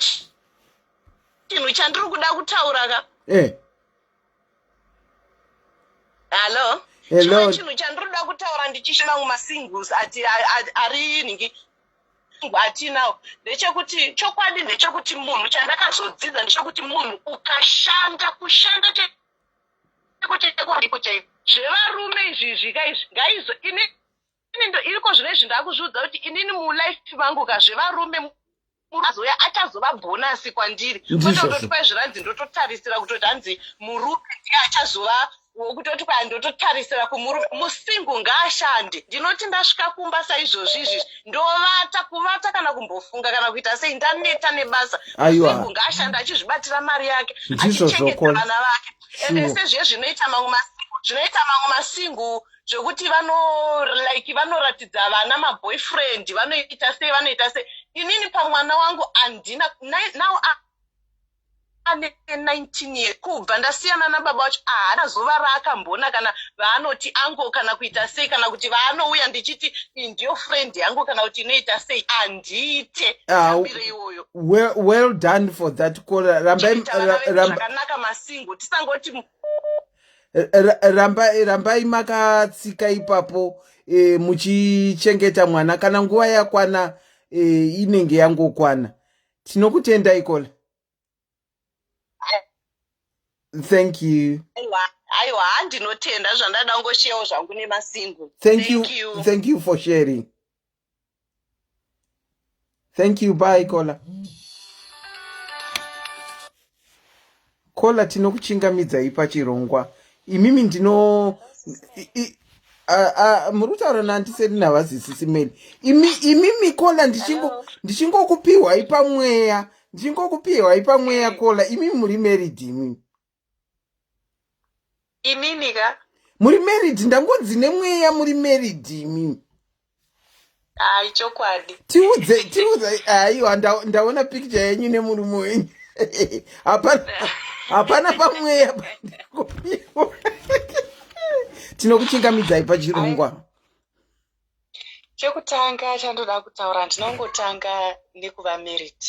chinhu chandiri kuda kutaura ka eh. hallo chimwe chinhu chandiri kuda kutaura ndichishima mumasingles ati ari nhingi Atinawo ndechekuti, chokwadi ndechekuti munhu, chandakazodzidza ndechekuti munhu ukashanda, kushanda chaiko chaiko ndiko chaiko. Zvevarume izvi ka izvi ngaizo ini iriko zvino izvi ndakuzviudza kuti inini mulife mangu ka, zvevarume azouya achazova bhonasi kwandiri, kwete kutoti kwai zviranzi ndototarisira kutoti hanzi murume ndiye achazova wokutoti kwai ndototarisira kumurume. Musingle ngaashande. Ndinoti ndasvika kumba saizvozvi izvi, ndovata, kuvata kana kumbofunga kana kuita sei, ndaneta nebasa. Musingle ngaashande achizvibatira mari yake, achichengeta vana vake. Ende sezviye zvinoita mamwe masingle, zvinoita mamwe masingle zvekuti vano like vanoratidza vana maboyfriend, vanoita sei, vanoita sei. Inini pamwana wangu handina. Now ane 19 years, kubva ndasiyana nababa vacho, haana zuva raakambona kana vaanoti ango kana kuita sei, kana kuti vaanouya ndichiti iyi ndiyo friend yangu kana kuti inoita sei. Handiite tambire iwoyo. Well, well done for that caller. Rambai zvakanaka masingle, tisangoti rambai makatsika ipapo muchichengeta mwana. Kana nguva yakwana, inenge yangokwana. Tinokutendai, caller, thank you. Aiwa, handinotenda zvandada kungosharewo zvangu nemasingle. Thank you, you, thank you for sharing. Thank you, bye caller. Caller, tinokuchingamidzai pachirongwa. Imimi ndino muri kutaura naAuntie navazisisi Meli. Imimi caller, ndichingokupiwai pamweya, ndichingokupiwai pamweya. Caller, imimi muri married imimi? Inini ka? Muri married? Ndangonzi nemweya muri married imimi. Ai, chokwadi. Tiudze, tiudze. Aiwa, ndaona picture yenyu nemurume wenyu. Hapana, hapana pamweya pandikupiwa. Tinokuchingamidzai pachirongwa. Chekutanga chandoda kutaura, ndinongotanga nekuva married.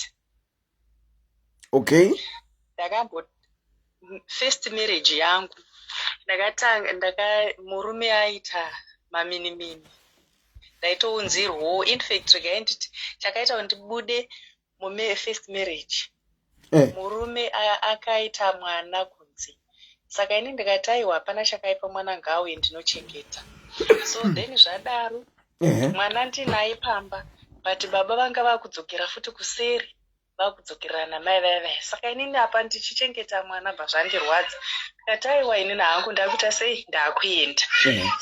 Ndakambo first marriage yangu ndakatanga ndaka murume aita maminimini, ndaitounzirwawo. Infact, regai nditi chakaita kuti ndibude mufirst marriage, murume akaita mwana kunze. Saka ini ndikati aiwa, hapana chakaipa, mwana ngauye, ndinochengeta. So then zvadaro, mwana ndinaye pamba, but baba vanga vakudzokera futi kuseri, vakudzokerana namai vaya vaya. Saka inini apa ndichichengeta mwana, bva zvandirwadza. Ndikati aiwa, inini hangu ndakuita sei, ndakuenda.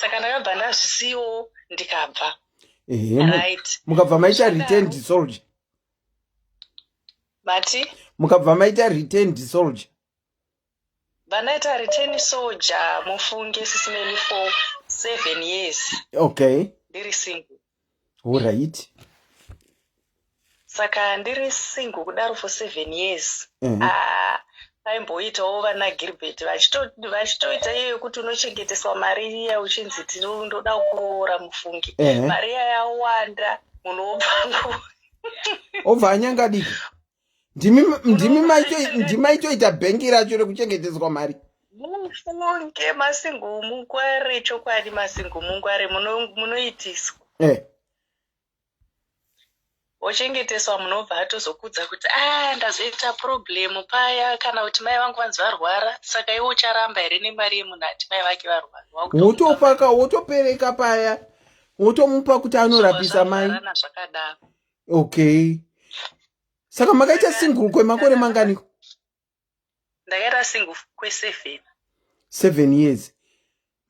Saka ndakabva ndazvisiyiwo, ndikabva. Right. Mukabva maita returned soldier. Mati? Mukabva maita returned soldier. Vanaita return soldier, mufunge, Sis Meli, for 7 years ndiri single. Alright. Saka ndiri single kudaro for 7 years. Ah, vaimboitawo vana Gilbert vachitoita iyo yekuti unochengeteswa mari iya, uchinzi ndoda kuroora, mufungi. Mari iya yawanda, munhu wobvangu Obva anyangadika. Ndimi maitoita bhengi racho rekuchengeteswa mari. Mufunge, masingle mungware, chokwadi, masingle mungware, munoitiswa. Ochengeteswa, munobva atozokudza kuti a ndazoita problem paya, kana kuti mai vangu vanzi varwara. Saka iwe ucharamba here nemari yemunhu ati mai vake varwara? Wotopaka, wotopereka paya, wotomupa kuti anorapisa mai. Zvavharana zvakadaro. Okay, saka makaita single kwemakore manganiko? Ndakaita single kwe7. 7 years.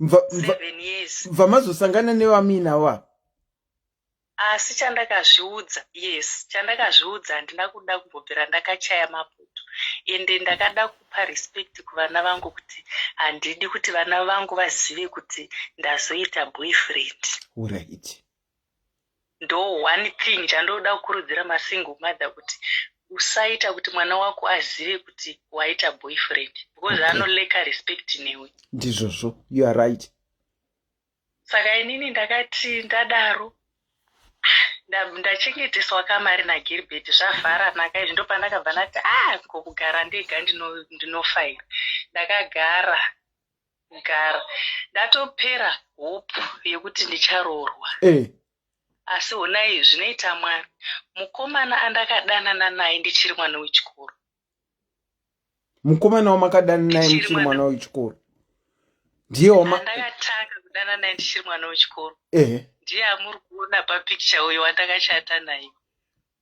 7 years. Mva mazosangana nevamina wa? Asi chandakazviudza, yes, chandakazviudza, handina kuda kumbobvira ndakachaya maputo. Ende ndakada kupa respect kuvana vangu, kuti handidi kuti vana vangu vazive kuti ndazoita boyfriend. Ndo one thing chandoda kukurudzira masingle mother, kuti usaita kuti mwana wako azive kuti waita boyfriend, because anolacka respect newe. Ndizvozvo, you are right. Saka inini ndakati ndadaro, ndachengeteswa kamari naGilbert, zvavharanaka izvi, ndopandakabva ndati a ko kugara ndega ndinofaira. Ndakagara kugara, ndatopera hope yekuti ndicharoorwa. Asi honai zvinoita Mwari. Mukomana andakadanana naye ndichiri mwana wechikoro. Mukomana wamakadanana naye muchiri mwana wechikoro ndiye wandakatanga kudanana naye ndichiri mwana wechikoro. Ehe. Ndiye amuri kuona papicture uyo wandakachata naye.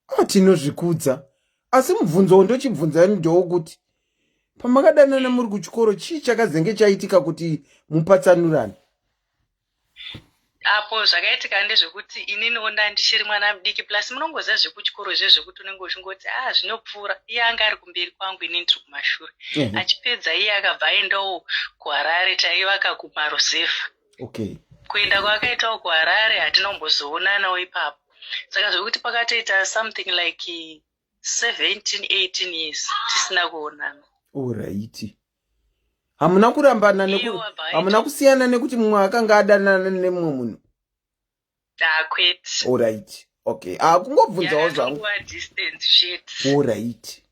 Ah, tinozvikudza. Asi mubvunzo wondochibvunza ndewokuti pamakadanana muri kuchikoro chii chakazenge chaitika kuti mupatsanurane? Apo zvakaitika ndezvekuti ininiwo ndandichiri mwana mudiki plus munongoziva zvekuchikoro zve zvekuti unenge uchingoti ah zvinopfuura iye anga ari kumberi kwangu ini ndiri kumashure achipedza iye akabva aendawo kuharare taivaka kumaruzevha okay kuenda kwaakaitawo kuharare hatinambozoonanawo ipapo saka zvekuti pakatoita something like 17 18 years tisina kuonana oraiti hamuna kurambana hamuna kusiyana nekuti mumwe akanga adanana nemumwe munhu kwete orit okay ah kungobvunzawo zvangu orit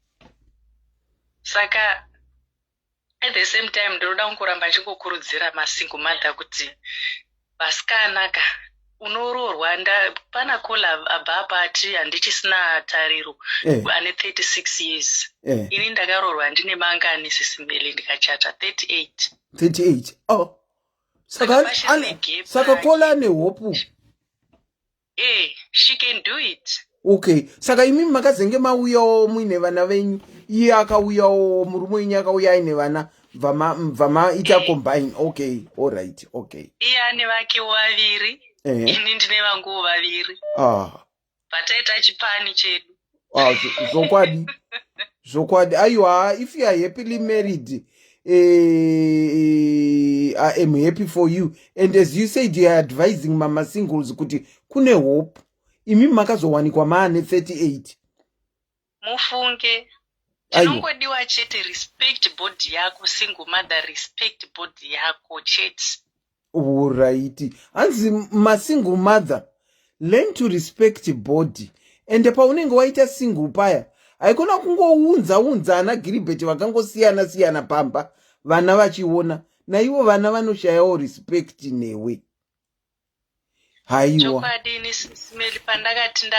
saka at the same time ndinoda kungoramba ndichingokurudzira masingle mother kuti vasikana ka unoroorwa pana kola abva apa ati handichisina tariro eh. ane 36 years eh. ini ndakaroorwa ndine mangani sisimeli ndikachata 38 38 oh. saka, saka kola ane hopu Eh, she can do it. Okay, saka imi makazenge mauyawo muine vana venyu, iye akauyawo murume wenyu akauya aine vana bva maita eh. combine. Okay, all right, okay. Iye ane vakewo vaviri, eh. ini ndine vanguwo vaviri. Ah. Pataita chipani chedu. Ah, zvokwadi. Zvokwadi. Aiwa, if you are happily married, eh, I am happy for you and as you said you are advising mama singles kuti kune hope imi makazowanikwa maane 38 mufunge chinongodiwa chete respect body yako single mother respect body yako chete Uraiti hanzi masingle mother learn to respect body ende paunenge waita single paya haikona kungounza unza ana giribheti vakangosiyana siyana pamba vana vachiona naivo vana vanoshayawo respect newe haiwa chokwadi ini simeli pandakati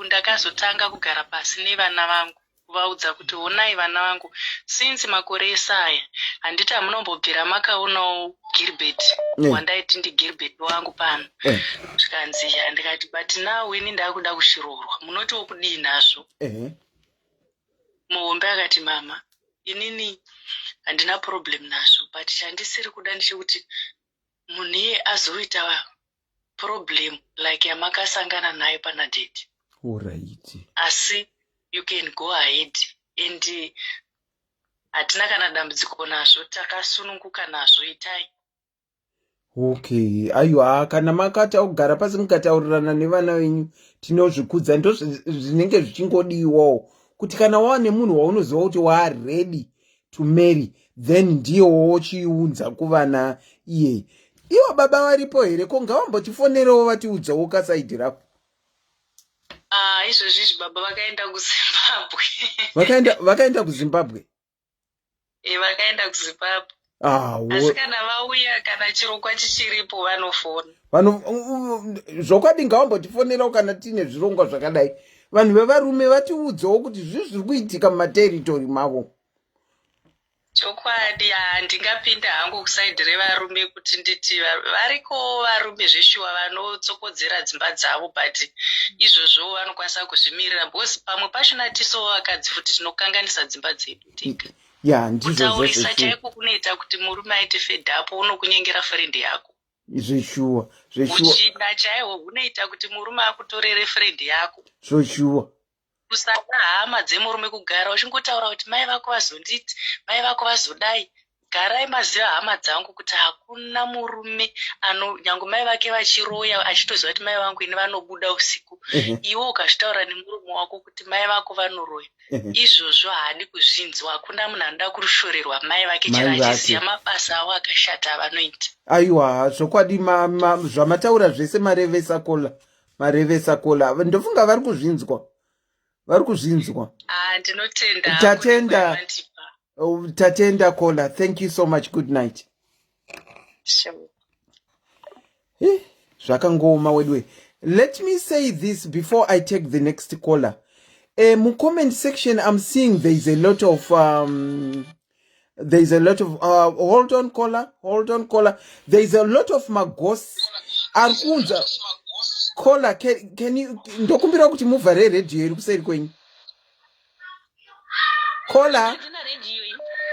ndakazotanga kugara pasi nevana vangu kuvaudza kuti honai vana vangu since makore ese aya handiti hamunombobvira makaonawo Gilbert yeah. wandaiti ndiGilbert wangu pano yeah. zvikanzi yeah. ndikati but now ini ndakuda kuchiroorwa munotiwo kudii nazvo yeah. muhombe akati mama inini handina problem nazvo but chandisiri kuda ndechekuti munhu iye azoita problem like yamakasangana nayo pana daddy Alright. Asi you can go ahead and hatina kana dambudziko nazvo takasununguka nazvo itai. Okay, aiwa kana makati kugara pasi mukataurirana nevana venyu tinozvikudza ndozvinenge zvichingodiwawo kuti kana wava nemunhu waunoziva kuti waaredi to marry then ndiye wochiunza kuvana iyeye ivo baba varipo here ko ngavambotifonerewo vatiudzawo kasaidi rako ah, izvozvi izvi baba vakaenda kuzimbabwe vakaenda vakaenda kuzimbabwe e, vakaenda kuzimbabwe ah, asi kana vauya kana chirongwa chichiripo vanofona vanhu zvokwadi ngavambotifonerawo kana tiine zvirongwa zvakadai vanhu vevarume vatiudzewo kuti zvii zviri kuitika mumateritori mavo chokwadi handingapinda hangu kusaidi revarume kuti nditi varikowo varume zveshuwa vanotsokodzera dzimba dzavo but izvozvo vanokwanisa kuzvimirira because pamwe pachona tisowo vakadzi futi tinokanganisa dzimba dzedu tega ya ndizvo kutaurisa chaiko kunoita kuti murume aite fed up unokunyengera friend yako zveshuwa zveshuwa uchida chaiwo hunoita kuti murume akutorere friend yako zveshuwa kusada hama dzemurume kugara uchingotaura kuti mai vako vazonditi mai vako vazodai garai maziva hama dzangu kuti hakuna murume ano nyange mai vake vachiroya achitoziva kuti mai vangu ini vanobuda usiku iwe ukazvitaura nemurume wako kuti mai vako vanoroya izvozvo haadi kuzvinzwa hakuna munhu anoda kushorerwa mai vake chero achiziva mabasa avo akashata avanoita aiwa zvokwadi zvamataura zvese marevesa kola marevesa kola ndofunga vari kuzvinzwa vari kuzvinzwa ah, ndinotenda tatenda oh, tatenda kola thank you so much good night sure. Eh, zvakangooma weduwe Let me say this before I take the next caller. Mucomment section, I'm seeing there's a lot of hold on, caller, hold on, caller. There's a lot of maghosts ari kuunza. Caller, can you, ndokumbira kuti muvhare redhiyo iri kuseri kwenyu, caller.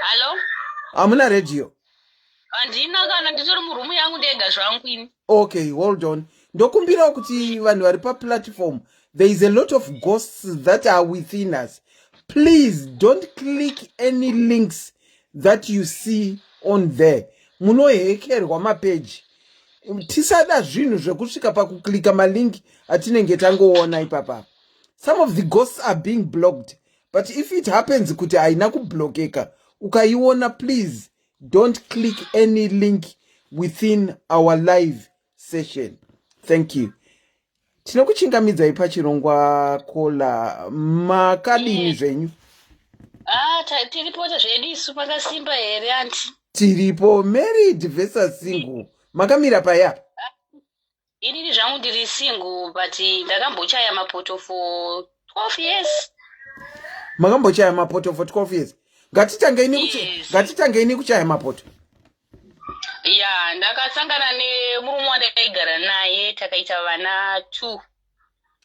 Hallo. Hamuna redhiyo? Handina kana, nditori murumu yangu ndega zvangu ini. Okay, hold on. Ndokumbirawo kuti vanhu vari paplatform, there is a lot of ghosts that are within us. Please don't click any links that you see on there. Munohekerwa mapeji. Tisada zvinhu zvekusvika pakuklika malink atinenge tangoona ipapa. Some of the ghosts are being blocked, but if it happens kuti haina kublokeka, ukaiona, please don't click any link within our live session. Thank you. Tinokuchingamidzai pachirongwa, caller. Makadini zvenyu? Ah, tiripo zvedu isu, makasimba here, auntie? Tiripo. Married versus single, makamira payapa? Inini zvangu ndiri single, but ndakambochaya mapoto for 12 years. Makambochaya mapoto for 12 years. Yes. Ngatitangei nekuchaya mapoto. Ya, ndakasangana nemurume wandaigara naye, takaita vana two.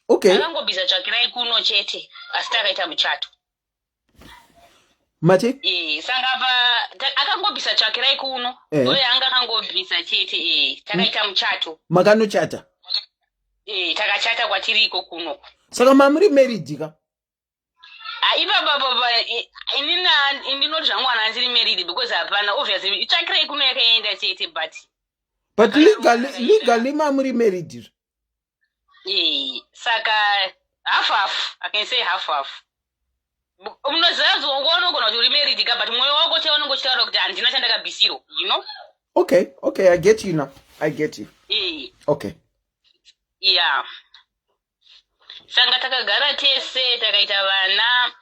Akangobvisa tsvakirai kuno chete, asi takaita muchato. Mati? Sanga pa akangobvisa tsvakirai kuno. Oye, anga akangobvisa chete, takaita muchato. Makanochata? Takachata kwatiri iko kuno. Saka mamuri married ka? Ah, ipapa papa inini ndinoti zvangu wana ndiri married because hapana, obviously tsvakirai kuno yakaenda chete, but But legally mamuri married? Saka half half, I can say half half. Munoziva zongo unogona kuti uri married ka, but mwoyo wako chaiwo unonge uchitaura kuti handina chandakabvisiro. Okay, I get you now, I get you. Okay. Yeah, sanga takagara tese, takaita vana.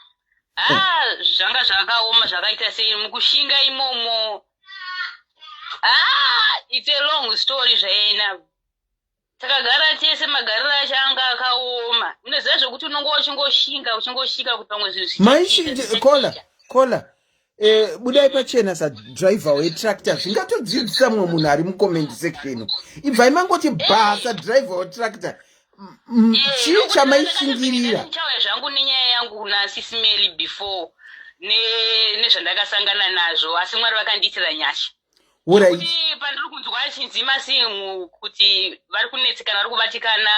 Ah, zvanga zvakaoma, zvakaita sei mukushinga imomo. Ah, it's a long story zvaena. Takagara tese, magariro acho anga akaoma. Unoziva zvokuti unonge uchingoshinga, uchingoshinga kuti pamwe zvinhu Maishinji zvichaita. Caller, caller, budai pachena sadriver wetractor. Zvingatodzidzisa mumwe munhu ari mucomment section. Ibvai mangoti basa, driver wetractor. Chii chamaishingirira? Ndichauya zvangu nenyaya yangu nasisimeli before nezvandakasangana nazvo, asi Mwari vakandiitira nyasha. Kuti pandiri kunzwa chinzima simu kuti vari kunetsekana, vari kubatikana,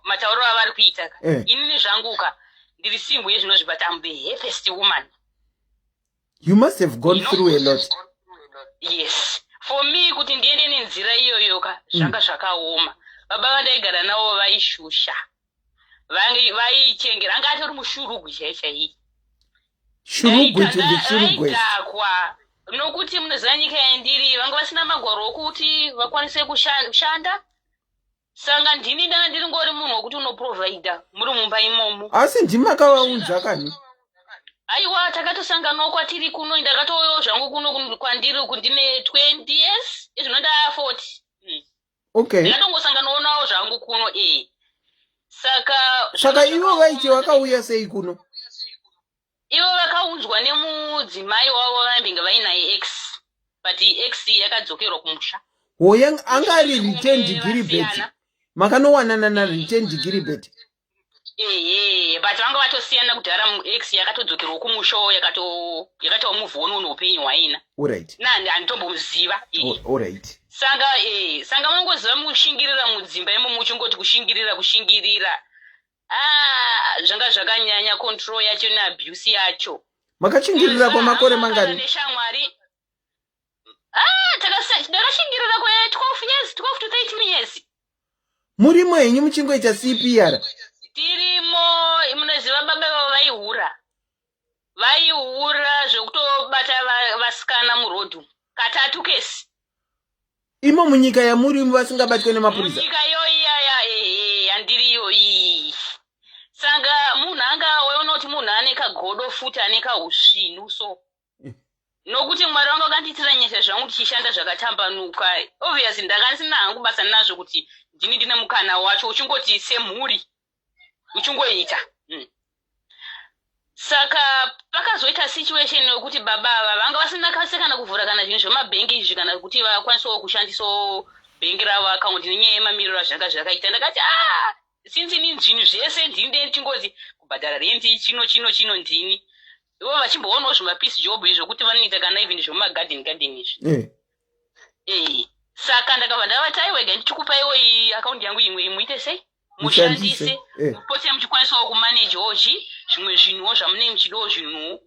matauriro avari kuita ka. Inini zvangu ka, ndiri single yezvinozvi, but I'm the happiest woman. You must have gone through a lot. Yes, for me kuti ndiende nenzira iyoyo ka, zvanga zvakaoma. Baba vandaigara navo vaishusha, vaichengera, anga atori mushurugwi chai chaiyi. Shurugwi to the shurugwest. Vaidhakwa, nokuti munoziva nyika yandiri vanga vasina magwaro okuti vakwanise kushanda, saka ndini ndanga ndiri ngori munhu wekuti unoprovhaidha muri mumba imomo. Asi ndimakavaunza kani? Aiwa, takatosanganawo kwatiri kuno. Ndakatouyawo zvangu kuno kwandiri uku ndine 20 years, izvino ndaa 40. Ndakatongosanganawo nawo zvangu kuno, saka Saka ivo vaiti vakauya sei kuno? Ivo vakaunzwa nemudzimai wavo vaimbenge vainaye ex, but ex yakadzokerwa kumusha. Hoya, anga ari returned Giribet? Vasiyana. Makanowanana nareturned Giribet? Ehe, but vanga vatosiyana kudhara. Ex yakatodzokerwa kumusha, yakatawo move on neupenyu hwaina. Nani handitombomuziva. Saka munongoziva mukushingirira mudzimba imomo, uchingoti kushingirira, kushingirira. Ah, zvanga zvakanyanya, control yacho neabuse yacho. Makashingirira kwamakore mangani? Neshamwari. Ah, ndakashingirira kwe12 years, 12 to 13 years. Murimo henyu muchingoita CPR? Tirimo. Munoziva baba vavo vaihura, vaihura zvekutobata vasikana murodhu katatu kesi. Imo munyika yamuri vasingabatwe nemapurisa? Munyika iyoyi yaya, ehe, yandiri iyoyi. Saka munhu anga waiona kuti munhu ane kagodo futi, ane kausvinu, so nokuti Mwari vanga vakandiitira nyasha zvangu, tichishanda zvakatambanuka. Obviously ndanga ndisina hangu basa nazvo kuti. Ndini ndine mukana wacho, uchingoti semhuri uchingoita. Saka pakazoita situation yokuti baba ava vanga vasina kase kana kuvhura kana zvinhu zvemabhengi izvi, kana kuti vakwanisawo kushandisawo bhengi ravo account nenyaya yemamiriro azvanga zvakaita. Ndakati, ah, since ini zvinhu zvese ndini ndichingozi kubhadhara renti, chino chino chino, ndini. Ivo vachimboonawo zvimapiece job izvo kuti vanoita kana even zvemumagadheni gadheni izvi. Saka ndakabva ndavati, aiwega, ndichikupaiwo iyi akaunti yangu imwe, imuite sei, mushandise, mupote muchikwanisawo kumanejawo chi zvimwe zvinhuwo zvamunenge muchidawo zvinhuwo.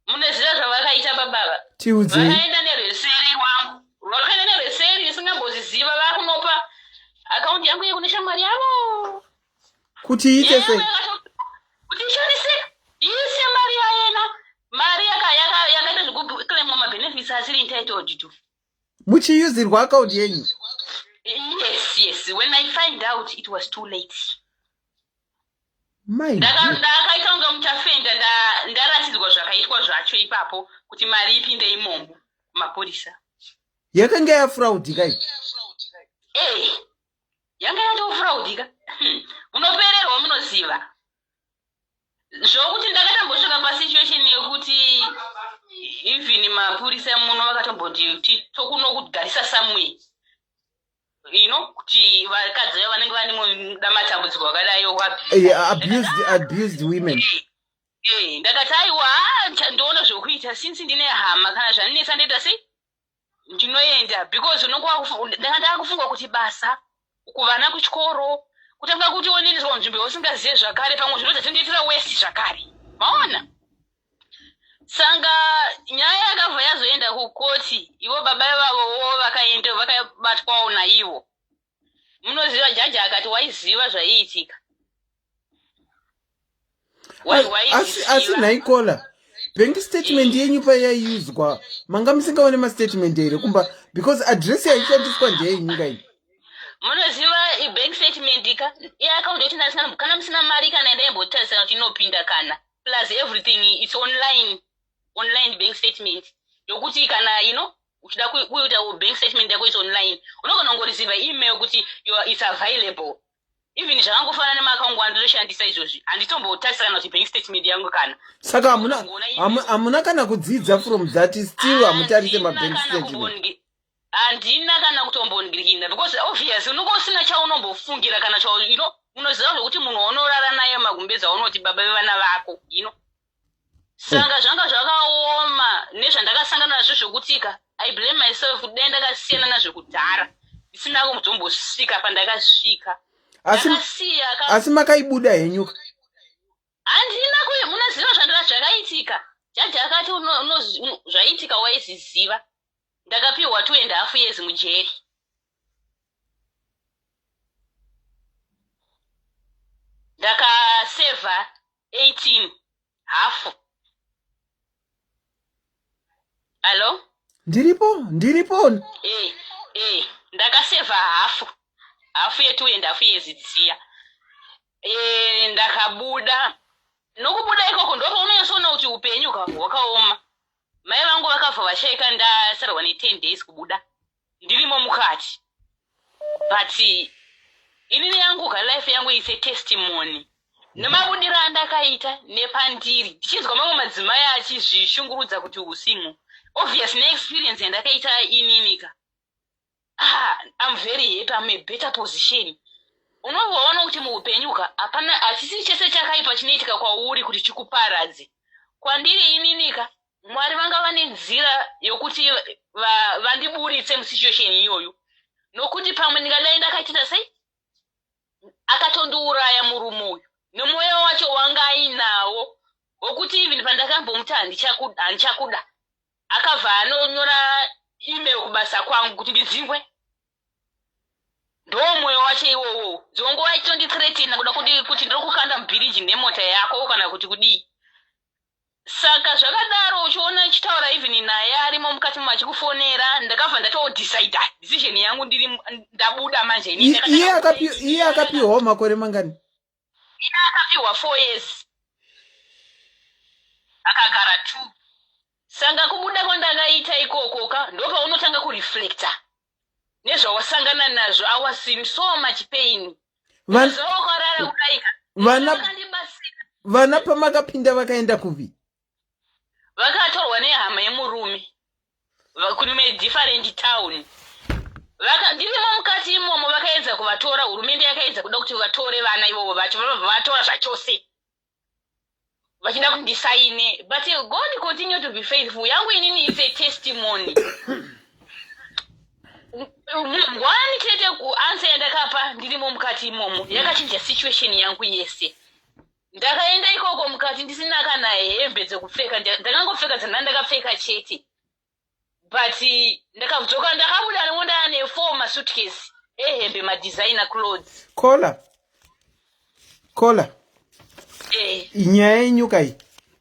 Munoziva zvavakaita babava? Tiudzei. Vakaenda nerweseri rwangu, vakaenda nerweseri ndisingamboziziva, vakunopa akaunti yangu yekune shamwari yavo. Kuti iite sei? Kuti ishandise, iise mari yayena, mari yakaita zvekuclaimwa mabenefits asiri entitled to. Muchiyuzirwa akaunti yenyu? Yes. When I find out, it was too late. My Ndakaita kunge muchafenda. Ndaratidzwa zvakaitwa zvacho ipapo kuti mari ipinde imomo kumapurisa. Yakanga yafraud kai? Eh, yanga yatofraudika. Munopererwa, munoziva zvokuti ndakatambosvika pasituation yekuti even mapurisa muno vakatomboti tokunokugarisa somewhere, kuti vakadzi vaya vanenge vane matambudziko akadai. Abused women. Ndakati, aiwa, ndoona zvokuita since ndine hama, kana zvandinetsa ndoita sei, ndinoenda, because ndanga ndakufunga kuti basa, kuvana kuchikoro, kutanga kuti onendeswa kunzvimbo yausingazive zvakare, pamwe zvinodza tondiitira west zvakare, maona. Saka nyaya yakabva yazoenda kukoti. Ivo baba ivavowo vakaenda, vakabatwawo naivo. Munoziva, jaji akati waiziva zvaiitika. Asi nhaikola, bank statement yenyu payaiuzwa, manga musingaone mastatement here kumba? Because address yaishandiswa ndeyenyu kai? Munoziva, bank statement ka, iaccount yekuti ndasina kana musina mari kana ndaimbotarisira kuti inopinda kana, plus everything, it's online, online bank statement yokuti kana uchida kuita bank statement yako is online, unogona kungoreceiva email kuti it's available. Even zvakangofanana nemaakaungu andotoshandisa izvozvi, handitombotarisa kana kuti bank statement yangu kana. Saka hamuna kana kudzidza from that? Still hamutarise mabank statement? Handina kana kutombondirina, because obvious unonge usina chaunombofungira kana cha unoziva zvokuti munhu waunorara naye magumbezi aunoti baba vevana vako. Saka zvanga zvakaoma nezvandakasangana nazvo zvokutika I blame myself. Dai ndakasiyana nazvo kudhara, ndisina kuzombosvika pandakasvika. Asi makaibuda henyuka? Handina kuye. Munoziva zvandira zvakaitika, jaji akati zvaitika waiziziva. Ndakapiwa 2.5 years mujeri. Ndakasevha 18 hafu. Hallo? Ndiripo, ndiripo. Eh, ndakasevha hafu, hafu ye2.5 years dziya. Ndakabuda. Nokubuda ikoko ndopaunonyatsoona kuti upenyu hwakaoma. Mai vangu vakabva vashaika ndasarwa ne10 days kubuda, ndirimo mukati. But inini yangu ka, life yangu is a testimony nemabudiro andakaita nepandiri. Ndichinzwa mamwe madzimai achizvishungurudza kuti usimu, obvious neexperience yandakaita inini ka, ah, I'm very happy, I'm a better position. Unovaona kuti muupenyu ka, hapana, hachisi chese chakaipa chinoitika kwauri kuti chikuparadze. Kwandiri inini ka, Mwari vanga vane nzira yokuti vandiburitse musituation iyoyo, nokuti pamwe ndingadai ndakaitita sei, akatondiuraya murume uyu nemwoyo wacho wanga ainawo wokuti even pandakambomuti handichakuda, akabva anonyora email kubasa kwangu kuti ndidzingwe. Ndo mwoyo wacho iwowo. Dzonguva ichitondithreatena kuda kuti ndiri kukanda mubhiriji nemota yako kana kuti kudii. Saka zvakadaro, uchiona ichitaura even naye arimo mukati mo achikufonera, ndakabva ndatodecida decision yangu, ndiri ndabuda manje. Iye akapiwawo makore mangani? Iye akapiwa 4 years, akagara two. Saka kubuda kwandakaita ikoko ka, ndopaunotanga kureflecta. Nezvawasangana nazvo, I was in so much pain. Vakarara kudaika. Vana vana pamakapinda vakaenda kupi? Vakatorwa nehama yemurume kune different town. Ndirimo mukati imomo, vakaedza kuvatora. Hurumende yakaedza kuda kuti vatore vana ivovo vacho, vabva vatora zvachose, vachida kuti ndisaine. But God continue to be faithful. Yangu inini, it's a testimony one chete. Kuanswer yandakapa ndirimo mukati imomo yakachinja situation yangu yese. Ndakaenda ikoko mukati ndisina kana hembe dzekupfeka, ndakangopfeka dzanda ndakapfeka chete. But ndakadzoka, ndakabuda nemo ndaane four masuitcase ehembe, madesigner clothes. Kola, kola. Eh. Nyaya yenyuka iyi,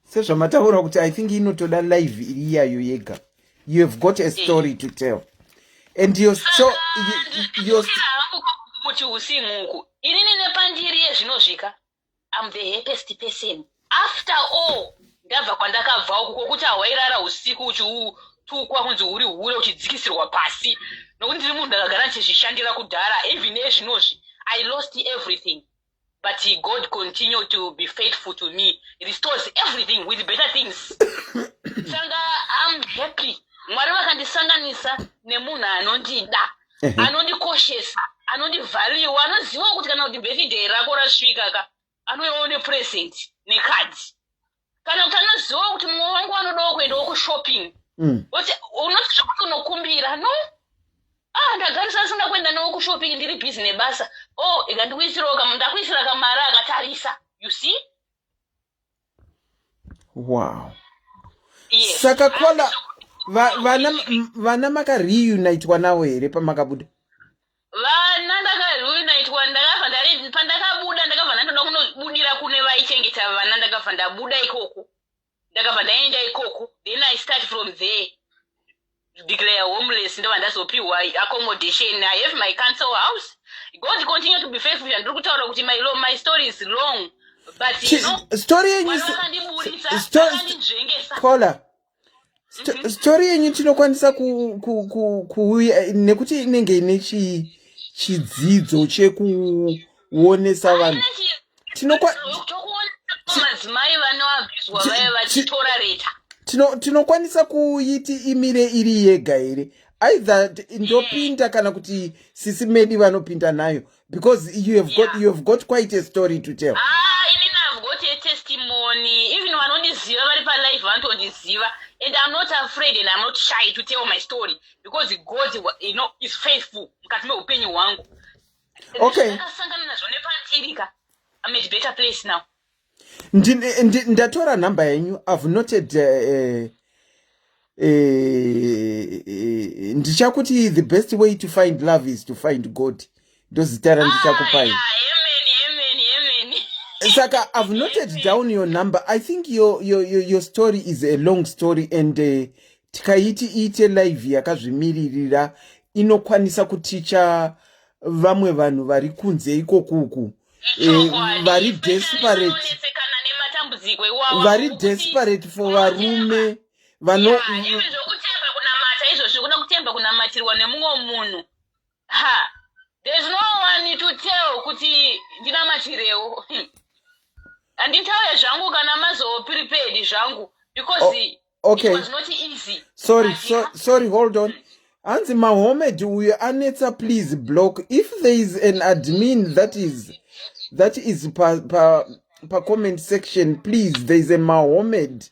sezvamataura kuti, I think inotoda live iri iyayo yega. You have got a story to tell and your so your Hangu kuti usinguku inini nepandiri yezvinosvika, I'm the happiest person after all. Ndabva kwandakabva uku kwokuti hawairara usiku uchitukwa kunzi uri hure, uchidzikisirwa pasi, nokuti ndiri munhu ndakagara ndichizvishandira kudhara. Even ezvinozvi I lost everything, but God continue to be faithful to me, restores everything with better things. Saka I'm happy. Mwari vakandisanganisa nemunhu anondida, anondikoshesa, anondivalue, anoziva kuti kana kuti birthday rako rasvika ka, anouyawo nepresent nekadhi, kana kuti anoziva kuti mumwe wangu anodawo kuendawo kushopping. Kuti unoti zvekuti unokumbira, no, ah, ndagarisa asina kuenda nawo kushopping, ndiri busy nebasa. Oh, ikandikuisirawo, ndakuisira kamari akatarisa, you see. Wow. Yes. Saka kola, vana makareunitwa navo here pamakabuda? Vana ndakareunitwa. Ndakabva ndari pandakabuda, ndakabva ndandoda kunobudira kune vaichengeta vana. Ndakabva ndabuda ikoko, ndakabva ndaenda ikoko. Then I start from there, declare homeless, ndobva ndazopiwa accommodation. I have my council house. God continue to be faithful. Ndiri kutaura kuti my story is long, but you know, Story yenyu Mwari vakandiburitsa, vakandinzvengesa. Kola, story yenyu tinokwanisa kuuya nekuti inenge ine chidzidzo chekuonesa vanhu. Tokuona madzimai vanoabviswa vaya vachitora reta. Tinokwanisa kuiti imire iri yega here? Either ndopinda kana kuti sisi medi vanopinda nayo, because you have got quite a story to tell. Ah, inini I've got a testimony. Even vanondiziva vari palive vanotondiziva, and I'm not afraid and I'm not shy to tell my story because God is faithful mukati meupenyu hwangu. Ndakasangana nazvo nepandirika, I'm at better place now. Ndatora nhamba yenyu. I've noted. Ndichakuti the best way to find love is to find God. Ndozita randichakupai. Ah, yeah, amen, amen, amen. Saka I've noted down your number. I think your story is a long story and tikaiti iite live yakazvimiririra, inokwanisa kuticha vamwe vanhu vari kunze ikokuku, vari desperate, Vanonetsekana nematambudziko iwawa. vari desperate for varume vano Yeah, even zvokutemba kunamata izvozvo, kuda kutemba kunamatirwa nemumwe munhu, ha, there's no one to tell kuti ndinamatirewo. Handitaure zvangu kana mazoprepared zvangu because Oh, okay. it was not easy. Sorry. But, So, sorry, hold on. Hanzi Mahomed uyo anetsa, please block. If there is an admin that is pa comment section, please, there is a Mahomed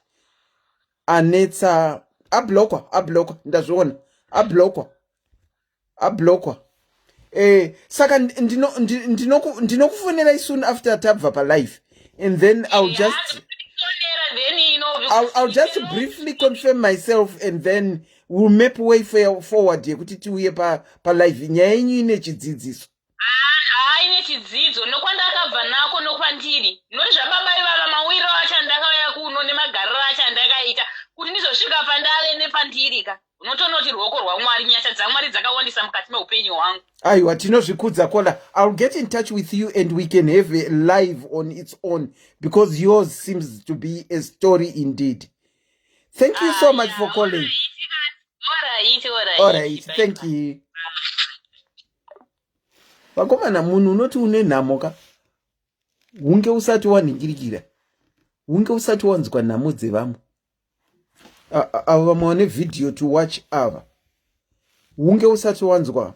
anetsa. Ablokwa, ablokwa, ndazviona, ablokwa, ablokwa. Saka ndinokufonerai soon after tabva palive and then I'll just then I'll just briefly confirm myself and then we'll map way forward yekuti tiuye palive. Nyaya yenyu ine chidzidziso. Haa, ine chidzidzo nokwandakabva nako nokwandiri, noti zvababa ivava, mawiro acho andakauya kuno nemagariro acho andakaita kuti ndizosvika pandave nepandiri ka, unotonoti ruoko rwaMwari, nyasha dzaMwari dzakawandisa mukati meupenyu hwangu. Aiwa, tinozvikudza. Kola, I'll get in touch with you and we can have a live on its own because yours seems to be a story indeed. Thank you so much for calling. Alright, alright. All right, thank you. Vakomana, munhu unoti une nhamo ka, hunge usati wanhingirikira, hunge usati wanzwa nhamo dzevamwe. Ava vamwe vane vhidhiyo to watch ava, hunge usati wanzwa.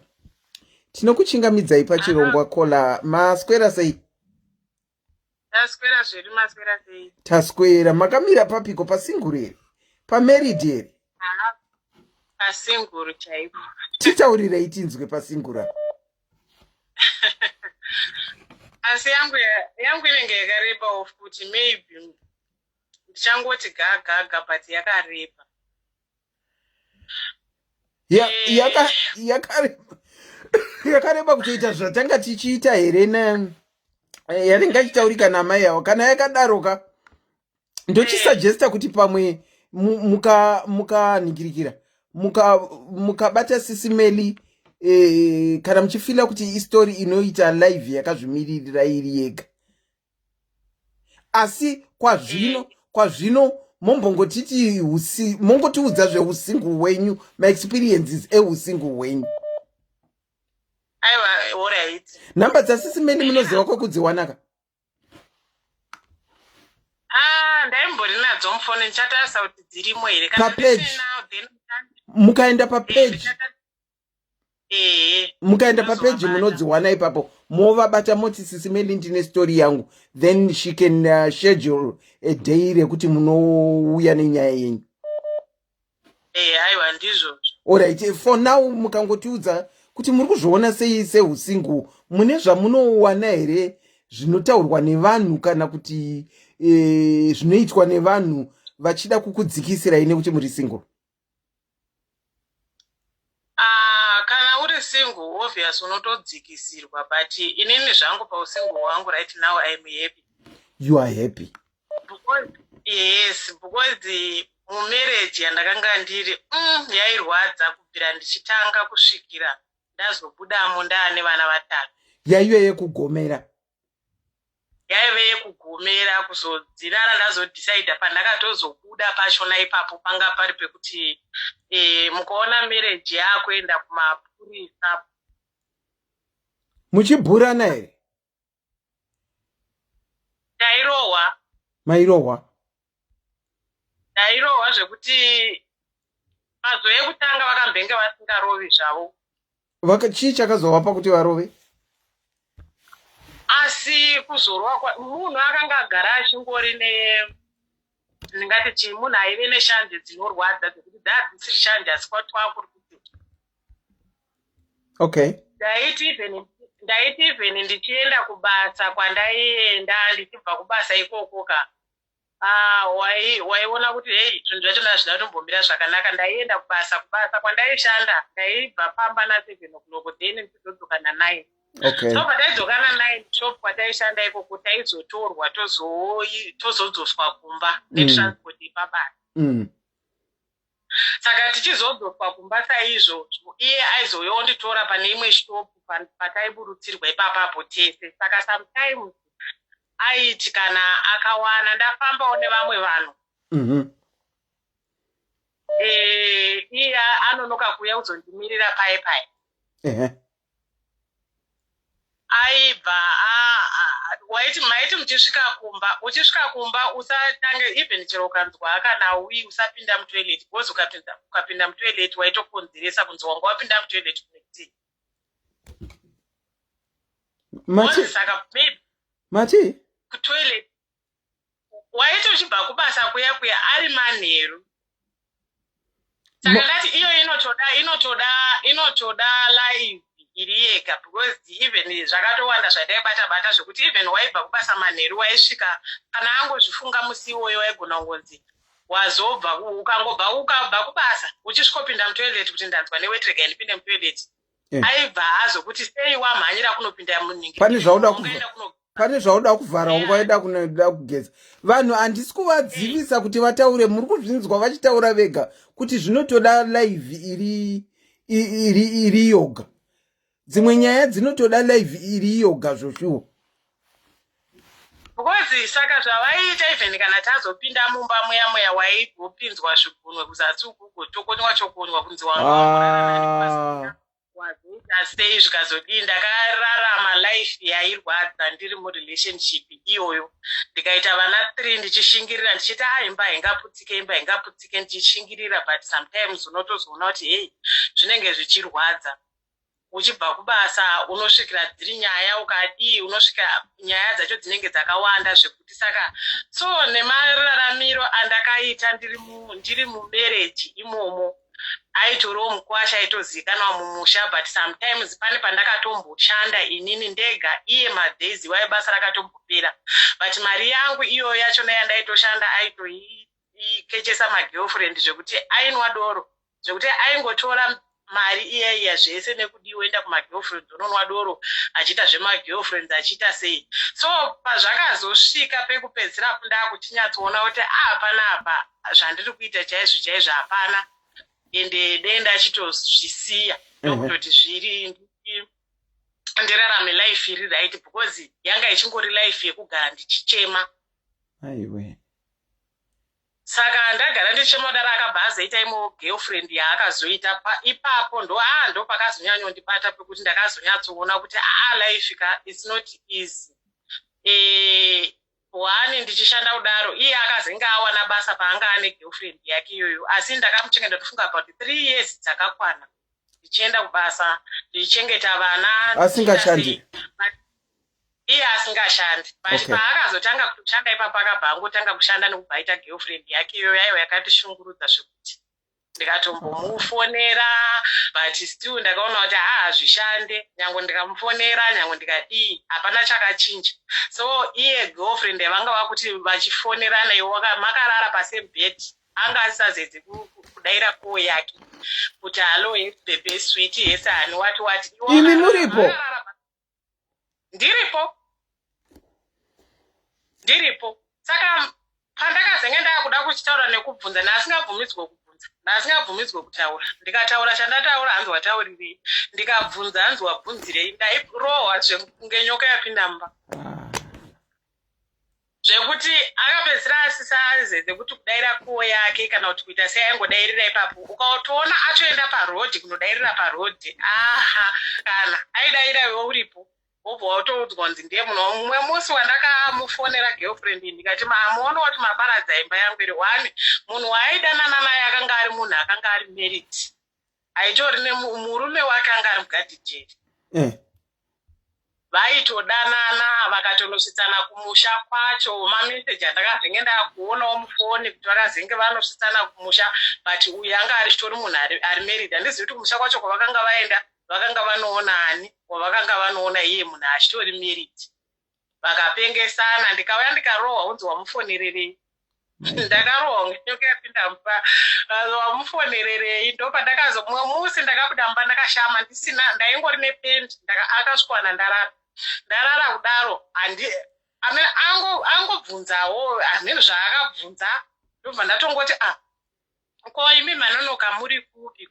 Tinokuchingamidzai pachirongwa kola. Maswera sei? Taswera zvedu, maswera sei? Taswera. Makamira papiko, pasinguru here, pamarried here? Pasinguru chaipo. Titaurirei tinzwe pasinguru apa. Asi yangu yangu inenge yakarebawo futi, maybe ndichangoti gagaga, but yakareba. Yakareba kutoita zvatanga tichiita here ne yanenge achitaurika namai avo? Kana yakadaroka, ndochisugesta kuti pamwe mukanhingirikira, mukabata Sisi Meli, kana muchifeela kuti istory inoita live yakazvimiririra iri yega. Asi kwazvino mombongotiti mongotiudza zveusingle hwenyu, maexperiences eusingle hwenyu. Aiwa, alright. Nhamba dzaSisi Meli munoziva kwekudziwanaka? Ah, ndaimbori nadzo mufoni, ndichatarisa kuti dzirimo here. Papage, mukaenda papage, mukaenda papeji munodziwana ipapo. Movabata moti, "Sisi Meli, ndine story yangu." Then she can schedule a day rekuti munouya nenyaya yenyu. Aiwa, ndizvozvo. Alright, for now mukangotiudza kuti muri kuzviona sei seusingle, mune zvamunowana here zvinotaurwa nevanhu kana kuti zvinoitwa nevanhu vachida kukudzikisirai nekuti muri single? Ah, kana uri single, obvious unotodzikisirwa, but inini zvangu pausingle hwangu right now I'm happy. You are happy? Because, yes, because mumarriage yandakanga ndiri, yairwadza kubvira ndichitanga kusvikira ndazobudamo ndaane vana 3. Yaive yekugomera? Yaive yekugomera. Kuzodzinara ndazodecida pandakatozobuda pachona ipapo panga pari pekuti mukaona marriage yakuenda kumapurisa. Muchibhurana here? Tairohwa. Mairohwa? Tairohwa zvekuti mazuva ekutanga vakambenge vasingarovi zvavo. Chii chakazovapa kuti varove? Asi kuzorwa, munhu akanga agara achingori ne, ndingati chii, munhu aive neshanje dzinorwadza dzekuti dzaa dzisiri shanje, asi kwatwakuri kuti Ndaiti even ndichienda kubasa kwandaienda, ndichibva kubasa ikoko ka, ah, waiona kuti hei, zvinhu zvacho ndazvida kutombomira zvakanaka. Ndaienda kubasa kwandaishanda, ndaibva pamba na7 o'clock, then ndichizodzoka na9. So pataidzoka na9 shop kwataishanda ikoko, taizotorwa tozodzoswa kumba netransport ipabasa. Saka tichizodzoswa kumba saizvozvo, iye aizouya onditora pane imwe shop pataiburutsirwa ipapapo tese. Saka sometimes aiti kana akawana ndafambawo nevamwe vanhu, iye anonoka kuuya kuzondimirira pai pai. Aibva waiti maiti muchisvika kumba, uchisvika kumba usatange, even chero ukanzwa kana ui, usapinda mutoilet, because ukapinda mutoilet waitokonzeresa kunzi wanga wapinda mutoilet kunoitei. Mati? Saka maybe Mati? Kutoilet. Waiti uchibva kubasa kuya kuya ari manheru, saka ndati iyo inotoda live iri yega, because even zvakatowanda zvataibata bata zvekuti even waibva kubasa manheru, waisvika kana angozvifunga musi iwoyo, waigona kungonzi wazobva, ukangobva, ukabva kubasa uchisvikopinda mutoilet kuti ndanzwa neweti, regai ndipinde mutoilet, aibva azokuti sei wamhanyira kunopinda muningi? Pane zvauda pane zvauda kuvhara, wangaida kunoda kugeza. Vanhu handisi kuvadzivisa kuti vataure, muri kuzvinzwa vachitaura vega kuti zvinotoda live iri yoga. Dzimwe nyaya dzinotoda live iri yoga zvoshuwa. Because saka zvavaiita, even kana tazopinda mumba muya muya, waigopinzwa zvigunwe kuzasi ukuko, chokonywa chokonywa kunzi wanga. Wazoita sei zvikazodii? Ndakararama life yairwadza ndiri murelationship iyoyo, ndikaita vana three ndichishingirira, ndichiti a imba haingaputsike, imba haingaputsike, ndichishingirira. But sometimes unotozoona kuti hei, zvinenge zvichirwadza. Uchibva kubasa unosvikira dziri nyaya, ukadii unosvika nyaya dzacho dzinenge dzakawanda zvekuti. Saka so nemararamiro andakaita ndiri mumarriage imomo, aitoriwo mukwasha aitozivikanwa mumusha, but sometimes pane pandakatomboshanda inini ndega, iye madays wai basa rakatombopera, but mari yangu iyoyo yachona yandaitoshanda aitoikechesa magirlfriend, zvekuti ainwa doro, zvekuti aingotora mari iyaiya zvese nekudiwa enda kumagirlfriends, unonwa doro, achiita zvemagirlfriends, achiita sei. So pazvakazosvika pekupedzisira, ndakuchinyatsoona kuti hapana apa zvandiri kuita chaizvo chaizvo, hapana, ende dei ndachitozvisiya, ndokutoti zviri ndirarame life iri right, because yanga ichingori life yekugara ndichichema. Aiwe. Saka ndagara ndichichema kudaro, akabva azoita imwewo girlfriend yaakazoita ipapo. Ndo a ndo pakazonyanyondibata pekuti ndakazonyatsoona kuti aa, life ka, it's not easy. One ndichishanda kudaro, iye akazenge awana basa paanga ane girlfriend yake iyoyo, asi ndakamuchengeta tofunga about 3 years dzakakwana, ndichienda kubasa, ndichichengeta vana. Asingashandi? Iye asingashandi, but paakazotanga kutoshanda ipapo, akabva angotanga kushanda nekubva aita girlfriend yake iyoyo. Aiwa, yakatishungurudza zvekuti ndikatombomufonera, but still ndakaona kuti haa, hazvishande. Nyange ndikamufonera, nyange ndikadii, hapana chakachinja. So iye girlfriend yavanga vakuti vachifonerana, iwo makarara pasame bed, anga asisazedzi kudaira call yake kuti hello, yes baby, sweet, yes honey, wati wati. Imi muripo? Ndiripo, ndiripo. Saka pandakazenge ndaakuda kuchitaura nekubvunza, naasingabvumidzwe kubvunza, naasingabvumidzwe kutaura. Ndikataura chandataura, hanzi wataurirei? Ndikabvunza, hanzi wabvunzirei? Ndairohwa zvekunge nyoka yapinda mumba. Zvekuti akapedzisira asisazeze kuti kudaira call yake kana kuti kuita sei, aingodairira ipapo. Ukatoona atoenda parodhi kunodairira parodhi, aha, kana aidaira iwe uripo, wobva watoudzwa kunzi ndiye munhu. Mumwe musi wandakamufonera girlfriend, ndikati, "Mamuona kuti maparadza imba yangu iri one." Munhu waaidanana naye akanga ari munhu akanga ari married, aitori nemurume wake, anga ari mugadhijeri. Vaitodanana, vakatonosvitsana kumusha kwacho. Mameseji andakazenge ndakuonawo mufoni kuti vakazenge vanosvitsana kumusha, but uyu anga ari chitori munhu ari married. Handizivi kuti kumusha kwacho kwavakanga vaenda vakanga vanoona ani, wavakanga vanoona iye munhu achitori married. Vakapengesana, ndikauya ndikarohwa, unzi wamufonererei? Ndakarohwa ngenyoka yapinda mumba. Wamufonererei? Ndo pandakazo mumwe musi ndakabuda mumba ndakashama, ndisina, ndaingori nependi. Akasvikwana ndarara, ndarara kudaro, handi angobvunzawo hameno zvaakabvunza, ndobva ndatongoti, "A ko imi manonoka, muri kupi?"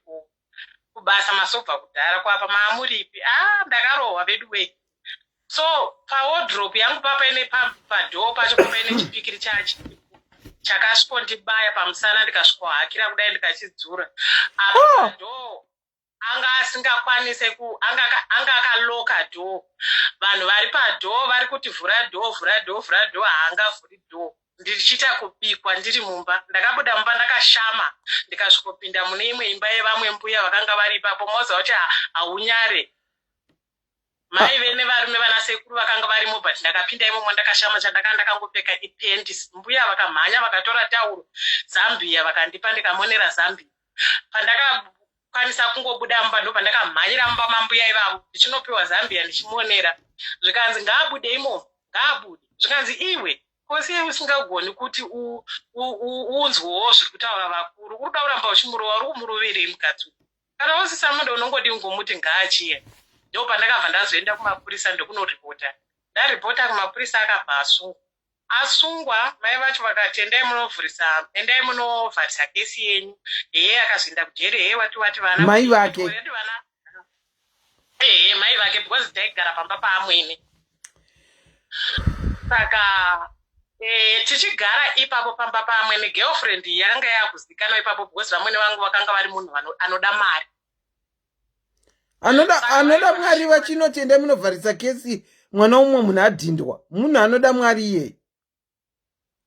Kubasa masobva kudhara, kwapa maamuripi? A, ndakarohwa vedu wei. So pawardrobe yangu papaine padoor pacho papaine chipikiri chachi chakasvikondibaya pamusana, ndikasvikohakira kudai, ndikachidzura apa. Padoor anga asingakwanise ku anga akaloka door. Vanhu vari padoor vari kuti, "Vhura door, vhura door, vhura door." Haangavhuri door. Ndichiita kubikwa ndiri mumba. Ndakabuda mumba ndakashama, ndikasvikopinda mune imwe imba yevamwe mbuya vakanga vari ipapo. Moziva kuti haunyare, maive nevarume vana sekuru vakanga varimo, but ndakapinda imomo ndakashama. Chandakanga ndakangopfeka ipendi. Mbuya vakamhanya vakatora tauro, zambia, vakandipa, ndikamonera zambia. Pandakakwanisa kungobuda mumba, ndo pandakamhanyira mumba mambuya ivavo ndichinopiwa zambia, ndichimonera. Zvikanzi, "Ngaabude imomo, ngaabude." Zvikanzi, "Iwe kosi usingagoni kuti unzwewo zviri kutaura vakuru, uri kuda kuramba uchimurova, uri kumuroverei mukadzi uyu? Kana usisamuda unongodi ngomuti ngaachiye." Ndo pandakabva ndazoenda kumapurisa ndokunoripota. Ndaripota kumapurisa, akabva asungwa. Asungwa, mai vacho vakati, "Endai munovhurisa, endai munovharisa kesi yenyu." Heye, akazoenda kujeri. Heye, wati wati vana Mai vake? Wati vana, ehe, mai vake, because taigara pamba paamwene. Saka tichigara ipapo pamba paamwene, girlfriend yakanga yakuzikanwa ipapo, because vamwene vangu vakanga vari munhu anoda mari. Anoda anoda Mwari vachinotenda munovharisa kesi mwana umwe munhu adhindwa. Munhu anoda Mwari iyeye.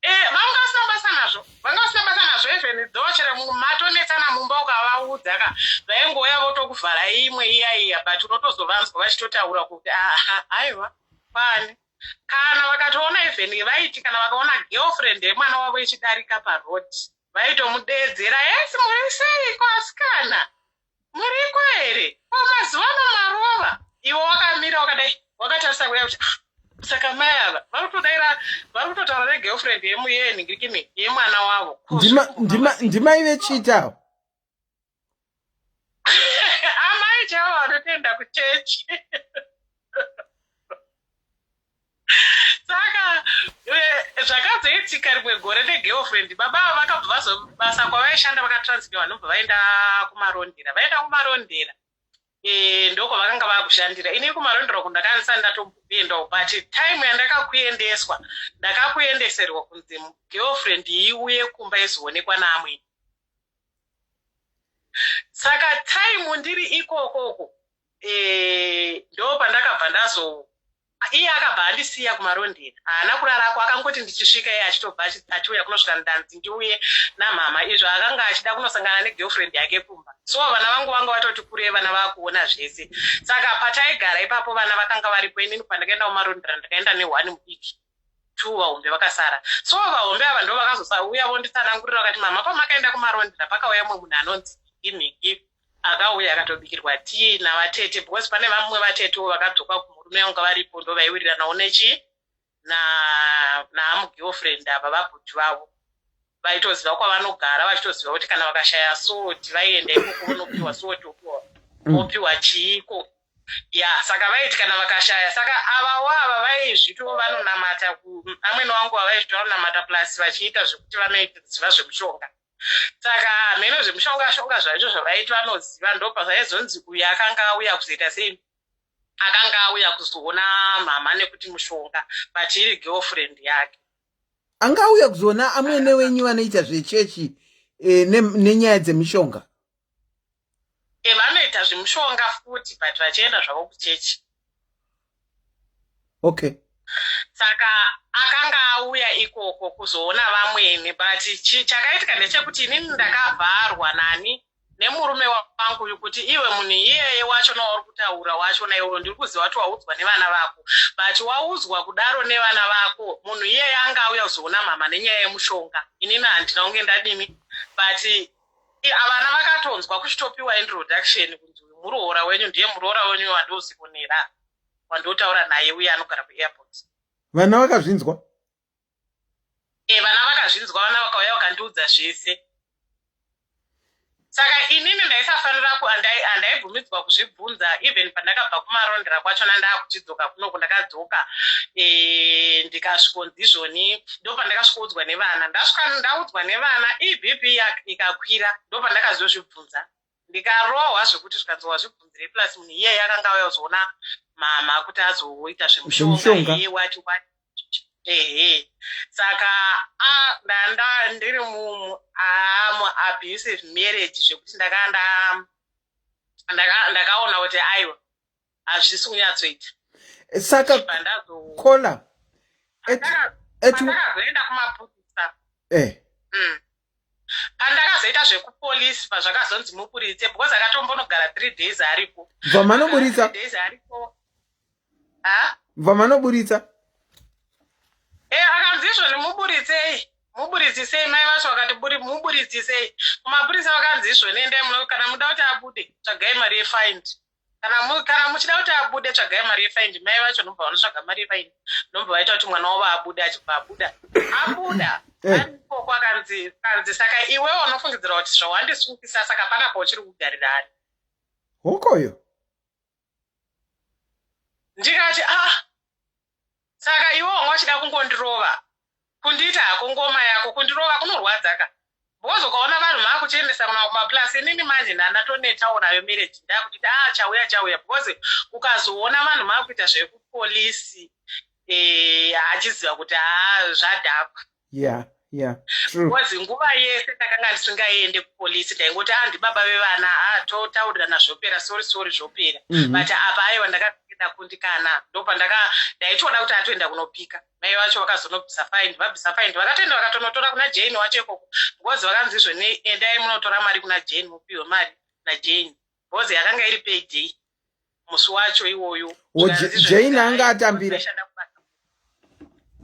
Eh, vanga vasina basa nazvo vanga vasina basa nazvo even though chero matonetsana mumba ukavaudza ka vaingouya votokuvhara imwe iya iya but unotozovanzwa vachitotaura kuti aha aiwa kwani kana vakatoona even vaiti kana vakaona girlfriend yemwana wavo ichidarika paroad vaitomudeedzera yes muri seiko asikana muriko here ko mazuva ano marova iwe wakamira wakadai wakatarisa kuya kuti ah, saka mai ava vari kutodaira vari kutotaura negirlfriend yemuyenhingirikini yemwana wavo ndimai vechiita amai chavo vanotoenda kuchechi saka eh, zvakazoitika rimwe gore negirlfriend baba ava vakabva vazobasa kwavaishanda vakatransferwa vanobva vaenda kumarondera vaenda kumarondera eh, ndokwavakanga vakushandira ini kumarondera uku ndakanisa ndatombokuendawo but time yandakakuendeswa ndakakuendeserwa kunzi girlfriend iuye kumba izoonekwa naamwene saka time ndiri ikokoko eh, ndo pandakabva ndazo iye akabva andisiya kumarondera haana kurarako akangoti ndichisvika iye achitobva achiuya kunosvika ndanzi ndiuye namhama izvo akanga achida kunosangana negirlfriend yake kumba so vana vangu vanga vatoti kurei vana vakuona zvese saka pataigara ipapo vana vakanga varipo inini pandakaenda kumarondera ndakaenda neone mudiki two vahombe vakasara so vahombe ava ndo vakazosauya vonditsanangurira vakati mama pamakaenda kumarondera pakauya mumwe munhu anonzi imhiki akauya akatobikirwa tii navatete because pane vamwe vatetewo vakadzoka kumurume vanga varipo ndo vaiwiriranawo nechi naamugirlfriend ava vabhudhi vavo vaitoziva kwavanogara vachitoziva kuti kana vakashaya soti vaienda ikoko vonopiwa soti vopiwa mm. chiiko ya saka vaiti kana vakashaya saka avawo ava vaizvitiwo vanonamata amwene wangu avaizviti vanonamata plus vachiita zvekuti vanoziva zvemushonga saka hameno zvemushonga shonga zvacho zvavaiti vanoziva ndopazvaizonzi uyu akanga auya kuzoita sei akanga auya kuzoona mhama nekuti mushonga but iri girlfriend yake anga auya kuzoona amwene wenyu vanoita zvechechi e, nenyaya dzemishonga e, vanoita zvemushonga futi but vachienda zvavo kuchechi okay saka akanga auya ikoko kuzoona vamwene but chakaitika ndechekuti inini ndakavharwa nani nemurume wangu uyu kuti iwe munhu iyeye wachona wauri kutaura wachona iwewe ndiri kuziva kuti waudzwa nevana vako but waudzwa kudaro nevana vako munhu iyeye anga auya kuzoona mhama nenyaya yemushonga inini handina kunge ndadini but vana vakatonzwa kuchitopiwa introduction kunzi uyu muroora wenyu ndiye muroora wenyu wandozionera wandotaura naye uye anogara kuairport vana vakazvinzwa e vana vakazvinzwa vana vakauya vakandiudza zvese saka inini ndaisafanira handaibvumidzwa kuzvibvunza even pandakabva kumarondera kwachona ndaakuchidzoka kunoku ndakadzoka e, ndikasvikonzi izvoni ndopandakasvikoudzwa nevana ndasvika ndaudzwa nevana ibp ikakwira ndopandakazozvibvunza ndikarohwa zvekuti zvikanzi wazvibvunzirei plus munhu iyeye akanga auya kuzoona mama kuti azoita zvemushonga iye wati wati ehe saka ndanda ndiri muabusive marriage zvekuti ndakanda ndakaona kuti aiwa hazvisi kunyatsoita saka kola pandakazoenda kumapurisa eh. Pandakazoita zvekupolisi pazvakazonzi muburitse because akatombonogara three days aripo bva manoburitsa days aripo bva manoburitsa e akanzi izvoni muburitsei muburitsisei mai vacho vakati buri muburitsisei kumapurisa vakanzi izvoni endai muno kana muda kuti abude tsvagai mari yefind kana kana muchida kuti abude tsvagai mari yefaindi mai vacho ndobva vanotsvaga mari yefaindi ndobva vaita kuti mwana wavo abude achibva abuda abuda eh. arikoko akanzi kanzi saka iwewe unofungidzira kuti zvawandisungisa saka panapa uchiri kugarira ani hokoyo ndikati ah saka iwe wanga uchida kungondirova kundiita hako ngoma yako kundirova kunorwadza ka because ukaona vanhu maakuchiendesa kuna kumaplus inini manje ndandatonetawo nayo marriage ndakuti ah chauya chauya because ukazoona vanhu maakuita zvekupolisi eh, achiziva kuti haa zvadhakwa yeah Yeah, because nguva yese ndakanga ndisingaende kupolisi, ndaingoti a ah, ndibaba vevana, a ah, totaurirana zvopera, sorry sorry, zvopera. But apa aiwa, ndakandakundikana. Ndopandaka ndaitoda kuti atoenda kunopika. Mai vacho vakazonobvisa fine, vabvisa fine, vakatoenda vakatonotora kuna Jane wacho ikoko, because vakanzi izvoni endai munotora mari kuna Jane, mupiwe mari naJane, because yakanga iri payday musi wacho iwoyo. Jane anga atambira?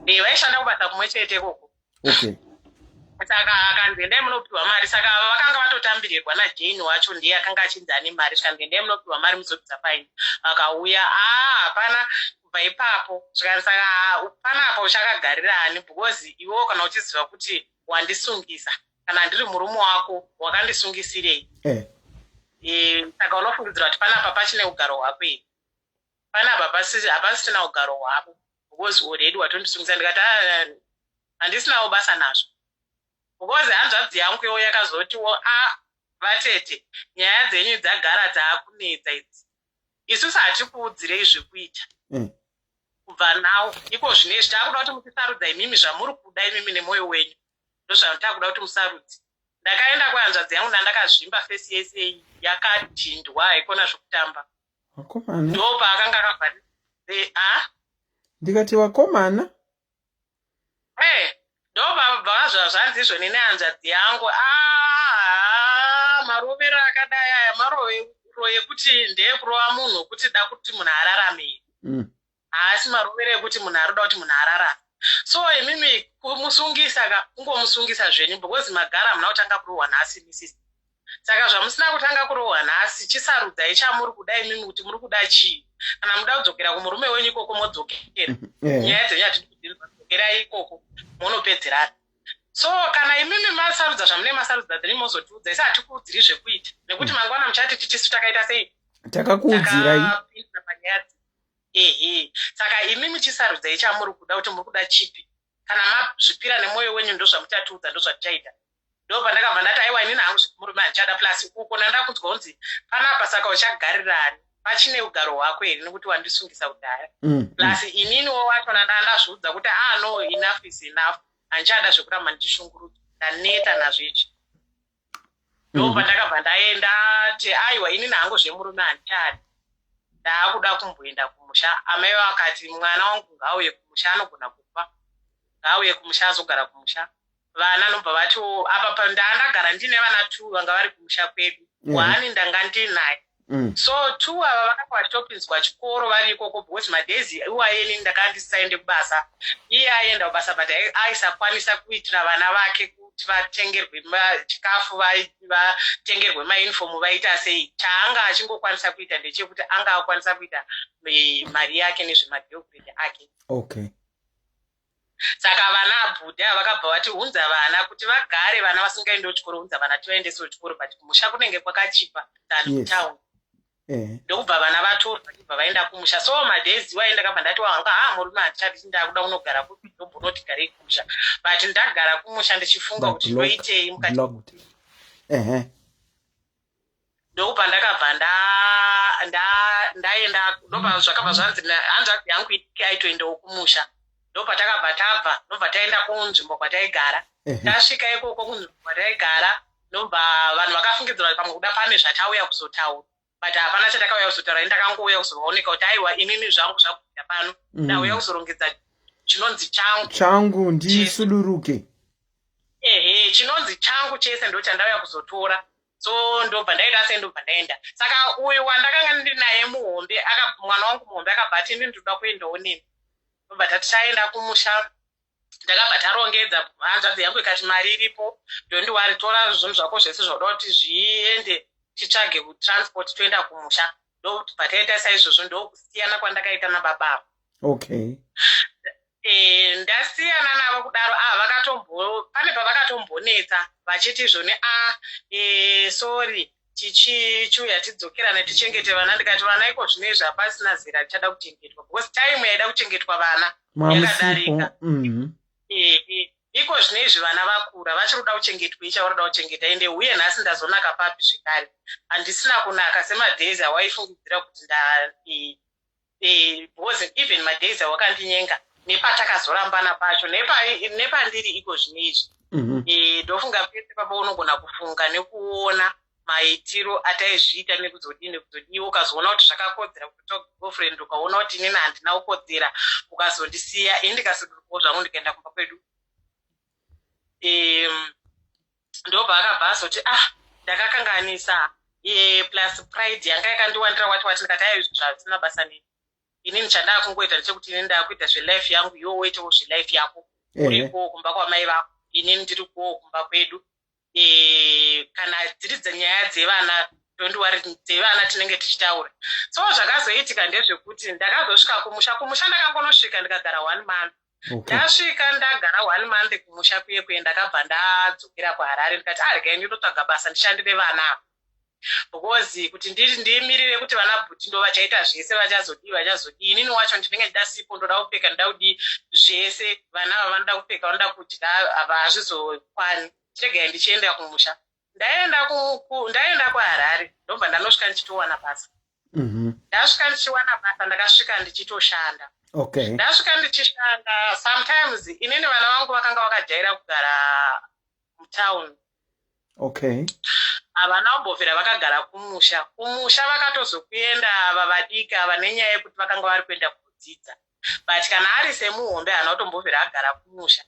Vaishanda kubasa kumwe chete ikoko. Okay. Saka akanzi endai munopiwa mari. Saka vakanga vatotambirirwa naJane wacho, ndiye akanga achinzi ane mari. Zvikanzi endai munopiwa mari muzobvisa fine. Vakauya, a hapana kubva ipapo. Zvikanzi saka panapo uchakagarira ani? Because iwewo kana uchiziva kuti wandisungisa, kana ndiri murume wako, wakandisungisirei? Saka unofungidzira kuti panapa pachine ugaro hwako here? Panapa hapasisina ugaro hwako, because already watondisungisa. Ndikati ah, handisinawo basa nazvo, because hanzvadzi yangu iwo yakazotiwo, a vatete, nyaya dzenyu dzagara dzaakunetsa idzi, isusu hatikuudzirei zvekuita. Kubva now iko zvinezvi taakuda kuti muchisarudza imimi zvamuri kuda imimi nemwoyo wenyu, ndozvatakuda kuti musarudzi. Ndakaenda kwehanzvadzi yangu, ndandakazvimba face yese yakadhindwa, haikona zvekutamba. Vakomana. Ndo paakanga akabva a Ndikati vakomana. Ndo pabva zvanzi izvoni nehanzvadzi yangu, "Ah, marovero akadai aya marovero ekuti ndeekurova munhu kuti da kuti munhu ararame. Haasi marovero ekuti munhu arikuda kuti munhu ararame. So imimi kumusungisa ka, kungomusungisa zvenyu, because magara hamuna kutanga kurohwa nhasi misisi. Saka zvamusina kutanga kurohwa nhasi, chisarudzai chamuri kuda imimi, kuti muri kuda chii. Kana muda kudzokera kumurume wenyu ikoko, modzokera. Nyaya dzenyu hatidi kudzinzwa, dzokerai ikoko monopedzerana. So kana imimi masarudza zvamune masarudza, then mozotiudza. Isi hatikuudziri zvekuita, nekuti mangwana muchati titisu takaita sei? Takakuudzirai. Takapinda panyaya ehe. Saka imimi chisarudzai chamuri kuda, kuti muri kuda chipi. Kana mazvipira nemwoyo wenyu, ndozvamuchatiudza, ndozvatichaita. Ndo pandakabva ndati aiwa, inini hangu murume handichada. Plus uko ndandakunzwa kunzi panapa saka uchagarirani, pachine ugaro hwako here, nekuti wandisungisa kudhaya? Plus ininiwo wachona ndandazviudza kuti ah no, enough is enough, handichada zvekuramba ndichishungurudzwa, ndaneta nazvo izvi. Ndo pandakabva ndaenda ti aiwa, inini hangu zvemurume handichadi, ndaakuda kumboenda kumusha. Amai vakati mwana wangu ngaauye kumusha, anogona kufa, ngaauye kumusha azogara kumusha. Vana nobva vatiwo apa ndaandagara ndine vana two vanga vari kumusha kwedu. One ndanga ndinaye. So two ava vakanga vachitopinzwa chikoro vari ikoko, because madays iwaye ndakanga ndisisaende kubasa, iye aienda kubasa, but aisakwanisa kuitira vana vake kuti vatengerwe chikafu, vatengerwe mauniform, vaita sei. Chaanga achingokwanisa kuita ndechekuti anga akwanisa kuita mari yake nezvemagirlfriend ake. Saka vana abhudha vakabva vati hunza vana kuti vagare, vana vasingaendi kuchikoro, hunza vana tivaendese kuchikoro, but kumusha kunenge kwakachipa than kutown. Ndokubva vana vatorwa, vachibva vaenda kumusha. So madays iwayo ndakabva ndati wanga ha murume handichadi, ndakuda kunogara kupi, ndombonoti garei kumusha. But ndagara kumusha ndichifunga kuti ndoitei mukati. Blocked. Ndokubva ndakabva ndaenda, ndobva zvakabva zvanzi hanzvadzi yangu aitoendawo kumusha. Ndopatakabva tabva, ndobva taenda kunzvimbo kwataigara. Tasvika ikoko kunzvimbo kwataigara, ndobva vanhu vakafungidzira kuti pamwe kuda pane zvatauya kuzotaura, but hapana chatakauya kuzotaura. Ini ndakangouya kuzovaoneka kuti aiwa, inini zvangu zvakubvira pano ndauya kuzorongedza chinonzi changu. Changu, ndisuduruke. Ehe, chinonzi changu chese ndo chandauya kuzotora. So ndobva ndaita sei, ndobva ndaenda. Saka uyu wandakanga ndinaye muhombe, mwana wangu muhombe, akabva ati ini ndinoda kuendawo nemi. Ndobva tati taenda kumusha. Ndakabva tarongedza, hanzvadzi yangu ikati mari iripo, don't worry, tora zvinhu zvako zvese zvauda kuti zviende, titsvage kutransport toenda kumusha. Ndobva taita saizvozvo. Ndokusiyana kwandakaita nababa avo. Ndasiyana navo kudaro, ah, vakatombo pane pavakatombonetsa vachiti izvoni, a sorry, tichichiuya tidzokerane tichengete vana. Ndikati vana iko zvinezvi hapasina zera richada kuchengetwa, because time yaida kuchengetwa vana yakadarika. Iko zvinezvi vana vakura, vachiri kuda kuchengetwa, ichaurada kuchengeta. Ende uye nhasi ndazonaka papi zvekare? Handisina kunaka semadays awaifungidzira kuti nda because even madays awakandinyenga, nepatakazorambana pacho, nepandiri iko zvinezvi. Eh, ndofunga pese papa unogona kufunga nekuona maitiro ataizviita nekuzodii nekuzodii, ukazoona kuti zvakakodzera kuita girlfriend, ukaona kuti inini handina kukodzera, ukazondisiya, ini ndikasudurukawo zvangu ndikaenda kumba kwedu. Ndobva akabva azoti, "Ah, ndakakanganisa." Plus pride yanga yakandiwandira, wati wati. Ndikati, "Ai, zvasina basa neni. Inini chandaa kungoita ndechekuti inini ndaakuita zvelife yangu, iwe woitawo zvelife yako. Urikuwo kumba kwamai vako, inini ndiri kuwo kumba kwedu. Kana dziri dzenyaya dzevana, don't worry, dzevana tinenge tichitaura." So zvakazoitika ndezvekuti ndakazosvika kumusha. Kumusha ndakangonosvika ndikagara one month. Ndasvika ndagara one month kumusha kuye kuye, ndakabva ndadzokera kuHarare. Ndikati, "Aregai ndinotsvaga basa ndishandire vana ava, because kuti ndiri ndimirire kuti vana bhuti ndo vachaita zvese, vachazodii, vachazodii, inini wacho ndinenge ndida sipo, ndoda kupfeka, ndoda kudii zvese. Vana ava vanoda kupfeka, vanoda kudya, ava hazvizokwani. Chiregai ndichienda kumusha." Ndaenda kuHarare, ndobva ndanosvika ndichitowana basa. Ndasvika ndichiwana basa, ndakasvika ndichitoshanda. Ndasvika ndichishanda, sometimes inini vana vangu vakanga vakajaira kugara mutown. Havana kumbobvira vakagara kumusha. Kumusha vakatozokuenda ava vadiki ava nenyaya yekuti vakanga vari kuenda kudzidza, but kana ari semuhombe haana kutombobvira agara kumusha.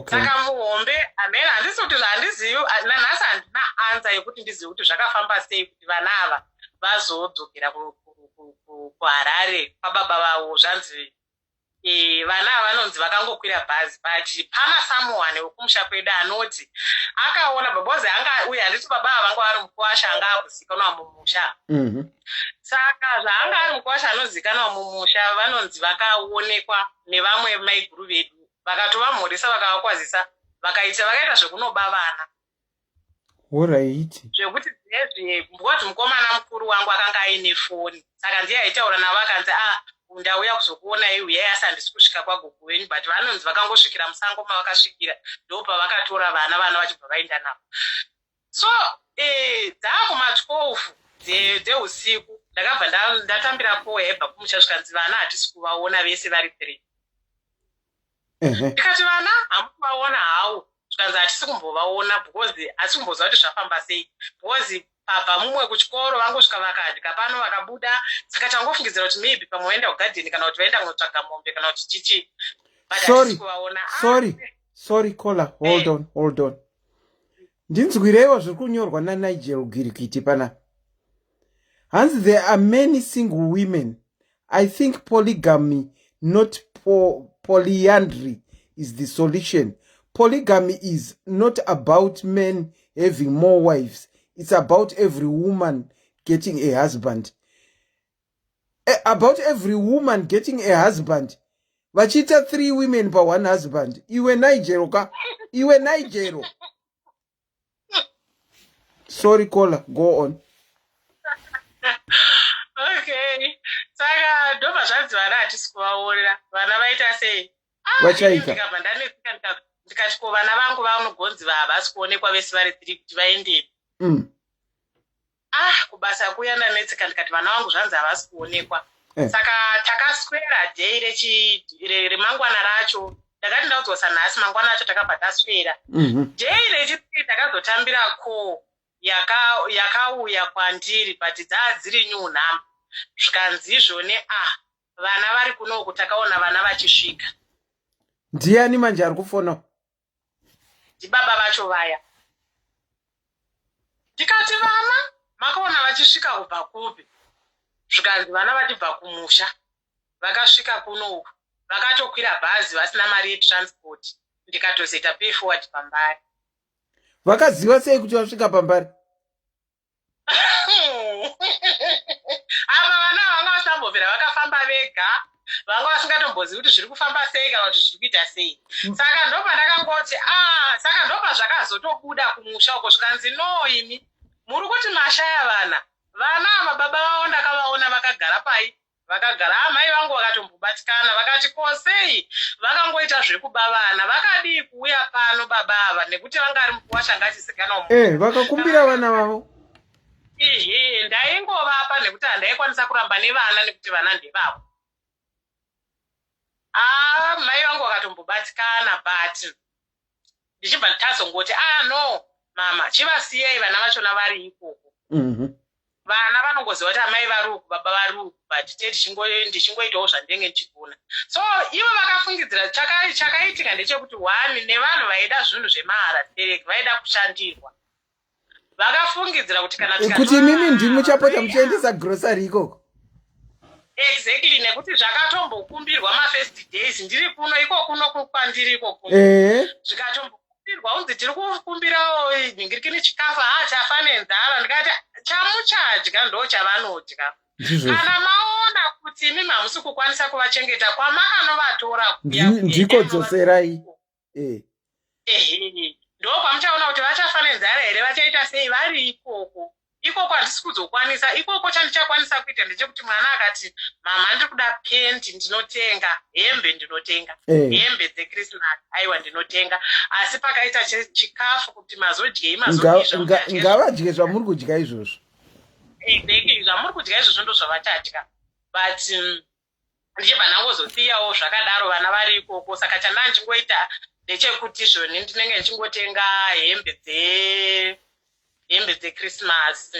Saka muhombe hamene, handisi kuti handizivi nanhasi, handina answer yekuti ndizive kuti zvakafamba sei kuti vana ava vazodzokera kuHarare kwababa vavo. Zvanzi vana ava vanonzi vakangokwira bhazi, but pana someone wekumusha kwedu anoti akaona, because anga uye, handiti baba ava vanga vari mukwasha anga akuzikanwa mumusha. Saka zvaanga ari mukwasha anozikanwa mumusha, vanonzi vakaonekwa nevamwe maiguru vedu, vakatovamhoresa, vakavakwazisa, vakaita zvekunoba vana. Zvekuti zvezve, because mukomana mukuru wangu akanga aine foni, saka ndiye aitaura navo. Akanzi, "A, ndauya kuzokuonai, uyai, asi handisi kusvika kwagogo wenyu." But vanonzi vakangosvikira musango mavakasvikira, ndopavakatora vana, vana vachibva vaenda navo. So dzaakuma12 dzeusiku, ndakabva ndatambira call yaibva kumusha, zvikanzi vana hatisi kuvaona vese vari three. Ndikati, "Vana hamusi kuvaona hawo?" Zvikanzi, "Hatisi kumbovaona, because hatisi kumboziva kuti zvafamba sei, because pabva mumwe kuchikoro, vangosvika vakadya pano, vakabuda. Saka tangofungidzira kuti maybe pamwe vaenda kugadheni, kana kuti vaenda kunotsvaga mombe, kana kuti chichi, but hatisi Sorry. kuvaona." Ah, Sorry, sorry caller, hold on, hold on. Ndinzwireiwo zviri kunyorwa naNigel Girikiti pana. Hanzi, "There are many single women. I think polygamy, not polyandry, is the solution. Polygamy is not about men having more wives. It's about every woman getting a husband." About every woman getting a husband, vachiita three women pa one husband. Iwe Nigel ka, iwe Nigel. Sorry caller, go on. Okay, saka ndobva zvanzi vana hatisi kuvaona, vana vaita sei? Ah, Vachaita. Ndikabva ndanetsika, ndikati, "Ko vana vangu vanogonzi havasi kuonekwa vese vari three, kuti vaendepi?" Ah, kubasa kuya ndanetseka, ndikati, "Vana vangu zvanzi havasi kuonekwa." Saka takaswera day remangwana racho. Ndakati ndaudzwa sanhasi, mangwana acho takabva taswera. Day rechipiri ndakazotambira call yakauya kwandiri, but dzaa dziri new number. Zvikanzi izvone, "A, vana vari kunoku, takaona vana vachisvika." Ndiani manje ari kufona? Ndibaba vacho vaya. Ndikati, "Vana makaona vachisvika kubva kupi?" Zvikanzi vana vachibva kumusha, vakasvika kunoku, vakatokwira bhazi vasina mari yetransport. Ndikatozoita pay forward paMbare. Vakaziva sei kuti vasvika paMbare? Ava vana vanga vasambobvira vakafamba vega, vanga vasingatombozivi kuti zviri kufamba sei kana kuti zviri kuita sei. Saka ndobva ndakangoti, a, saka ndobva zvakazotobuda kumusha uko, zvikanzi, "No, imi muri kuti mashaya vana. Vana ava baba vavo ndakavaona vakagara pai, vakagara." Amai vangu vakatombobatikana, vakati, "Ko sei vakangoita zvekuba vana? Vakadii kuuya pano baba ava, nekuti vanga ari mukuwasha anga achizikanwa?" Vakakumbira vana vavo. Ihe, ndaingovapa nekuti handaikwanisa kuramba nevana, nekuti vana ndevavo. A, mai vangu vakatombobatikana, but Ndichibva tazongoti, "Ah no, mama, chivasiyai vana vachona vari ikoko." Vana vanongoziva kuti amai vari uku, baba vari uku, but te ndichingoitawo zvandinenge ndichigona. So ivo vakafungidzira. Chakaitika ndechekuti, one, nevanhu vaida zvinhu zvemahara bereki, vaida kushandirwa, vakafungidzira kuti kana Kuti imimi ndimuchapota muchiendesa grocery ikoko. Exactly, nekuti zvakatombokumbirwa mafirst days ndiri kuno, iko kuno kwandiri iko kuno, zvikatombokumbirwa unzi tiri kukumbirawo nhingirikini chikafu, ha, chafa nenzara. Ndikati chamuchadya ndo chavanodya. Kana maona kuti imimi hamusi kukwanisa kuvachengeta kwamakanovatora kuya, Ndiko dzoserai. Ehe, ndo kwamuchaona kuti vachafa nenzara here, vachaita sei vari ikoko. Ikoko handisi kuzokwanisa. Ikoko chandichakwanisa kuita ndechekuti mwana akati, "Mama, ndiri kuda pendi," ndinotenga hembe, ndinotenga hembe dzeChristmas, aiwa, ndinotenga. Asi pakaita chikafu kuti mazodyei, mazodii, zvamuchadya. Ngavadye zvamuri kudya izvozvo. Exactly, zvamuri kudya izvozvo ndo zvavachadya. But ndichibva ndangozosiyawo zvakadaro, vana vari ikoko. Saka chandaa ndichingoita ndechekuti zvoni ndinenge ndichingotenga hembe dzeChristmas.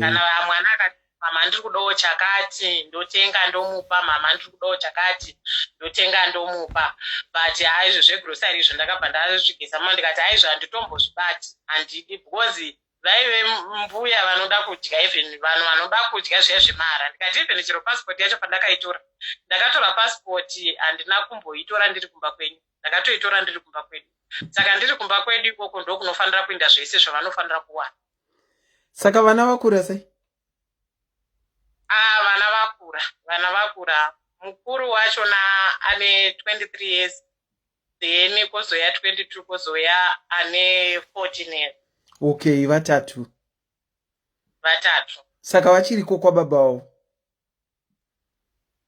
Kana mwana akati, "Mama, ndiri kudawo chakati," ndotenga ndomupa. "Mama, ndiri kudawo chakati," ndotenga ndomupa. But haizvo zvegrocery izvo ndakabva ndazvigesa muma, ndikati haizvo handitombozvibati, handidi, because vaive mbuya vanoda kudya, even vanhu vanoda kudya zviya zvemahara. Ndikati even chero pasipoti yacho pandakaitora, ndakatora pasipoti, handina kumboitora ndiri kumba kwenyu, ndakatoitora ndiri kumba kwedu. Saka ndiri kumba kwedu ikoko ndokunofanira kuenda zvese zvavanofanira kuwana. Saka vana vakura sei? Ah, vana vakura, vana vakura. Mukuru wachona ane 23 years, then kwozoya 22, kwozoya ane 14 years. Okay, vatatu. Vatatu. Saka vachiriko kwababa vavo?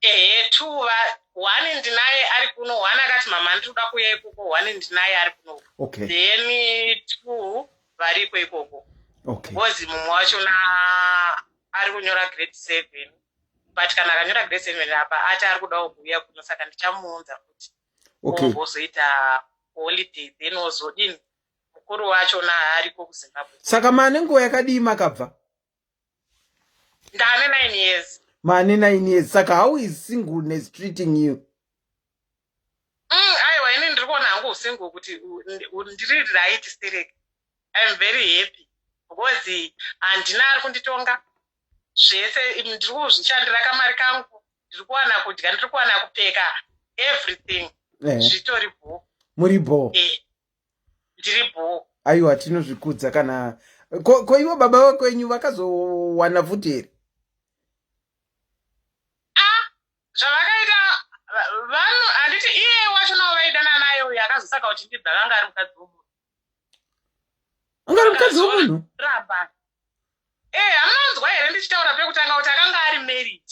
Ehe, two one ndinaye ari kuno, one akati, "Mama, ndinoda kuuya ikoko." One ndinaye ari kuno. Then two variko ikoko. Because mumwe wachona ari kunyora grade 7, but kana akanyora grade 7 apa ati ari kudawo kuuya kuno, saka ndichamuunza futi. Ozoita holiday, then ozodini, mukuru wachona ariko kuZimbabwe. Saka maane nguva yakadii makabva? Ndane 9 years. Maane 9 years. Saka how is singleness treating you? Aiwa, ini ndiri kuona hangu usingle kuti ndiri right sterek. I am very happy because handina ari kunditonga. Zvese ndiri kuzvishandira kamari kangu, ndiri kuwana kudya, ndiri kuwana kupfeka, everything. Zvitori bho. Muri bho. Ndiri bho. Aiwa, tinozvikudza. Kana ko ivo baba vakwenyu vakazowana futi here? Zvavakaita vanhu, handiti iye wachona vaidana naye uyo akazosaka kuti ndibva, vanga ari mukadzi womunhu. Anga ari mukadzi womunhu? Ramba. Hamunonzwa here ndichitaura pekutanga kuti akanga ari married?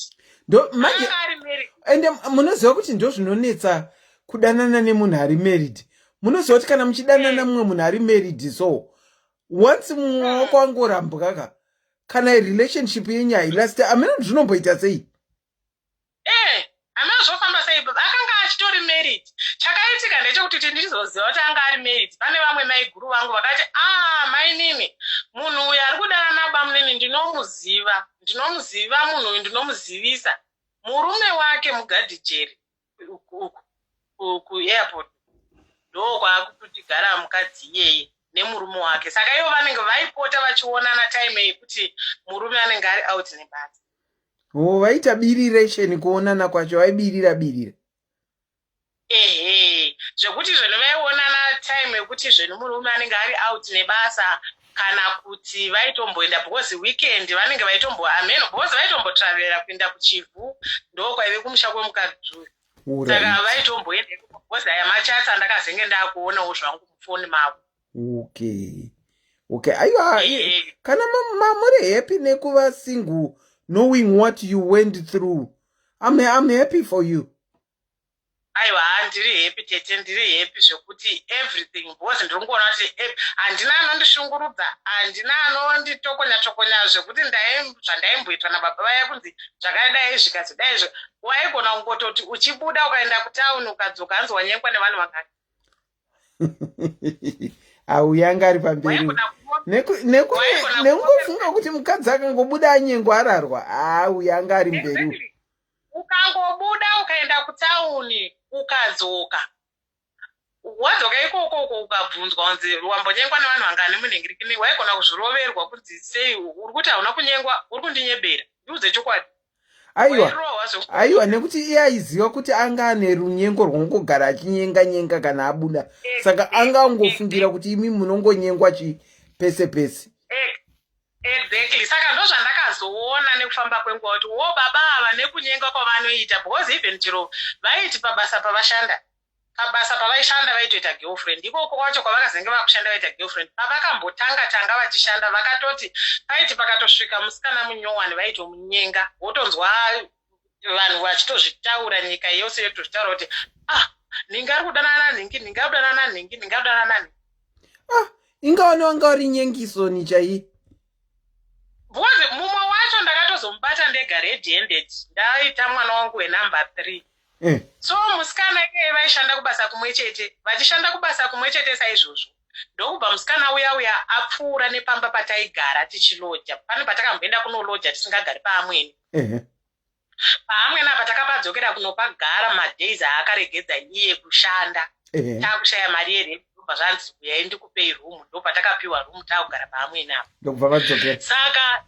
Ndo manje. Akanga ari married. Ende munoziva kuti ndo zvinonetsa kudanana nemunhu ari married. Munoziva kuti kana muchidanana mumwe munhu ari married, so once mumwe wako angorambwa ka, kana relationship yenyu hailast. Amene zvinomboita sei? Hamena zvofamba sei. Akanga achitori married. Chakaitika ndechekuti ti ndizoziva kuti anga ari married, pane vamwe maiguru vangu vakati, "A, mainini, munhu uyu ari kudana nabamunini ndinomuziva, ndinomuziva munhu uyu, ndinomuzivisa. Murume wake mugadhijeri kuairport, ndo kwaakutotigara mukadzi iyeye nemurume wake." Saka ivo vanenge vaipota vachionana time yekuti murume anenge ari out nebasa. O, vaita biriresheni kuonana kwacho, vaibirira birira. Ehe, zvekuti zveno vaionana time yekuti zveno murume anenge ari out nebasa, kana kuti vaitomboenda, because weekend vanenge vaitombo, ameno, because vaitombotravera kuenda kuChivhu, ndo kwaive kumusha kwemukadzi uyu. Saka vaitomboenda ikoko, because aya machats andakazenge ndakuonawo zvangu mufoni mavo. Okay, aiwa, kana muri happy nekuva single, knowing what you went through, I'm happy for you. Aiwa, ndiri happy tete, ndiri happy zvekuti everything, because ndiri kungoona kuti handina anondishungurudza, handina anonditokonya tokonya zvekuti zvandaimboitwa nababa vaya, kunzi zvakadai zvikazodai. Waigona kungototi uchibuda ukaenda kutauni, ukadzoka, hanzi wanyengwa nevanhu vangani. Auya anga ari pamberi nekungofunga kuti mukadzi akangobuda anyengwa ararwa. Auya anga ari mberi. Ukangobuda ukaenda kutauni, ukadzoka, wadzoka ikoko uko, ukabvunzwa kunzi wambonyengwa nevanhu vangani munhingirikini, waigona kuzviroverwa kunzi sei uri kuti hauna kunyengwa, uri kundinyebera, ndiudze chokwadi. Aiwa, aiwa, nekuti iye aiziva kuti anga ane runyengo rwongogara achinyenga nyenga kana abuda, saka anga angofungira kuti imi munongonyengwa chi pese pese. Exactly. Saka ndozvandakazoona nekufamba kwenguva kuti wo baba ava nekunyenga kwavanoita, because even chero vaiti pabasa pavashanda, pabasa pavaishanda vaitoita girlfriend. Ikoko kwacho kwavakazenge vakushanda vaita girlfriend, pavakambotanga tanga vachishanda vakatoti paiti pakatosvika musikana munyowani vaitomunyenga, wotonzwa vanhu vachitozvitaura, nyika yose yotozvitaura kuti, "Ah, nhingi ari kudanana nanhingi, nhingi ari kudanana nanhingi, nhingi ari kudanana nanhingi." Ah, ingaone wanga uri nyengisoni chai. Because mumwe wacho ndakatozomubata ndega red handed ndaita mwana wangu wenumber 3. So musikana iyeye vaishanda kubasa kumwe chete, vachishanda kubasa kumwe chete saizvozvo, ndokubva musikana uya uya apfuura nepamba pataigara tichiloja. Pane patakamboenda kunoloja tisingagari paamweni. Paamweni apa takapadzokera kunopagara madays aakaregedza iye kushanda, takushaya mari yerent, ndobva zvanzi, "Uyai ndikupei rumu." Ndopatakapihwa rumu, takugara paamweni apa. Ndokubva vadzokera. Saka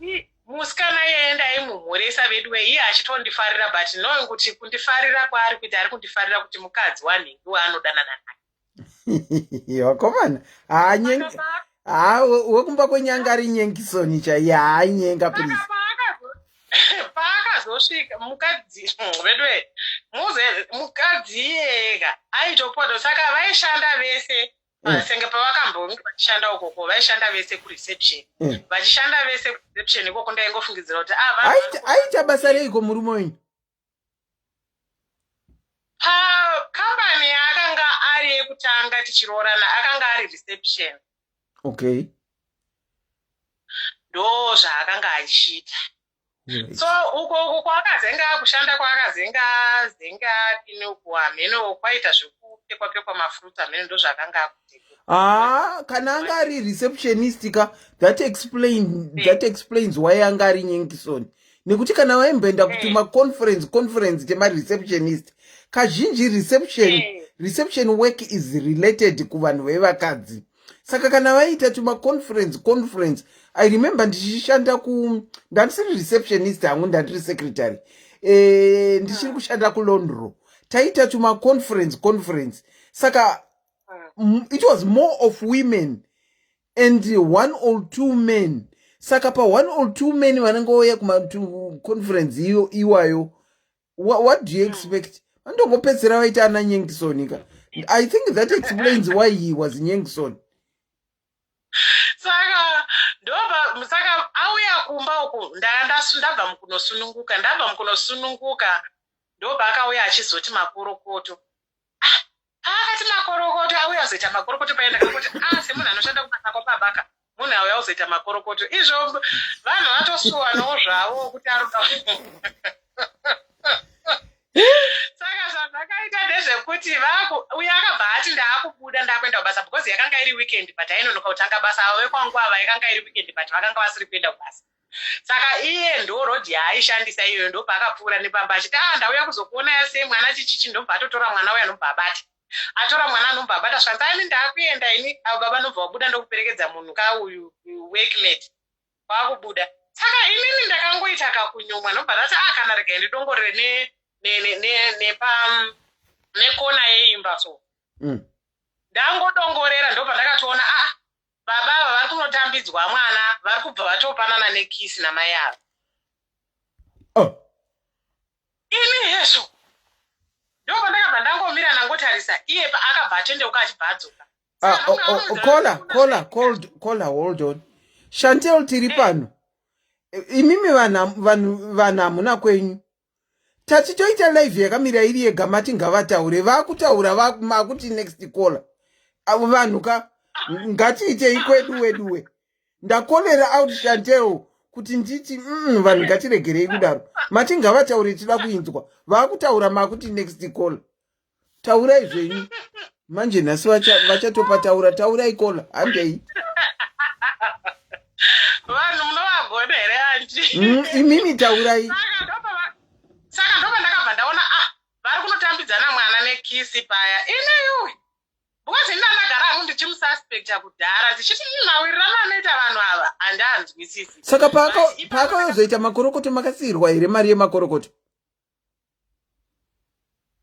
musikana iyeye ndaimumhoresa veduwe, iye achitondifarira, but knowing kuti kundifarira kwaari kuita, ari kundifarira kuti mukadzi wanhingi waanodanana naye. Vakomana, haa, wekumba kwenyanga ari nyengisoni chaiye, haanyenga, please. Paakazosvika mukadzi veduwe, muze mukadzi iyeka aitopota, saka vaishanda vese. Senge pavakambonge vachishanda ukoko, vaishanda vese kureception. Vachishanda vese kureception ikoko, ndaingofungidzira kuti ah, Aita basa reiko murume wenyu? Pakambani yaakanga ari yekutanga tichiroorana akanga ari reception. Ndo zvaakanga achiita. So uko uko kwaakazenge akushanda, kwaakazenge azenge adini uku, hameno kwaita zvekupekwa pekwa mafruits, hameno ndo zvaakanga akuita. Ah, kana anga ari receptionist ka, that explains why anga ari nyengisoni, nekuti kana vaimboenda kuti maconference conference temareceptionist, kazhinji reception reception work is related kuvanhu vevakadzi. Saka kana vaita tumaconference conference, I remember ndichishanda ku, ndandisiri receptionist hangu, ndandiri secretary, ndichiri kushanda kuLondro, taita tumaconference conference, saka it was more of women and one or two men. Saka pa one or two men vanenge vauya kumaconference iyo iwayo, what do you expect? Vandongopedzisira vaita ana nyengisoni ka. I think that explains why he was nyengison. Saka ndobva, saka auya kumba uku, ndabva mukunosununguka, ndabva mukunosununguka, ndobva akauya achizoti makorokoto. Ah, paakati makorokoto, auya kuzoita makorokoto paenda kakoti, ah, semunhu anoshanda kubasa kwababaka, munhu auya kuzoita makorokoto, izvo vanhu vatosuwanawo zvavo kuti aruda. Saka zvazvakaita ndezvekuti uye akabva ati, "Ndaakubuda, ndaakuenda kubasa," because yakanga iri weekend, but ainonoka kutanga basa. Avo vekwangu ava, yakanga iri weekend but vakanga vasiri kuenda kubasa. Saka iye ndo rodhi yaaishandisa iyoyo. Ndopaakapfuura nepamba achiti, "A, ndauya kuzokuona yasei mwana chichichi." Ndobva atotora mwana uya, ndobva abata, atora mwana, anobva abata, zvikanzi, "Ani ndaakuenda ini." Avo baba nobva vabuda, ndokuperekedza munhu kauyu workmate, kwakubuda. Saka inini ndakangoita kakunyumwa, ndobva ndati, "A, kana regai ndidongorere nepa nekona yeimba." So ndangodongorera, ndobva ndakatoona, aa, baba ava vari kunotambidzwa mwana, vari kubva vatopanana nekiss namai ava. Oh. Ini hezvo, ndobva ndakabva ndangomira, ndangotarisa iye, akabva atendeuka achibva adzoka. Ah, oh, caller, caller, caller, hold on. Chantel, tiri pano. Imimi vanhu vanhu hamuna kwenyu. Tati toita live yakamira iri yega, mati ngavataure, vakutaura, makuti next caller. Avo vanhu ka, ngatiitei kwedu weduwe. Ndakolera out Chantel kuti nditi vanhu ngatiregerei kudaro. Mati ngavataure, tida kuinzwa. Vakutaura, makuti next caller. Taurai zvenyu. Manje nhasi vachatopataura taurai kola handei. Vanhu munovagona here aunty? Imimi taurai. Saka ndopa ndakabva ndaona ah vari kunotambidzana mwana nekisi paya. Ine yuwi. Because ini ndandagara hangu ndichimususpecta kudhara ndichiti mawirirano anoita vanhu ava handianzwisisi. Saka paakazoita makorokoto makasiirwa here mari yemakorokoto?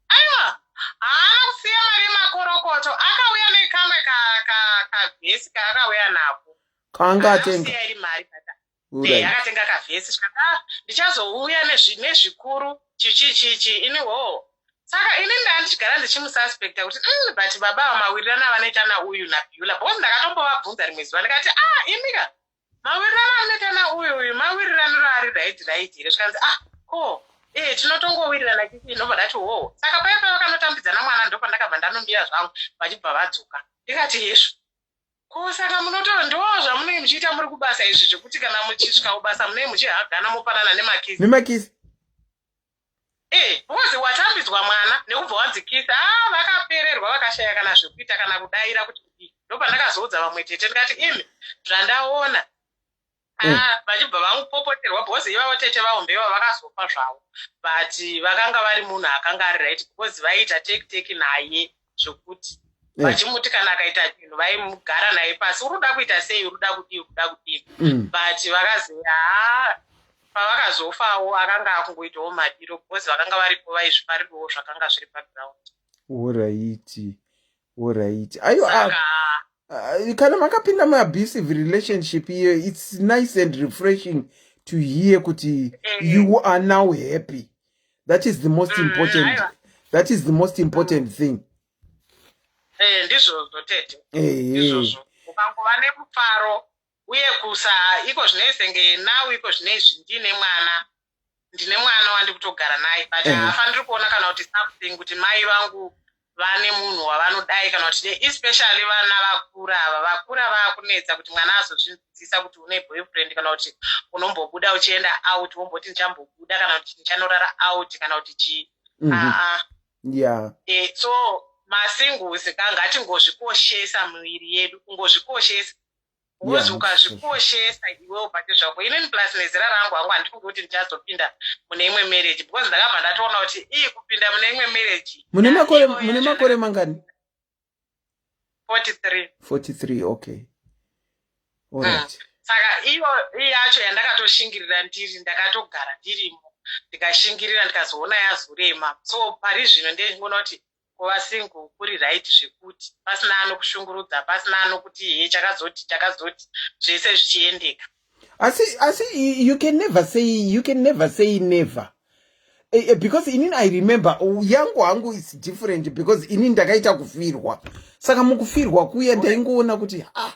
Aiwa, haana kusiya mari yemakorokoto. Akauya nekamwe kavhesi kaakauya nako. Kaanga atenga. Iri mari akatenga kavhesi zvikati ah, ndichazouya nezvikuru chichi chichi ini hoo. Saka ini ndaa ndichigara ndichimususpecta kuti but baba ava mawirirano avanoita nauyu naBeula because ndakatombovabvunza rimwe zuva ndikati ah imika mawirirano amunoita nauyu uyu mawiriraniro ari right right here zvikanzi ah ko eh tinotongowirirana kiki ndobva ndati hoo. Saka paya paya vakanotambidzana mwana ndopandakabva ndanomira zvangu vachibva vadzoka ndikati hezvo ko saka munoto ndo zvamunenge muchiita muri kubasa izvi zvekuti kana muchisvika kubasa munenge muchihagana mopanana nemakisi nemakisi Eh, because watambidzwa mwana nekubva wadzikisa ah vakapererwa vakashaya kana zvekuita kana kudaira kuti kudii ndopandakazoudza vamwe tete ndikati imi zvandaona ah vachibva vamupopoterwa because ivavo tete vahombe ivavo vakazofa zvavo but vakanga vari munhu akanga ari right because vaiita take take naye zvokuti vachimuti kana akaita chinhu vaimugara naye pasi uri kuda kuita sei uri kuda kudii uri kuda kudii but vakazi haa pavakazofawo akanga akungoitawo madiro because vakanga varipo vaizvifarirawo zvakanga zviri paground. Oraiti, oraiti. Ayo, kana makapinda muabusive relationship iyo, it's nice and refreshing to hear kuti you are now happy. That is the most important. That is the most important thing. Ndizvozvo tete. Ndizvozvo. Ukangova nemufaro uye kusa iko zvinoizenge now iko zvinoizvi ndine mwana. Ndine mwana wandikutogara naye but haafaniri kuona kana kuti something kuti mai vangu vane munhu wavanodai kana kuti especially vana vakura ava vakura vakunetsa kuti mwana azozvinzwisisa kuti une boyfriend kana kuti unombobuda uchienda out womboti ndichambobuda kana kuti ndichanorara out kana kuti chii. Aa. So masingles ngatingozvikoshesa miviri yedu, kungozvikoshesa. Because ukazvikoshesa iwewo pake zvako. Inini plus nezera rangu hangu handifungi kuti ndichazopinda mune imwe marriage because ndakabva ndatoona kuti ii kupinda mune imwe marriage. Mune makore mangani? 43. 43, okay. All right. Saka iyo yacho yandakatoshingirira ndiri ndakatogara ndirimo ndikashingirira ndikazoona yazorema. So pari zvino ndingoona kuti kuva single kuri right zvekuti pasina anokushungurudza, pasina anokuti he chakazoti chakazoti zvese zvichiendeka. Asi you can never say, you can never say never. Because inini I remember yangu hangu is different because inini ndakaita kufirwa. Saka mukufirwa kuya ndaingoona kuti ah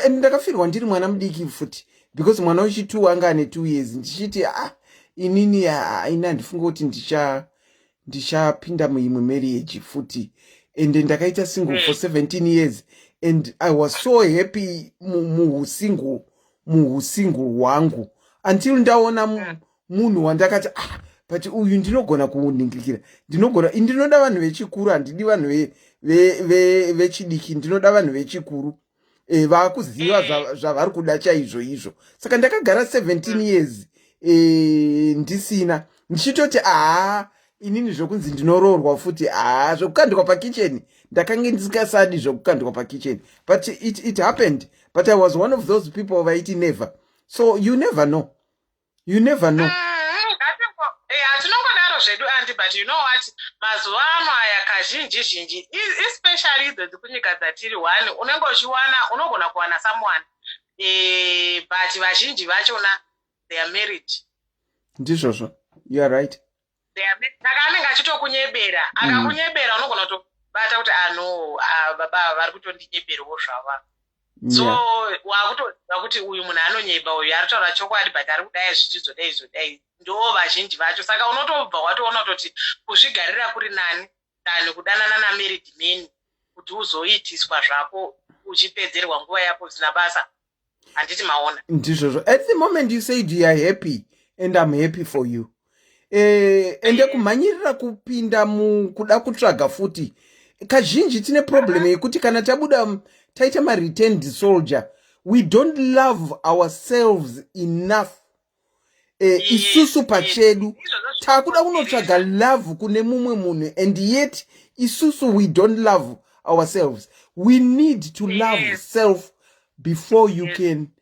ndakafirwa ndiri mwana mudiki futi because mwana wechi2 anga ane 2 years ndichiti ah inini ini handifungi kuti ndichapinda muimwe marriage futi and ndakaita single for 17 years and I was so happy muhusingle hwangu until ndaona munhu wandakati ah but uyu ndinogona kuningirikira, ndinogona, ndinoda vanhu vechikuru, handidi vanhu vechidiki, ndinoda vanhu vechikuru vakuziva zvavari kuda chaizvo izvo. Saka ndakagara 17 years ndisina, ndichitoti aa inini zvokunzi ndinoroorwa futi aa zvokukandwa pakicheni ndakange ndisingasadi zvokukandwa pakicheni, but it happened. But I was one of those people vaiti never. So you never know, you never know. Hatinongodaro zvedu aunty, but you know what, mazuva ano aya kazhinji zhinji, especially idzodzi kunyika dzatiri, one unenge uchiwana, unogona kuwana someone, but vazhinji vachona they are married. Ndizvozvo, you are right. Saka anenge achitokunyebera, akakunyebera unogona kutobata kuti ano baba vari kutondinyeberawo zvava. So wakutoziva kuti uyu munhu anonyeba, uyu ari kutaura chokwadi but ari kudai zvichizodai zvodai, ndo vazhinji vacho. Saka unotobva watoona kutoti kuzvigarira kuri nani than kudanana namarried man kuti uzoitiswa zvako uchipedzerwa nguva yako zvisina basa, handiti maona? Ndizvozvo. At the moment you said you are happy and I'm happy for you. Ende kumhanyirira kupinda mukuda kutsvaga futi. Kazhinji tine problem yekuti kana tabuda taita mareturned soldier, we don't love ourselves enough. Isusu pachedu takuda kunotsvaga love kune mumwe munhu, and yet isusu we don't love ourselves. We need to love self before you can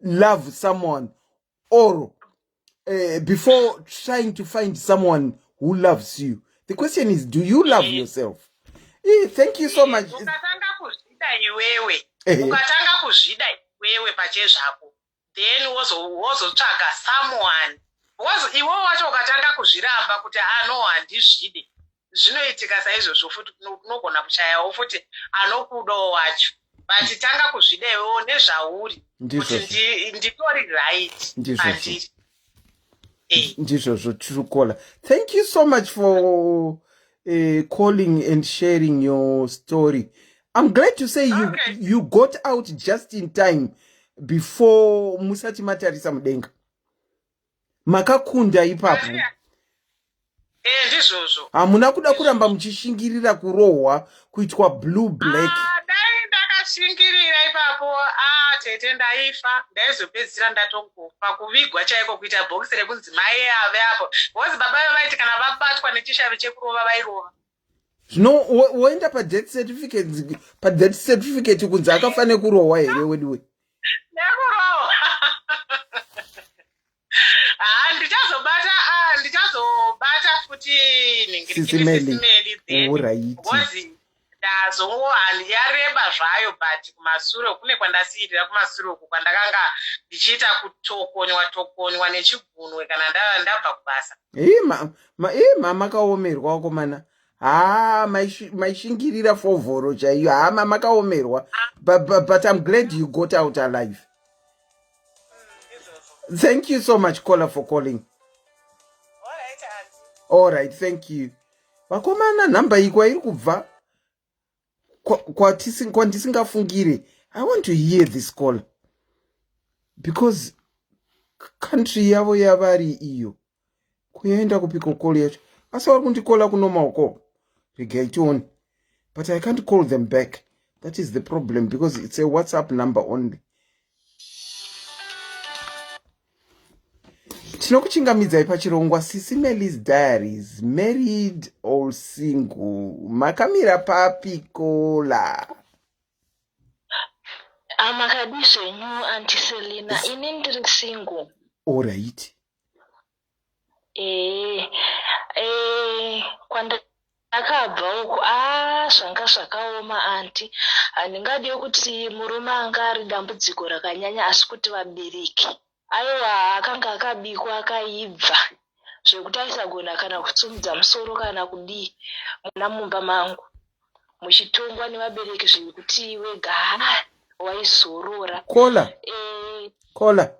love someone or before trying to find someone who loves you. The question is, do you love yourself? Thank you so much. Ukatanga kuzvida iwewe, ukatanga kuzvida iwewe pachezvako, then wozotsvaga someone, because iwewe wacho ukatanga kuzviramba kuti, "Ah, no, handizvide," zvinoitika saizvozvo futi, unogona kushayawo futi anokudawo wacho. But tanga kuzvida iwewo nezvauri, kuti nditori right pandiri. Ndizvozvo, Truecaller. Thank you so much for calling and sharing your story. I'm glad to say you, you got out just in time, before musati matarisa mudenga. Makakunda ipapo. Ndizvozvo. Hamuna kuda kuramba muchishingirira kurohwa, kuitwa blue black. Ah, dai ndakashingirira ipapo, a tete, ndaifa, ndaizopedzisira ndatongofa, kuvigwa chaiko, kuita bhokisi rekunzi mai ave apo, because baba ve vaiti kana vabatwa nechishavi chekurova, vairova. Zvino woenda padeath certificate, padeath certificate kunzi akafa nekurohwa here, weduwe? Nekurohwa. Ha, ndichazobata, ah, ndichazobata futi. Sisi Melly. Alright. Because ndazongo yareba zvayo, but kumasure kune kwandasiyirira, kumasure uku kwandakanga ndichiita kutokonywa tokonywa nechigunwe kana ndabva kubasa. Ii, makaomerwa wakomana. Ha, maishingirira fovhoro chaiyo. Ha, makaomerwa, but I'm glad you got out alive. Thank you so much, caller, for calling. Alright, auntie. All right, thank you. Vakomana, nhamba iyi kwairi kubva kwandisingafungire. I want to hear this call because country yavo yavari iyo kuyaenda kupiko call yacho, asi vari kundikola kunomaoko. Regai tione, but I can't call them back. That is the problem, because it's a WhatsApp number only. Tinokuchingamidzai pachirongwa Sisi Melly's Diaries. Married or single, makamira papi, caller? Amakadi zvenyu, Auntie Selina. Ini ndiri single. Alright. Kwandakabva uku, a zvanga zvakaoma, auntie. Handingadi kuti murume anga ari dambudziko rakanyanya, asi kuti vabereki, aiwa, akanga akabikwa akaibva zvekuti aisagona kana kutsumudza musoro kana kudii. Muna mumba mangu muchitongwa nevabereki zvekuti wega, ha, waizorora. Caller. Caller.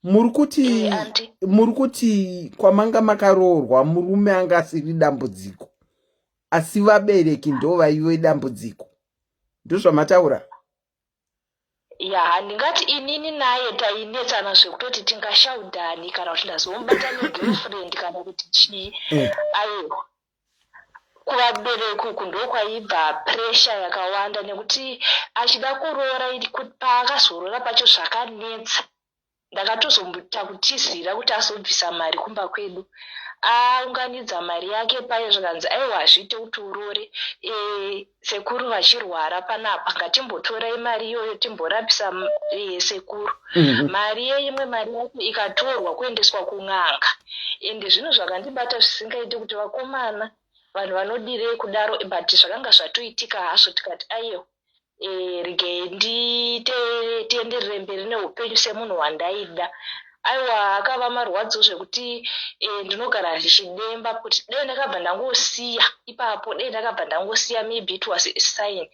Muri kuti Auntie. Muri kuti kwamanga makaroorwa, murume anga asiri dambudziko, asi vabereki ndo vaive dambudziko, ndozvamataura? Ya, handingati inini naye tainetsana zvekutoti tingashaudhani kana kuti ndazomubata negirlfriend kana kuti chii. Aiwa, kuvabereki uku ndokwaibva pressure yakawanda, nekuti achida kuroora, paakazoroora pacho zvakanetsa. Ndakatozomboita kutizira kuti azobvisa mari kumba kwedu. Aunganidza mari yake paye, zvikanzi, "Aiwa, hazviite kuti uroore sekuru vachirwara panapa. Ngatimbotorai mari iyoyo timborapisa sekuru." Mari yeimwe mari yacho ikatorwa kuendeswa kun'anga. Ende zvinhu zvakandibata zvisingaiti kuti vakomana, vanhu vanodirei kudaro? But zvakanga zvatoitika hazvo. Tikati, "Aiwa, regai tienderere mberi neupenyu semunhu wandaida." Aiwa, akava marwadzo zvekuti ndinogara ndichidemba kuti dei ndakabva ndangosiya ipapo, dei ndakabva ndangosiya. Maybe it was a sign,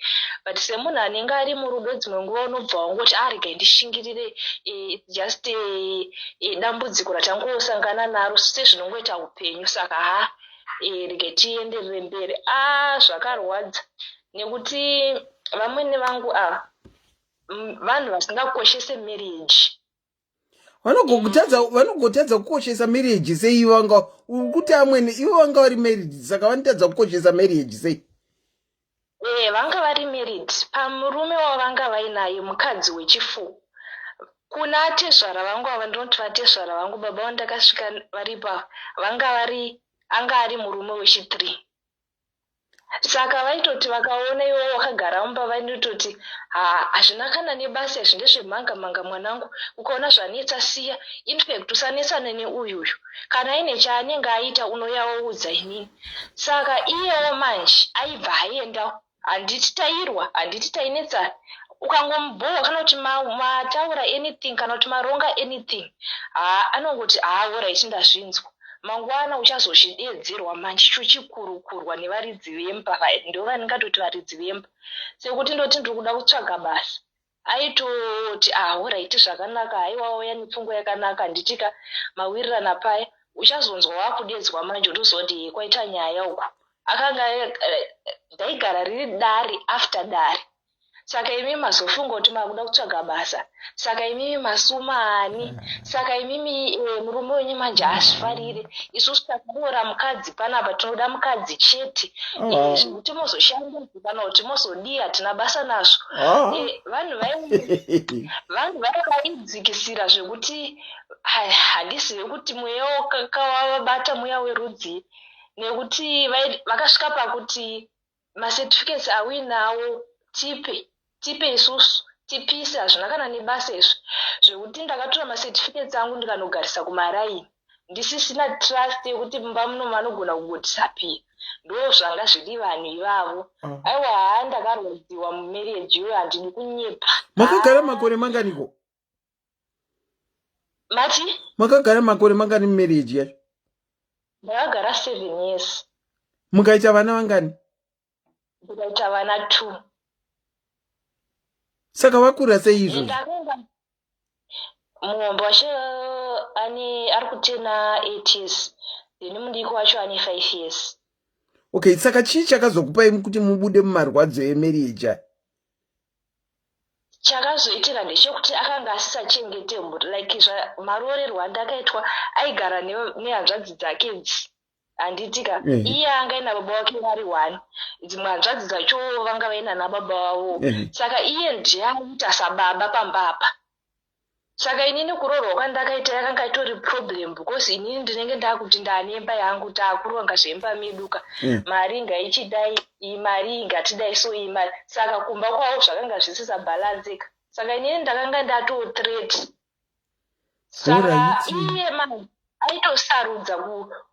but semunhu anenge ari murudo, dzimwe nguva unobva wangoti, "A, regai ndishingirire, just dambudziko ratangosangana naro sezvinongoita upenyu, saka ha, regai tienderere mberi." A, zvakarwadza nekuti vamwene vangu ava vanhu vasingakoshese marriage. Vanogotadza vanogotadza kukoshesa marriage sei vanga uri kuti amwene ivo vanga vari married saka vanotadza kukoshesa marriage sei? Eh, vanga vari married pamurume wavanga vainaye mukadzi wechifour kuna atezvara vangu ava ndinoti vatezvara vangu baba vandakasvika varipo ava vanga vari anga ari murume wechithree saka vaitoti vakaona iwo wakagara mumba vainototi ha hazvina kana nebasa izvi ndezvemhanga mhanga mwanangu ukaona zvanetsa siya infact usanetsane neuyuyu kana aine chaanenge aita unoyawoudza inini Saka iyewo manje aibva aenda handiti tairwa handiti tainetsana ukangomubhohwa kana kuti mataura anything kana kuti maronga anything haa anongoti haa horaiti ndazvinzwa mangwana uchazozvideedzerwa manje chochikurukurwa nevaridzi vemba ndovandingatoti varidzi vemba sekuti ndoti ndiri kuda kutsvaga basa Aitoti ah horaiti zvakanaka haiwa wauya nepfungwa yakanaka handitika mawirirana paya uchazonzwa wakudedzwa manje wotoziva kuti hee kwaita nyaya uku akanga eh, ndaigara riri dare after dare saka imimi mazofunga kuti makuda kutsvaga basa saka imimi masuma ani saka imimi eh, murume wenyu manje haazvifarire isusu takaroora mukadzi panapa tinoda mukadzi chete eh, ah. zvekuti mozoshanda kana kuti mozodii hatina basa nazvo ah. eh, vanhu vanhu vaiva vaidzikisira zvekuti handizive kuti mweya wakavabata mweya werudzii nekuti vakasvika pakuti Macertificates auinawo tipe tipe isusu tipise hazvina kana nebasa izvi zvekuti ndakatora macertificates angu ndikanogarisa kumaraini ndisisina trust yekuti mumba muno vanogona kungodisappear ndo zvanga zviri vanhu ivavo ah. aiwa haa ndakarwadziwa mumarriage iyoyo handidi kunyepa makagara makore manganiko mati makagara makore mangani mumarriage yacho ndakagara seven years mukaita vana vangani ndikaita vana two saka vakura sei izvozvo muhombe wacho ane ari kutena eight years then mudiki wacho ane five years okay saka chii chakazokupai kuti mubude mumarwadzo emarriage aya Chakazoitika ndechekuti akanga asisachengete mhuri like maroorerwo andakaitwa aigara nehanzvadzi dzake idzi handitika mm. iye anga aina baba wake vari one dzimwe hanzvadzi dzacho vanga vaina nababa vavo mm. saka iye ndiye aiita sababa pamba apa Saka inini kuroorwa kwandakaita yakanga itori problem because inini ndinenge ndakuti ndane imba yangu takuronga zvemba meduka mm. mari ngaichidai iyi mari iyi ngatidai so iyi mari saka kumba kwavo zvakanga zvisisabhalansika saka inini ndakanga ndatoo threat saka iye manje aitosarudza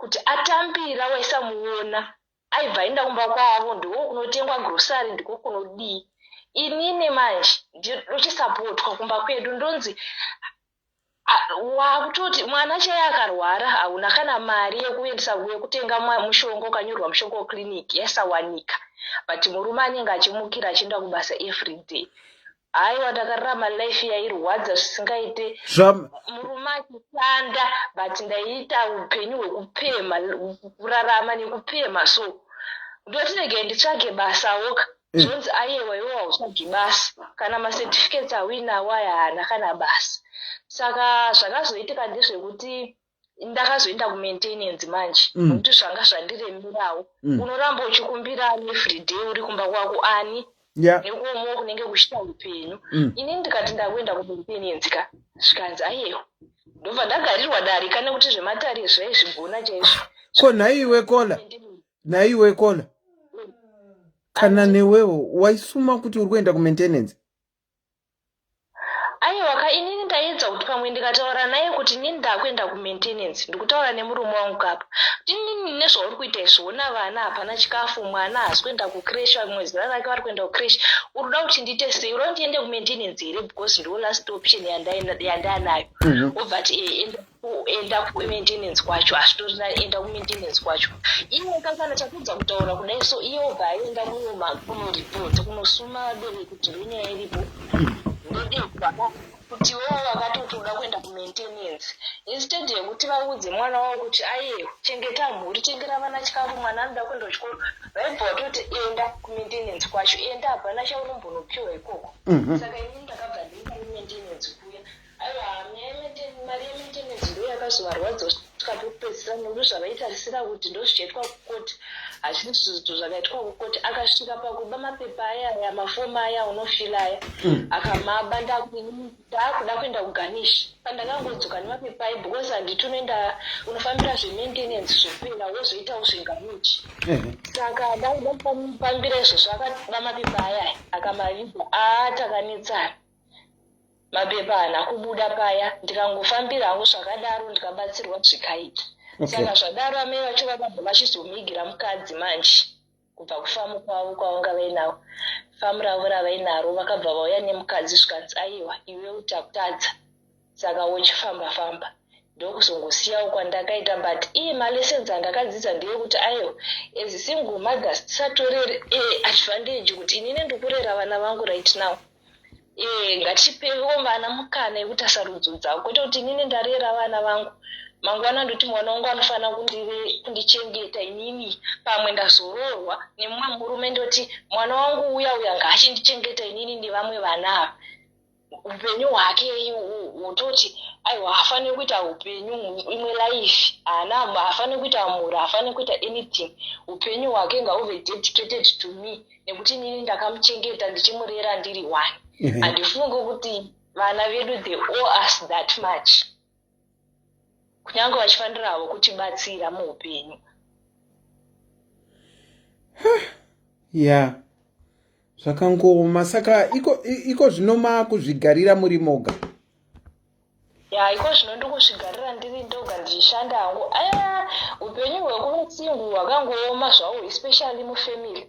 kuti atambira waisamuona aibva aenda kumba kwavo ndiko kunotengwa grocery ndiko kunodii inini manje ndochisapotwa kumba kwedu ndonzi wakutoti mwana chaiye akarwara hauna kana mari yekuendesa yekutenga mushonga ukanyorwa mushonga weclinic yaisawanika but murume anenge achimukira achienda kubasa everyday Haiwa ndakararama life yairwadza zvisingaite murume achishanda but ndaiita upenyu hwekupemha kurarama nekupemha so ndoti regai nditsvage basa woka mm. zvonzi ayewa iwe hautsvagi basa kana macertificates auinawo aya haana kana basa saka zvakazoitika ndezvekuti ndakazoenda kumaintenance manje mm. nekuti mm. zvanga zvandiremerawo mm. unoramba uchikumbira ani everyday uri kumba kwako ani yeah. nekuomawo kunenge kuchita upenyu mm. ini ndikati ndakuenda kumaintenance ka zvikanzi ayewo ndobva ndagarirwa darika nekuti zvematare zvaizvigona chaizvo ko nhaiwe kola nhaiwe kola kana newewo waisuma kuti uri kuenda kumaintenance Aiwa ka inini ndaiedza kuti pamwe ndikataura naye kuti inini ndakuenda kumaintenance ndikutaura nemurume wangu kapa kuti inini nezvauri kuita izvi hona vana hapana chikafu mwana haasi kuenda kucreche vamwe zera rake vari kuenda kucreche uri kuda kuti ndiite sei uri kuti ndiende kumaintenance here because ndiwo last option yandanayo mhm. wobva ti eh, enda enda kumaintenance kwacho hazvitorina enda kumaintenance kwacho iye kakana tapedza kutaura kudai so iye obva aenda kunoripota kunosuma vabereki kuti ndonyaya iripo ndodekwa kuti iwewo wakatoti uda kuenda kumaintenance instead yekuti vaudze mwana wavo kuti ayewo chengeta mhuri chengera vana chikafu mwana anoda kuenda kuchikoro vaibva vatoti enda kumaintenance kwacho enda hapana chaunombonopiwa ikoko mhm. saka inini ndakabva ndaenda kumaintenance kuya Aiwa nyaya yemainten mari zvakazovarwadza kusvika pekupedzisira nekuti zvavaitarisira kuti ndozvichaitwa kukoti hazvisi zvinhu zvakaitwa kukoti akasvika pakuba mapepa aya aya mafomu aya unofila aya mm. akamaba ndakuda kuenda kuganish pandakangodzoka nemapepa aye because handiti unoenda unofambira zvemaintenance zvopera wozoitawo zveganish saka ndakuda kufambira izvozvo akaba mapepa aya akamaviga aa takanetsana mapepa haana kubuda paya ndikangofambira hangu zvakadaro ndikabatsirwa zvikaita saka zvadaro amai vacho vakabva vachizomuigira mukadzi manje kubva kufamu kwavo kwavanga vainavo famu ravo ravainaro vakabva vauya nemukadzi zvikanzi aiwa iwe utakutadza saka wochifamba famba ndokuzongosiyawo kwandakaita but iye malessons andakadzidza ndeyekuti aiwa as single mothers tisatorere advantage kuti inini ndikurera vana vangu right now ngatipewo vana mukana yekuti sarudzo dzavo kwete kuti inini ndarera vana vangu mangwana ndoti mwana wangu anofanira kundichengeta inini pamwe ndazoroorwa nemumwe murume ndoti mwana wangu uya uya ngaachindichengeta inini nevamwe vana ava upenyu hwake hutoti aiwa haafaniri kuita upenyu imwe life haana haafaniri kuita mhuri haafaniri kuita anything upenyu hwake ngauve dedicated to me nekuti inini ndakamuchengeta ndichimurera ndiri one handifungi kuti vana vedu they owe us that much kunyange vachifanira havo kutibatsira muupenyu. Ya, zvakangooma. Saka iko, iko zvino maakuzvigarira muri moga? Ya, iko zvino ndikuzvigarira ndiri ndoga ndichishanda hangu. Aya, upenyu hwekuva single hwakangooma zvawo, especially mufamily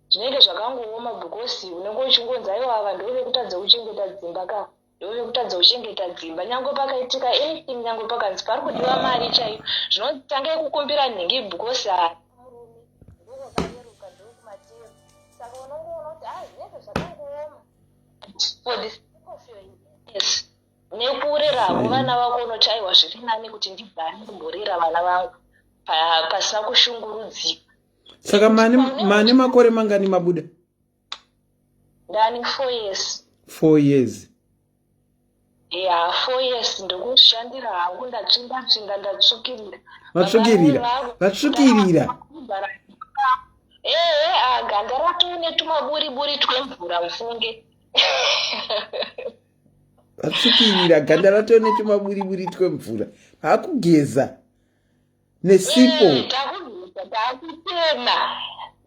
zvinenge zvakangooma because unenge uchingonzi aiwa ava ndo vekutadza kuchengeta dzimba ka ndo vekutadza kuchengeta dzimba nyange pakaitika anything nyange pakanzi pari kudiwa mari chaiyo zvinonzi tangai kukumbira nhingi because murume ndokwakareruka ndokumatero saka unongoona kuti a zvinenge zvakangooma for the sake of your yes nekureravo vana vako unoti aiwa zviri nani kuti ndigare ndimborera vana vangu pasina kushungurudzika. Saka mane makore mangani mabuda? Ndani 4 years. 4 years. Ya, 4 years ndokushandira hangu ndatsvinda tsvinda ndatsvukirira. Vatsvukirira, vatsvukirira. Ehe, ganda ratone tumaburi-buri twemvura mufunge. Vatsvukirira, ganda ratone tumaburi-buri twemvura, hakugeza nesipo. Takugeza takutena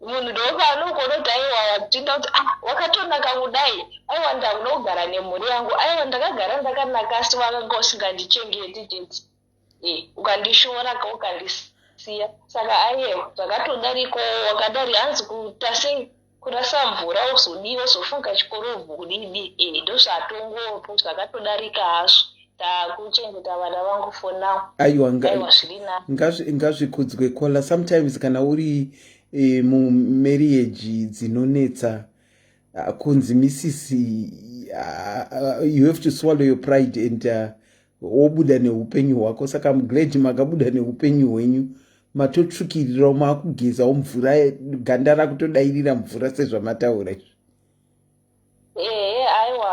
munhu ndopaanogona kuti aiwa watsvinda kuti ah wakatonaka kudai aiwa ndakuda kugara nemhuri yangu aiwa ndakagara ndakanaka asi wakanga usingandichengeti chete ukandishora ka ukandisiya saka aiwa zvakatodariko wakadari hanzi kuita sei kurasa mvura wozodii wozofunga chikorobho kudidi ndozvatongopo zvakatodarika hazvo takuchengeta vana vangu for now. Aiwa. Aiwa zviri nani. Ngazvikudzwe kola. Sometimes kana uri mumarriage dzinonetsa kunzi misisi you have to swallow your pride and wobuda neupenyu hwako. Saka I'm glad makabuda neupenyu hwenyu matotsvukirirawo maakugezawo mvura ganda rakutodairira mvura sezvamataura izvi. Ehe, aiwa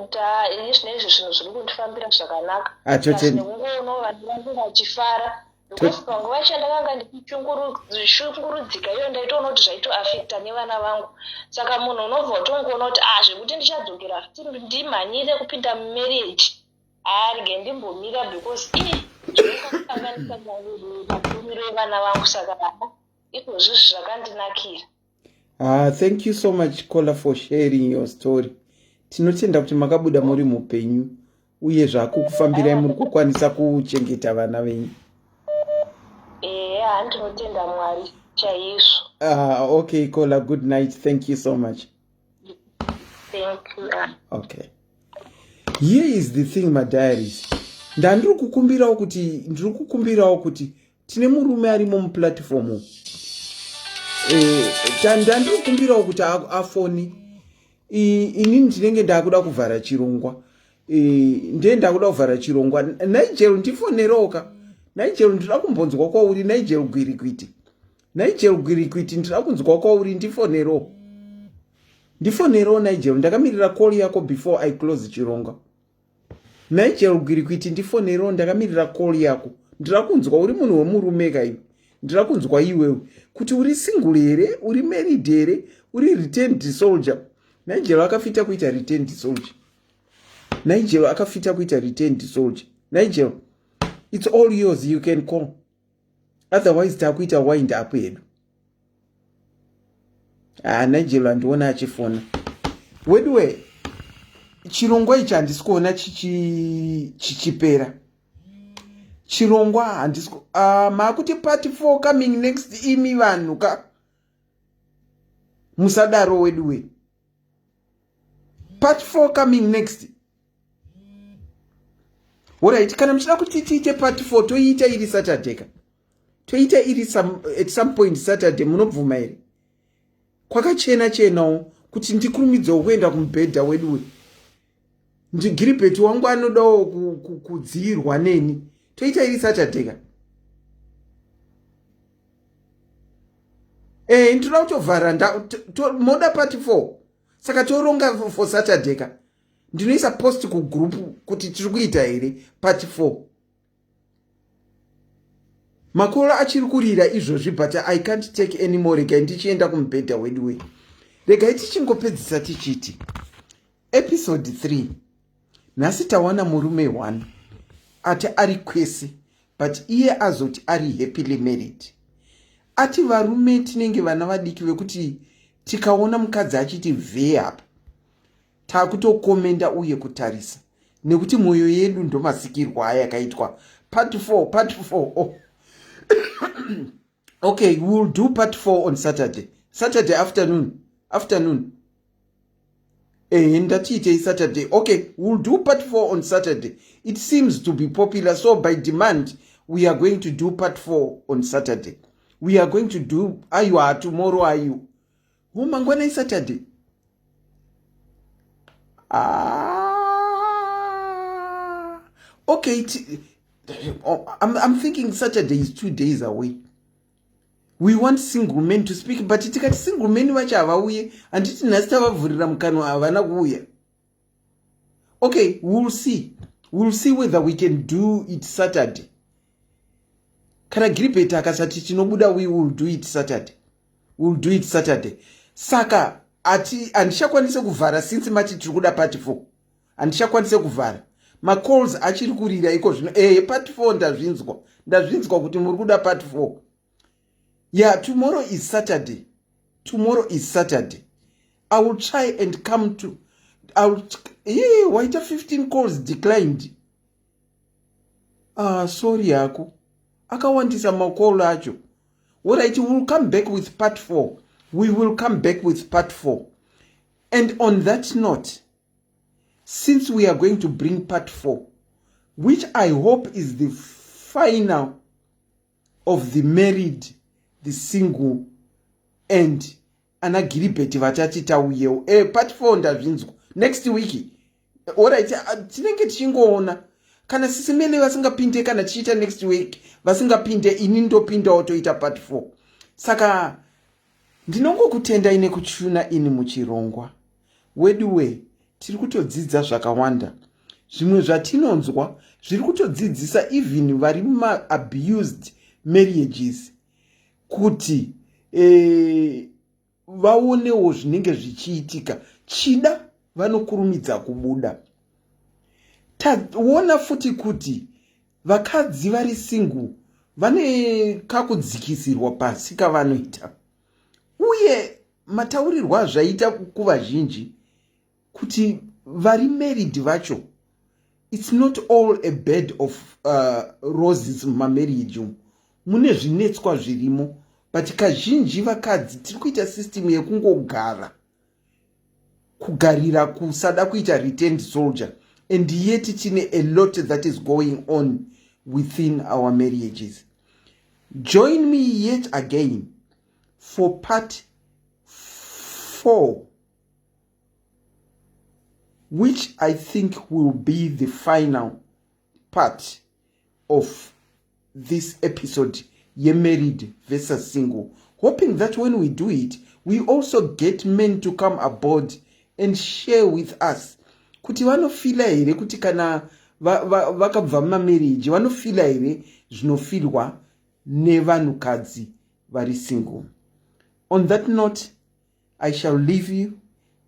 nda ini zvinezvi zvinhu zviri kundifambira zvakanaka. Atoteni. Nekungoona vanhu vangu vachifara because panguva yacho ndakanga ndichishungurudzika iyo ndaitoona kuti zvaitoafecta nevana vangu saka munhu unobva utongoona kuti ah zvekuti ndichadzokera futi ndimhanyire kupinda mumarriage arege ndimbomira because ii zvinokanganisa makuriro evana vangu saka izvozvi zvakandinakira. Ah, thank you so much Kola for sharing your story. Tinotenda kuti makabuda muri mupenyu uye zvakukufambirai muri kukwanisa kuchengeta vana venyu. Ehe, handinotenda Mwari chaizvo. Ah, okay Kola, good night. Thank you so much. Thank you. Okay, here is the thing, madiaries. Ndandiri kukumbirawo kuti ndiri kukumbirawo kuti tine murume arimo muplatform ndandiri kukumbirawo kuti afoni inini ndinenge ndakuda kuvhara chirongwa ndiye ndakuda kuvhara chirongwa. Nigel, ndifoneroka Nigel, ndinoda kumbonzwa kwauri. Nigel Gwirikwiti, Nigel Gwirikwiti, ndinoda kunzwa kwauri. Ndifonero, ndifonerowo Nigel, ndakamirira call yako before I close chirongwa. Nigel Gwirikwiti ndifonerewo ndakamirira call yako. Ndira kunzwa uri munhu wemurume ka iwe. Ndira kunzwa iwewe kuti uri single here, uri married here, uri returned soldier. Nigel akafita kuita returned soldier. Nigel akafita kuita returned soldier. Nigel, it's all yours, you can call. Otherwise takuita wind up hedu. Ah, Nigel andiona achifona. Weduwe, chirongwa ichi handisi kuona chichipera. Chirongwa handisi uh, maakuti part 4 coming next imi vanhu ka. Musadaro weduwe. Part 4 coming next. Alright, kana muchida kuti tiite part 4 toiita iri Saturday ka. Toiita iri some, at some point Saturday munobvuma here? Kwakachena chenawo kuti ndikurumidzewo kuenda kumubhedha wedu we. Ndigiribheti wangu anodawo kudziirwa neni. Toita iri Saturday ka. Eh, ndinoda kutovhara moda part 4. Saka toronga for Saturday ka. Ndinoisa post kugroup kuti tiri kuita here part 4. Makoro achiri kurira izvozvi but I can't take anymore. Regai ndichienda kumubhedha wedu we. Regai tichingopedzisa tichiti episode 3 nhasi tawana murume 1 ati ari kwese but iye azoti ari happily married. Ati varume tinenge vana vadiki vekuti tikaona mukadzi achiti vhee apa takutokomenda uye kutarisa nekuti mwoyo yedu ndomasikirwo ayakaitwa. Part 4, part 4. Oh. Okay, we'll do part 4 on Saturday. Saturday afternoon. Afternoon. Eh, ndatiitei Saturday. Okay, we'll do part 4 on Saturday. It seems to be popular, so by demand, we are going to do part 4 on Saturday. We are going to do, aiwa, tomorrow are you? Oh, mangwana iSaturday. Ah, okay. Oh, I'm thinking Saturday is 2 days away. We want single men to speak, but tikati single men vacho havauye, handiti nhasi tavavhurira mukanwa havana kuuya. Okay, we'll see. We'll see whether we can do it Saturday. Kana Giribheti akasati tinobuda, we will do it Saturday. We'll do it Saturday. Saka ati handichakwanise kuvhara since mati tiri kuda part 4. Handichakwanise kuvhara. Macalls achiri kurira iko zvino. Part 4 ndazvinzwa. Ndazvinzwa kuti muri kuda part 4. Yeah, tomorrow is Saturday. Tomorrow is Saturday. I will try and come to... I will, waita 15 calls declined. Ah, sorry yako. Akawandisa macall acho. Alright, we will come back with part 4. We will come back with part 4. And on that note, since we are going to bring part 4, which I hope is the final of the married, the single, and ana Giribheti vatati tauyewo. Part 4 ndazvinzwa. Next week. Alright, tinenge tichingoona. Kana sisimene vasingapinde kana tichiita next week, vasingapinde ini ndopindawo toita part 4. Saka ndinongokutendai nekuchuna ini muchirongwa. Weduwe, tiri kutodzidza zvakawanda. Zvimwe zvatinonzwa zviri kutodzidzisa even vari muma-abused marriages kuti vaonewo zvinenge zvichiitika. Chida vanokurumidza kubuda. Taona futi kuti vakadzi vari single vane kakudzikisirwa pasi kavanoita. Uye mataurirwo azvaita kuvazhinji kuti vari married vacho, it's not all a bed of roses mumamarriage umu. Mune zvinetswa zvirimo, but kazhinji vakadzi tiri kuita system yekungogara kugarira kusada kuita returned soldier, and yet tine a lot that is going on within our marriages. Join me yet again for part 4, which I think will be the final part of this episode, ye married versus single, hoping that when we do it, we also get men to come aboard and share with us kuti vanofila here kuti kana Vakabva mumamarriage vanofila here zvinofilwa nevanhukadzi vari single? On that note, I shall leave you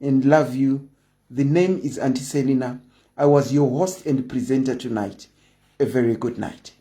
and love you. The name is Auntie Selina. I was your host and presenter tonight. A very good night.